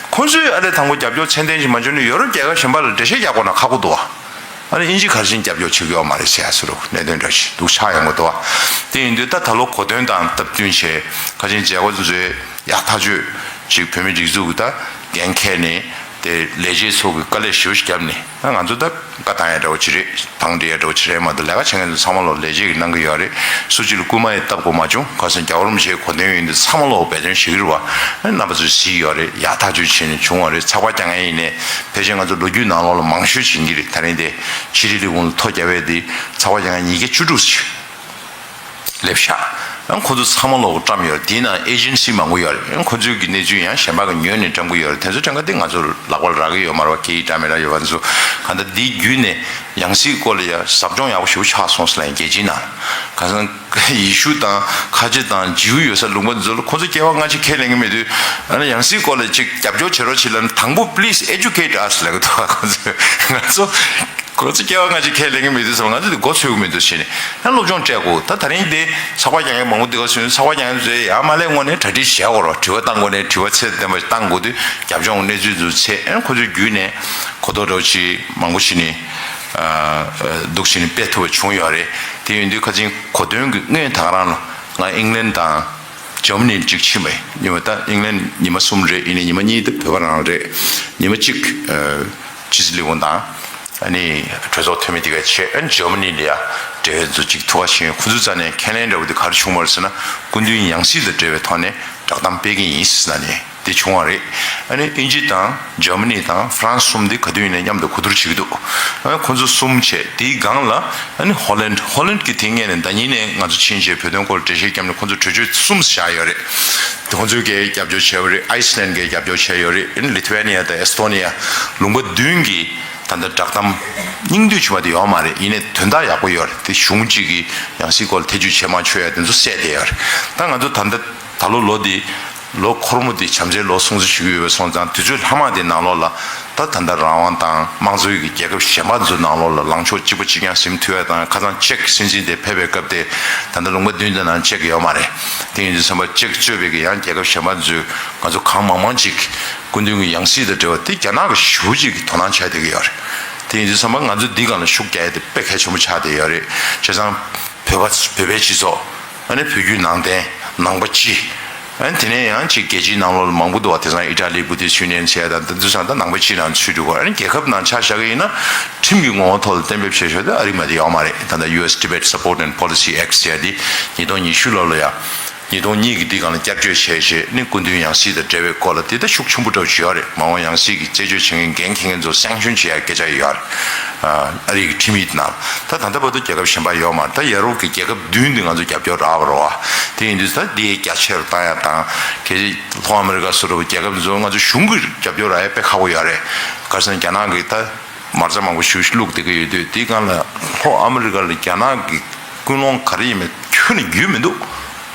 ཁོ་ཚོས་ཨ་ལས་དང་པོ་རྒྱབ་སྐྱོར་མཚན་ལྡན་ཞིག་མ་བྱུང་ན་ཡོ་རོབ་རྒྱལ་ཁབ་གཞན་པ་ལ་འགྲེལ་བཤད་རྒྱག་དགོས་ན་ཁག་པོ་འདུག་བ། ཨ་ནི་དབྱིན་ཇི་ག་རེ་བྱས་ནས་རྒྱབ་སྐྱོར་བྱེད་ཀྱི་ཡོད་མ་རེད་ཟེར་ཡ་བཟོ་འདྲ་གནད་དོན་འདྲ་ཞིག་འདུག་ཆགས་ཡོང་གི་འདུག་བ། དེ་ཡིན་དུས་ད་ད་ལོ་གོ་སྟོན་དང་སྟབས་བསྟུན་བྱས་ཁ་ཆེན་མཇལ་བ་ཚོས་ཡག་ཐག་ཆོད་ཅིག་བོད་མི་སྒྲིག་འཛུགས་ཀྱི་ད་འགན་འཁྱེར་ནས་དེ་ལས་བྱེད་ཚོ་གི་དཀའ་ལས་ཞེ་པོ་ཞིག་བརྒྱབ་ནས་ང་ཚོ་ད་བཀའ་བཏང་ཡ་འདྲ་བོ་ཅིག་རེད། བང་སྒྲིག་ཡ་འདྲ་བོ་ཅིག་རེད་མ་གཏོགས་ལས་ཀ་བྱེད་མཁན་ཚོ་ཚང་མ་ལོ་ལས་བྱེད་ཀྱི་གནང་གི་ཡོད་རེད། སུ་གཅིག་ལ་སྐུལ་མ་ཡི་བཏབ་དགོས་མ་བྱུང་། ག་རེ་ཟེར་ན་རྒྱལ་བ་རིན་པོ་ཆེའི་གོ་སྟོན་ཡིན་དུས་ཚང་མ་ལོ་འབད་བརྩོན་བྱེད་ཀྱི་རེད་བ། རྣམ་པ་ཚོས་གཟིགས་ཡོད་རེད། ཡག་ཐག་ཆོད་བྱས་ནས་བྱུང་བ་རེད། ཚགས་པར་རྒྱག་མཁན་ཡིན་ནའི་ཕལ་ཆེར་ང་ཚོ་ལོ་རྒྱུས་ནང་ལོགས་ལ་མང་ཤོས་ཕྱིན་གྱི་རེད། ད་རིང་དེ་ཕྱི་དྲིལ་ལས་ཁུངས་ལ་ཐོ་བརྒྱབ་པའི་དེ་ཚགས་པར་རྒྱག་མཁན་ཉིས་བརྒྱ་བཅུ་དྲུག་ཅིག་སླེབས་ཤག་ཨང་ཁོ་ཚོ་ཚང་མ་ལོག་བཀྲམ་ཡོད་རེད། དེའི་ནང་ཨེ་ཇེན་སི་མང་པོ་ཡོད་རེད། ཨང་ཁོ་ཚོའི་གི་གནས་ཚུལ་ཡང་གཞན་པ་གི་ཉོས་ནས་བཀྲམ་གི་ཡོད་རེད། དེ་ཚོ་གྲངས་ཀ་དེ་ང་ཚོ་ལག་པ་ལ་རག་གི་ཡོད་མ་རེད་བ། སྐད་ཡིག་འདྲ་མི་འདྲ་ཡོད་པ་ཚོ་གང་ལྟར་འདིའི་བརྒྱུད་ནས་ཡང་སྲིད་སྐོར་ལ་ཡང་ཟབ་སྦྱོང་ཡག་པོ་ཞེ་པོ་ཆགས་སོང་ཟེར་ལབ་ཡིན་རྒྱལ་སྤྱིའི་ནང་། གང་ཟེར་ན་ཡེ་ཤུ་དང་ཁ་ཆེ་དང་ཇིའུ་ཡོད་ས་ལུང་པ་འདི་ཚོ་ལ་ཁོ་ཚོ་སྐྱེ་བ་སྔ་ཕྱི་ཁས་ལེན་གི་མེད་དུས་ཨ་ནི་ཡང་སྲིད་སྐོར་ལ་ཅིག་རྒྱབ་སྐྱོར་བྱེད་རོགས་བྱེད་ལབ་ན་དང་པོ་please educate us་ལབ་གི་འདུག་ཁོ་ཚོས་ང་ཚོ་ཁོ་ཚོ་སྐྱེ་བ་སྔ་ཕྱི་ཁས་ལེན་གི་མེད་དུས་ཙམ་ང་ཚོ་དེ་མགོ་ཚོས་གི་མེད་དུས་ཕྱིན་ནས་ཡང་སློབ་སྦྱོང་སྤྲད་དགོས། ད་ད་རིང་དེ་ཚགས་པར་རྒྱག་མཁན་མང་པོ་འདི་ག་སུན་ཚགས་པར་རྒྱག་མཁན་ཚོས་ཡར་མར་ལས་ངོས་ནས་གྲ་སྒྲིག་བྱེད་དགོས་རོགས། དྲི་བ་བཏང་དགོས་ནས་དྲི་བ་ཚད་ལྡན་པ་བཏང་དགོས་དུས་རྒྱབ་ལྗོངས་གནས་ཚུལ་ཚོ་ཚད་ཨན་ཁོ་ཚོའི་བརྒྱུད་ནས་གོ་རྟོགས་འདྲ་བོ་ཅིག་མང་པོ་ཞིག་ནས་འདུག་ཞིག་ནས་སྤེལ་ཐུབ་པ་བྱུང་ཡོད་རེད། དེ་ཡིན་དུས་ཁ་ཆེན་གོ་སྟོན་གྱི་སྔོན་ད་ག་རང་ལ་ང་ཨིང་ལན་དང་འཇར་མ་ནི་གཅིག་ཕྱིན་པ་ཡིན། ཉི་མ་ད་ཨིང་ལན་ཉི་མ་གསུམ་རེད། ཡིན་ནའི་ཉི་མ་གཉིས་དེ་བོད་པ་རང་རེད། ཉི་མ་གཅིག་ཕྱི་སྲིད་ལས་ཁུངས་དང་ཨ་ནི་གྲོས་ཚོགས་འཐུས་མི་དེ་ག་བྱས་ཨ་ནི་འཇར་མ་ནི་ལ་ཡ་འབྲེལ་ཡོད་ཚོ་གཅིག་ཐུག་པ་ཕྱིན། ཁོ་ཚོའི་རྩ་ནས་ཁས་ལེན་འདྲ་བོ་དེ་ག་རེ་བྱུང་བ་རེད་ཟེར་ན་སྐུ་མདུན་ཡང་སྲིད་དང་འབྲེལ་བའི་ཐོག་ནས་བསྒྲགས་གཏམ་སྤེལ་གྱི་ཡིན་ཟེར་ནས་དེ་བྱུང་བ་རེད། ཨ་ནི་དབྱིན་ཇི་དང་འཇར་མ་ནི་དང་ཧྥ་རན་སི་གསུམ་དེ་ག་དུས་ཡིན་ནའི་མཉམ་དུ་གོ་བསྡུར་བྱེད་ཀྱི་འདུག་ཨ་ཁོ་ཚོ་གསུམ་བྱས་དེའི་སྒང་ལ་ཨ་ནི་ཧོ་ལན། ཧོ་ལན་གྱི་དེ་སྔོན་ནས་ཟླ་ཉིན་ནས་ང་ཚོ་ཕྱིན་བྱས་བོད་དོན་སྐོར་འགྲེལ་བཤད་བརྒྱབ་ནས་ཁོ་ཚོ་གྲོས་ཆོད་གསུམ་བཞག་ཡོད་རེད། དེ་ཁོ་ཚོས་གས་རྒྱབ་སྐྱོར་བྱས་པ་རེད། ཨའི་སི་ལན་གས་རྒྱབ་སྐྱོར་བྱས་ཡོད་རེད། ཨ་ནི་ལི་ཐུ་ཝེ་ནི་ཡ་དང་ཨེ་སི་ཐོ་ནི་ཡ་ལུང་པ་བདུན་གྱི་ད་ལྟ་བསྒྲགས་གཏམ་སྙིང་བསྡུས་བྱུང་བ་དེ་ཡོད་མ་རེད། ཡིན་ནའི་དོན་དག་ཡག་པོ་ཡོད་རེད། དེ་གཞུང་གཅིག་གིས་ཡང་སྲིད་སྐོར་ལ་ཐེ་ཇུས་བྱེད་མ་ཆོག་ཡ་དེ་ཚོ་གསལ་བསྡད་ཡོད་རེད། ད་ང་ཚོ་ད་ལྟ་ད་ལོ་ལོ་འདི་ལོ་འཁོར་མོ་འདི་བྱམས་བརྩེའི་ལོ་སྲུང་བརྩི་ཞུ་གི་ཡོད་པ་སོང་ཙང་དུས་ཚོད་ལྷག་མ་འདི་ནང་ལོགས་ལ་ད་ད་ལྟ་རང་དབང་དང་དམངས་གཙོའི་གི་རྒྱལ་ཁབ་གཞན་པ་ཚོའི་ནང་ལོགས་ལ་ལངས་ཕྱོགས་གཅིག་པ་གཅིག་རྐྱང་ཟིན་ཐུབ་ཡ་དང་། ཁ་སང་ཅེཀ་སྲིད་འཛིན་དེ་ཕེབས་པའི་སྐབས་དེ་ད་ལྟ་ལུང་པ་བདུན་དེ་ནང་ཅེཀ་ཡོད་མ་རེད། དེ་ཡིན་དུས་ཙམ་པ་ཅེཀ་གཙོས་པའི་གི་ཡང་རྒྱལ་ཁབ་གཞན་པ་ཚོས་ང་ཚོ་གང་མང་མང་ཅིག་སྐུ་མདུན་གྱི་ཡང་སྲིད་དང་འབྲེལ་བ་དེ་རྒྱ་ནག་གི་ཞེ་པོ་ཅིག་གི་དོ་སྣང་བྱས་བསྡད་ཀྱི་ཡོད་རེད། དེ་ཡིན་དུས་ཙམ་པ་ང་ཚོ་འདི་སྒང་ལ་ཤུགས་རྒྱག་ཡ་དེ་དཔེ་གལ་ཆེན་པོ་ཆགས་བསྡད་ཡོད་རེད། བྱས་ཙང་བོད་པ་བོད་པའི་སྤྱི་ཚོགས་ཨ་ནི་བོད་བརྒྱུད་ནང་བསྟན་ནང་པ་སྤྱི། ཨ་ནི་དེ་ནས་ཡང་ཅིག་རྒྱལ་སྤྱིའི་ནང་ལོགས་ལ་མང་པོ་འདུག་བ། དེང་སང་ཨི་ཊ་ལི་བུ་ཏི་སི་ཡུ་ནི་ཡན་བྱས་དང་དེ་ཚོ་ཚང་ད་ནང་པ་སྤྱིའི་ནང་ཚུད་འགྲོ་གི་རེད། ཨ་ནི་རྒྱལ་ཁབ་ནང་ཆ་བཞག་གི་ཡིན་ན་ཁྲིམས་ཀྱི་ངོ་བོ་ཐོག་ལ་གཏན་འབེབས་བྱས་ཤོག་དེ་ཨ་རི་མ་དེ་ཡོད་མ་རེད། ད་ལྟ་ཡུ་ཨེས་Tibet Support and Policy Act་ཟེར་ཡ་དེ་ཉིས་སྟོང་ཉི་ཤུ་ལོ་ལ་ཡ། ཉིས་སྟོང་གཉིས་ཀྱི་འདི་སྒང་ལ་བསྐྱར་བཅོས་བྱས་རྗེས་ནི་སྐུ་མདུན་ཡང་སྲིད་དང་འབྲེལ་བའི་སྐོར་ལ་དེ་ལྟར་ཤུགས་ཆེན་པོ་འདྲ་བོ་ཞིག་ཡོད་རེད། མ་འོངས་ཡང་སྲིད་ཀྱི་རྩད་གཅོད་བྱེད་མཁན་འགན་འཁྱེར་མཁན་ཚོ་སེང་ཤུན་བྱེད་ཡ་སྐད་ཆ་ཡོད་རེད། ཨ་རི་གི་ཁྲིམས་ཡིག་ནང་ད་ད་ལྟ་བར་དུ་རྒྱལ་ཁབ་གཞན་པ་ཡོད་མ་རེད། ད་ཡ་རོབ་ཀྱི་རྒྱལ་ཁབ་བདུན་འདི་ང་ཚོ་རྒྱབ་སྐྱོར་རག་པ་རེད་བ། དེ་ཡིན་དུས་ད་འདི་རྒྱ་ཆེར་བཏང་ཡ་དང་གལ་སྲིད་ལྷོ་ཨ་མེ་རི་ཀ་སོགས་རུ་རྒྱལ་ཁབ་འདི་ཚོ་ང་ཚོ་གཞུང་གི་རྒྱབ་སྐྱོར་རག་ཡ་དཔེ་ཁག་པོ་ཡོད་རེད། ག་རེ་ཟེར་ན་རྒྱ་ནག་གི་ད། མ་རྩ་མང་པོ་ཞུ་བླུགས་བསྡད་ཀྱི་ཡོད་དུས། དེའི་སྒང་ལ་ལྷོ་ཨ་མི་རི་ཀ་ལ་རྒྱ་ནག་གི་ཀུན་སློང་ག་རེ་ཡིན་མིན་ཁྱོན་ནས་རྒྱུས་མི་འདུག་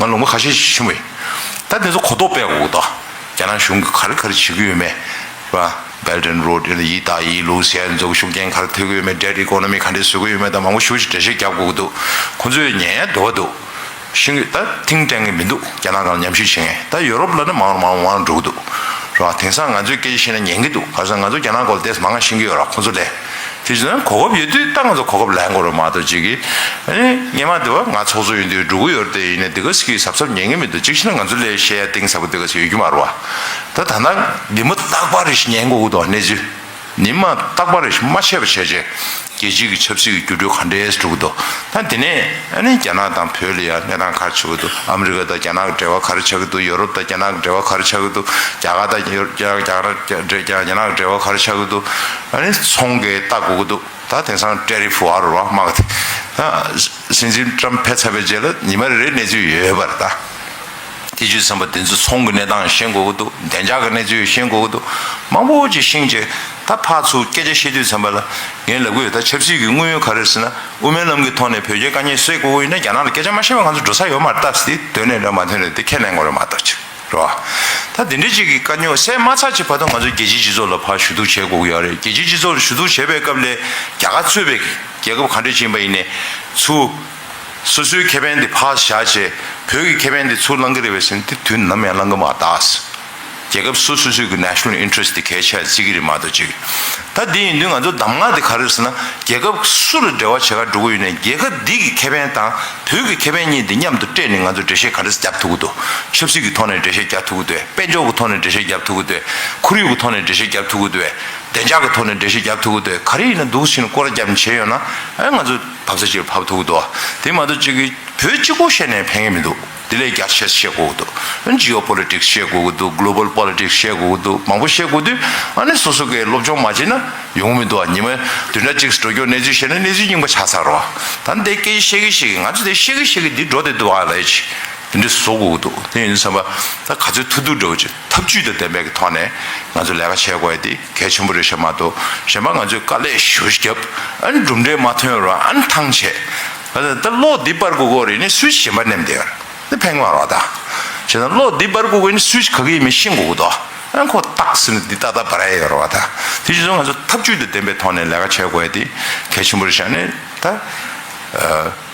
ང་ལུང་པ་ཁ་ཤས་ཤིག་ཕྱིན་པ་ཡིན། ད་དེ་ཚོ་གོ་རྟོགས་སྤེལ་དགོས་འདུག་རྒྱ་ནག་གཞུང་གིས་ག་རེ་ག་རེ་བྱེད་ཀྱི་ཡོད་མེད། ར། Belt and Road ཡིན་ན་ཡི་ད་ཡི་ལུགས་ཟེར་ཡ་ཚོ་ཤུགས་རྐྱེན་ག་རེ་ཐེབས་ཀྱི་ཡོད་མེད། Debt Economy ག་འདྲས་བཟོ་གི་ཡོད་མེད་དང་མང་པོ་ཞེ་པོ་ཅིག་འགྲེལ་བཤད་རྒྱབ་དགོས་ཀྱི་འདུག་ཁོང་ཚོས་ཉན་ཡ་འདོད་པ་འདུག་ཤེས་ཀྱི། ད་ཐིང་ཊེང་གི་མི་འདུག་རྒྱ་ནག་སྒང་ལ་ཉམས་ཞིབ་བྱེད་མཁན། ད་ཡོ་རོབ་ལ་ནི་མང་རུ་མང་རུ་མང་རུ་འགྲོ་གི་འདུག་ར། དེང་སང་ང་ཚོས་སྐད་ཆ་བཤད་ན་ཉན་གྱི་འདུག་ག་རེ་ཟེར་ན་ང་ཚོ་རྒྱ་ནག་སྐོར་ལ་ཏོག་ཙམ་མང་ང་ཤེས་ཀྱི་ཡོད་ར་ཁོང་ཚོ་ལས། དེ་བཞིན་གོ་སྐབས་ཡོད་དུས་ད་ང་ཚོ་གོ་སྐབས་ལེན་དགོས་རེད་མ་གཏོགས་ཅིག་གིས། ཨ་ནི་སྔོན་མ་དེ་བ་ང་ཚོགས་གཙོ་ཡིན་དུས་འགྲོ་གི་ཡོད་རེད་དེ། ཡིན་ནའི་དེ་ག་ཟེ་གི་གཟབ་གཟབ་ཉན་གྱི་མི་འདུག་གཅིག་བྱས་ན་ང་ཚོ་ལས་བཤད་ཡ་གཏིང་ཟབ་པོ་དེ་ག་ཟེ་ཡོད་རྒྱུ་མ་རེད་བ། ད་ད་ལྟ་ཉི་མ་རྟག་པར་རེ་བཞིན་ཉན་དགོས་ཀྱི་འདུག་གནས་ཚུལ། ཉི་མ་རྟག་པར་རེ་བཞིན་མ་ཆད་པ་བྱས་བྱས་རྒྱལ་སྤྱི་གི་ཆབ་སྲིད་ཀྱི་འགྱུར་འགྲོས་ག་འདྲས་འགྲོ་གི་འདུག་ད་དེ་ནས་ཨ་ནི་རྒྱ་ནག་དང་བོད་ལ་ཡང་གནས་སྟངས་ག་རེ་ཆགས་ཀྱི་འདུག་ཨ་མི་རི་ཀ་དང་རྒྱ་ནག་གི་འབྲེལ་བ་ག་རེ་ཆགས་ཀྱི་འདུག་ཡོ་རོབ་དང་རྒྱ་ནག་གི་འབྲེལ་བ་ག་རེ་ཆགས་ཀྱི་འདུག་རྒྱ་གར་དང་ཡོ་རྒྱ་རྒྱ་རྒྱ་རྒྱ་རྒྱ་ནག་གི་འབྲེལ་བ་ག་རེ་ཆགས་ཀྱི་འདུག་ཨ་ནི་ཚོང་གི་ལྟ་དགོས་ཀྱི་འདུག་ད་དེང་སང་ཊེ་རིཕ་བར་རོ་དམག་དེ། ད་སྲིད་འཛིན་ཊམ་ཕེབས་ཚར་བའི་རྗེས་ལ་ཉི་མ་རེ་རེའི་གནས་ཚུལ་ཡོད་པ་རེད་ད། དེ་བྱས་ཙང་པ་དེ་ཚོ་ཚོང་གི་གནས་སྟངས་ཤེས་དགོས་ཀྱི་འདུག་བདེ་འཇགས་ཀྱི་གནས་ཚུལ་ཤེས་དགོས་ཀྱི་འདུག་མང་པོ་ཅིག་ཤེས་བྱས། ད་ཕར་ཚུར་སྐད་ཆ་བཤད་དུས་ཙམ་པ་ལ་ངས་ལབ་ཀྱི་ཡོད། ད་ཆབ་སྲིད་ཀྱི་དངོས་ཡོད་ག་རེ་ཟེར་ན། དབུ་མའི་ལམ་གྱི་ཐོག་ནས་བོད་རྒྱའི་དཀའ་ངལ་སེལ་དགོས་ཀྱི་ཡིན་ན་རྒྱ་ནག་ལ་སྐད་ཆ་མ་བཤད་པ་ང་ཚོ་འགྲོ་ས་ཡོད་མ་རེད། སྟབས་བདེ་དོན་ནས་འགྲོ་མ་ཐོན་རེད། དེ་ཁས་ལེན་དགོས་རེད་མ་གཏོགས་ཅིག་རེད་བ། ད་དེ་འདྲའི་ཅིག་གི་དཀའ་རྙོག་སེལ་མ་ཚར་ཅིག་བར་དུ་ང་ཚོས་རྒྱལ་སྤྱིའི་སྤྱི་ཚོགས་ལ་ཕར་ཞུ་གཏུག་བྱེད་དགོས་ཀྱི་ཡོད་རེད། རྒྱལ་སྤྱིའི་སྤྱི་ཚོགས་ལ་ཞུ་གཏུག་བྱེད་པའི་སྐབས་ལ་རྒྱ་གར་གཙོས་པའི་རྒྱལ་ཁབ་ག་འདྲ་ཅིག་ཡིན་པ་ཡིན་ནའི་ཚུར་སོ་སོའི་ཁེ་ཕན་དེ་ཕར་བཞག་བྱས་བོད་ཀྱི་ཁེ་ཕན་དེ་ཚུར་བླང་གི་རེད་པས་ཟེར་ན་དེ་དུས་ནམ་ཡང་བླང་གི་མ་རེད། རྒྱལ་ཁབ་སོ་སོ་སོའི་གི་national interest དེ་གལ་ཆེ་བརྩི་གི་རེད་མ་གཏོགས་ཅིག་ད་དེ་ཡིན་དུས་ང་ཚོ་གདམས་ངག་དེ་ག་རེ་རེད་ཟེར་ན། རྒྱལ་ཁབ་སུ་ལ་འབྲེལ་བ་བྱེད་ག་འགྲོ་གི་ཡོད་ནའི་རྒྱལ་ཁབ་འདི་གི་ཁེ་ཕན་དང་བོད་ཀྱི་ཁེ་ཕན་གཉིས་འདི་མཉམ་དུ་སྤྲད་ནས་ང་ཚོ་འགྲེལ་བཤད་ག་འདྲ་རྒྱབ་ཐུབ་ཀྱི་འདུག་ཆབ་སྲིད་ཀྱི་ཐོག་ནས་འགྲེལ་བཤད་རྒྱབ་ཐུབ་ཀྱི་འདུག་དཔལ་འབྱོར་གྱི་ཐོག་ནས་འགྲེལ་བཤད་རྒྱབ་ཐུབ་ཀྱི་འདུག་ཁོར་ཡུག་གི་ཐོག་ནས་འགྲེལ་བཤད་རྒྱབ་ཐུབ་ཀྱི་འདུག་བདེ་འཇགས་ཀྱི་ཐོག་ནས་འགྲེལ་བཤད་རྒྱབ་ཐུབ་ཀྱི་འདུག་ག་རེ་ཡིན་ན་འདུག་ཟེར་ནས་སྐོར་ར་རྒྱབ་ནས་བྱས་ཡོད་ན་ཨ་ང་ཚོ་བབས་ས་ཅིག་ལ་བབས་ཐུབ་ཀྱི་འདུག་དེ་མ་གཏོགས་ཅིག་གི་བོད་གཅིག་པོ་བཤད་ནས་ཕན་གྱི་མི་འདུག་དེ་ལས་རྒྱ་ཆེ་ཤེས་དགོས་ཀྱི་འདུག Geopolitics ཤེས་དགོས་ཀྱི་འདུག Global Politics ཤེས་དགོས་ཀྱི་འདུག་མང་པོ་ཤེས་དགོས་དུས་ཨ་ནི་སོ་སོ་གའི་སློབ་སྦྱོང་མ་བྱས་ན་ཡོང་མི་འདུག་ཉི་མ་བདུན་ཕྲག་གཅིག་འགྲོ་རྒྱུ་གནས་ཚུལ་བཤད་ན་གནས་ཚུལ་རྙིང་པ་ཆགས་ཚར་རོ། ད་འདི་སྐད་ཆ་བཤད་ཀྱི་བཤད་ཀྱི་ང་ཚོ་དེ་བཤད་ཀྱི་བཤད་ཀྱི་འདི་འགྲོ་དེ་འདུག་ཨ་ལ་ཡ་ཅིག་དེ་འདྲ་བཟོ་དགོས་ཀྱི་འདུག་དེ་ཡིན་དུས་ཙམ་པ་ད་ག་ཚོད་ཐུབ་ཐུབ་འགྲོ་ཅིག་ཐབས་ཇུས་དང་ལྡན་པའི་གི་ཐོག་ནས་ང་ཚོ་ལས་ཀ་བྱེད་དགོས་ཡ་དེ་གལ་ཆེན་པོ་རེད་ཤག་མ་གཏོགས་གཞན་པ་ང་ཚོས་དཀའ་ལས་ཞེ་པོ་ཅིག་བརྒྱབ་ཨ་ནི་གྲུབ་འབྲས་མ་ཐོན་རོགས་ཨ་ནི་ཐང་ཆད། ད་གློག་འདི་སྤར་དགོས་ཀྱི་རེད་ནི་སུའི་གཞན་པ་མནན་བསྡད་ཡོད་རེད། འདི་ཕན་གྱི་མ་རེད་ད། བྱས་ཙང་གློག་འདི་སྤར་དགོས་ཀྱི་ནི་སུའི་ག་གི་ཡིན་མིན་ཤེས་དགོས་ཀྱི་འདུག་ཨ་ཁོ་ཏག་ཟེར་ནས་འདི་ཏག་ཏག་སྤར་ཡ་ཡོད་རེད་བ་ད། དེ་བྱས་ཙང་ང་ཚོ་ཐབས་ཇུས་དང་ལྡན་པའི་ཐོག་ནས་ལས་ཀ་བྱེད་དགོས་ཡ་དེ་གལ་ཆེན་པོ་རེད་ཤག་ནི་ད།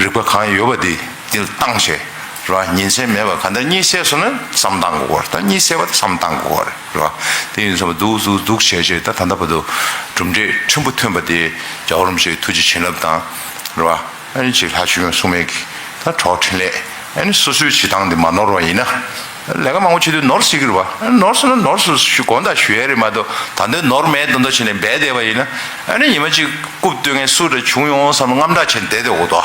རིག་པ་གང་ཡོད་པ་དེ་འདི་ལ་བཏང་བྱས་རེད་བ། ཉིན་མཚན་མེད་པར་གང་ལྟར་གཉིད་སད་སོང་ན་བསམ་བཏང་དགོས་ཀྱི་རེད་ད། གཉིད་སད་པ་དེ་བསམ་བཏང་དགོས་ཀྱི་རེད་བ། དེ་ཡིན་ཙང་འདུག་འདུག་འདུག་བྱས་བྱས་ད་ད་ལྟ་བར་དུ་གྲུབ་འབྲས་ཕྲན་བུ་ཐོན་པ་དེ་རྒྱལ་བ་རིན་པོ་ཆེའི་ཐུགས་རྗེ་བྱིན་རླབས་དང་རེད་བ། ཨ་ནི་ཅིག་ལྷ་ཆོས་སྐྱོང་སྲུང་མའི་གི་ད་གྲོགས་འཕྲིན་ལས་ཨ་ནི་སོ་སོའི་བྱེད་སྟངས་འདི་མ་ནོར་བ་ཡིན་ན། ལས་ཀ་མང་པོ་བྱེད་དུས་ནོར་སྲིད་ཀྱི་རེད་བ། ཨ་ནི་ནོར་སོང་ན་ནོར་སོང་ཞུ་དགོངས་དག་ཞུ་ཡ་རེད་མ་གཏོགས་ད་དུང་ནོར་མེད་མདོག་མདོག་བྱས་ནས་འབད་བསྡད་པ་ཡིན་ན་ཨ་ནི་ཉི་མ་གཅིག་རྐུབ་བཏོན་མཁན་སུ་རེ་བྱུང་ཡོང་བསམ་དངངས་སྐྲག་བྱས་ནས་བསྡད་བསྡད་དགོས་དོ།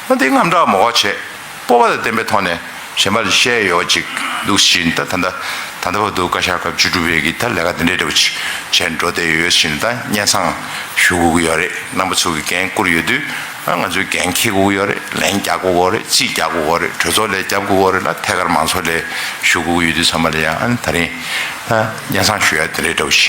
ཨ་དེ་དངངས་སྐྲག་མ་དགོས་བྱས་སྤོབས་པ་དང་ལྡན་པའི་ཐོག་ནས་གཞན་པ་ལ་བཤད་ཡོད་ཅིག་འདུག་བཞིན་ད་ད་ལྟ་ད་ལྟ་བར་དུ་བཀའ་ཤག་སྐབས་བཅུ་དྲུག་པའི་གི་ད་ལས་ཀ་འདི་འདྲའི་འདྲ་བོ་ཅིག་བྱས་འགྲོ་བསྡད་ཡོད་བཞིན་ད་སྙན་སེང་ཞུ་དགོས་ཀྱི་ཡོད་རེད། རྣམ་པ་ཚོ་གི་འགན་བསྐུར་ཡོད་དུས། ང་ཚོས་འགན་འཁྱེར་དགོས་ཀྱི་ཡོད་རེད། ལན་རྒྱག་དགོས་ཀྱི་ཡོད་རེད། རྩིས་རྒྱག་དགོས་ཀྱི་ཡོད་རེད། གྲོས་ཚོགས་ལ་རྒྱབ་དགོས་ཀྱི་ཡོད་རེད་ལ་ཐད་ཀར་མང་ཚོགས་ལ་ཞུ་དགོས་ཀྱི་ཡོད་དུས་ཚང་མ་ལ་ཡང་ཨ་ནི་ད་རིང་ད་སྙན་སེང་ཞུ་ཡ་དེ་འདྲའི་འདྲ་བོ་ཞིག་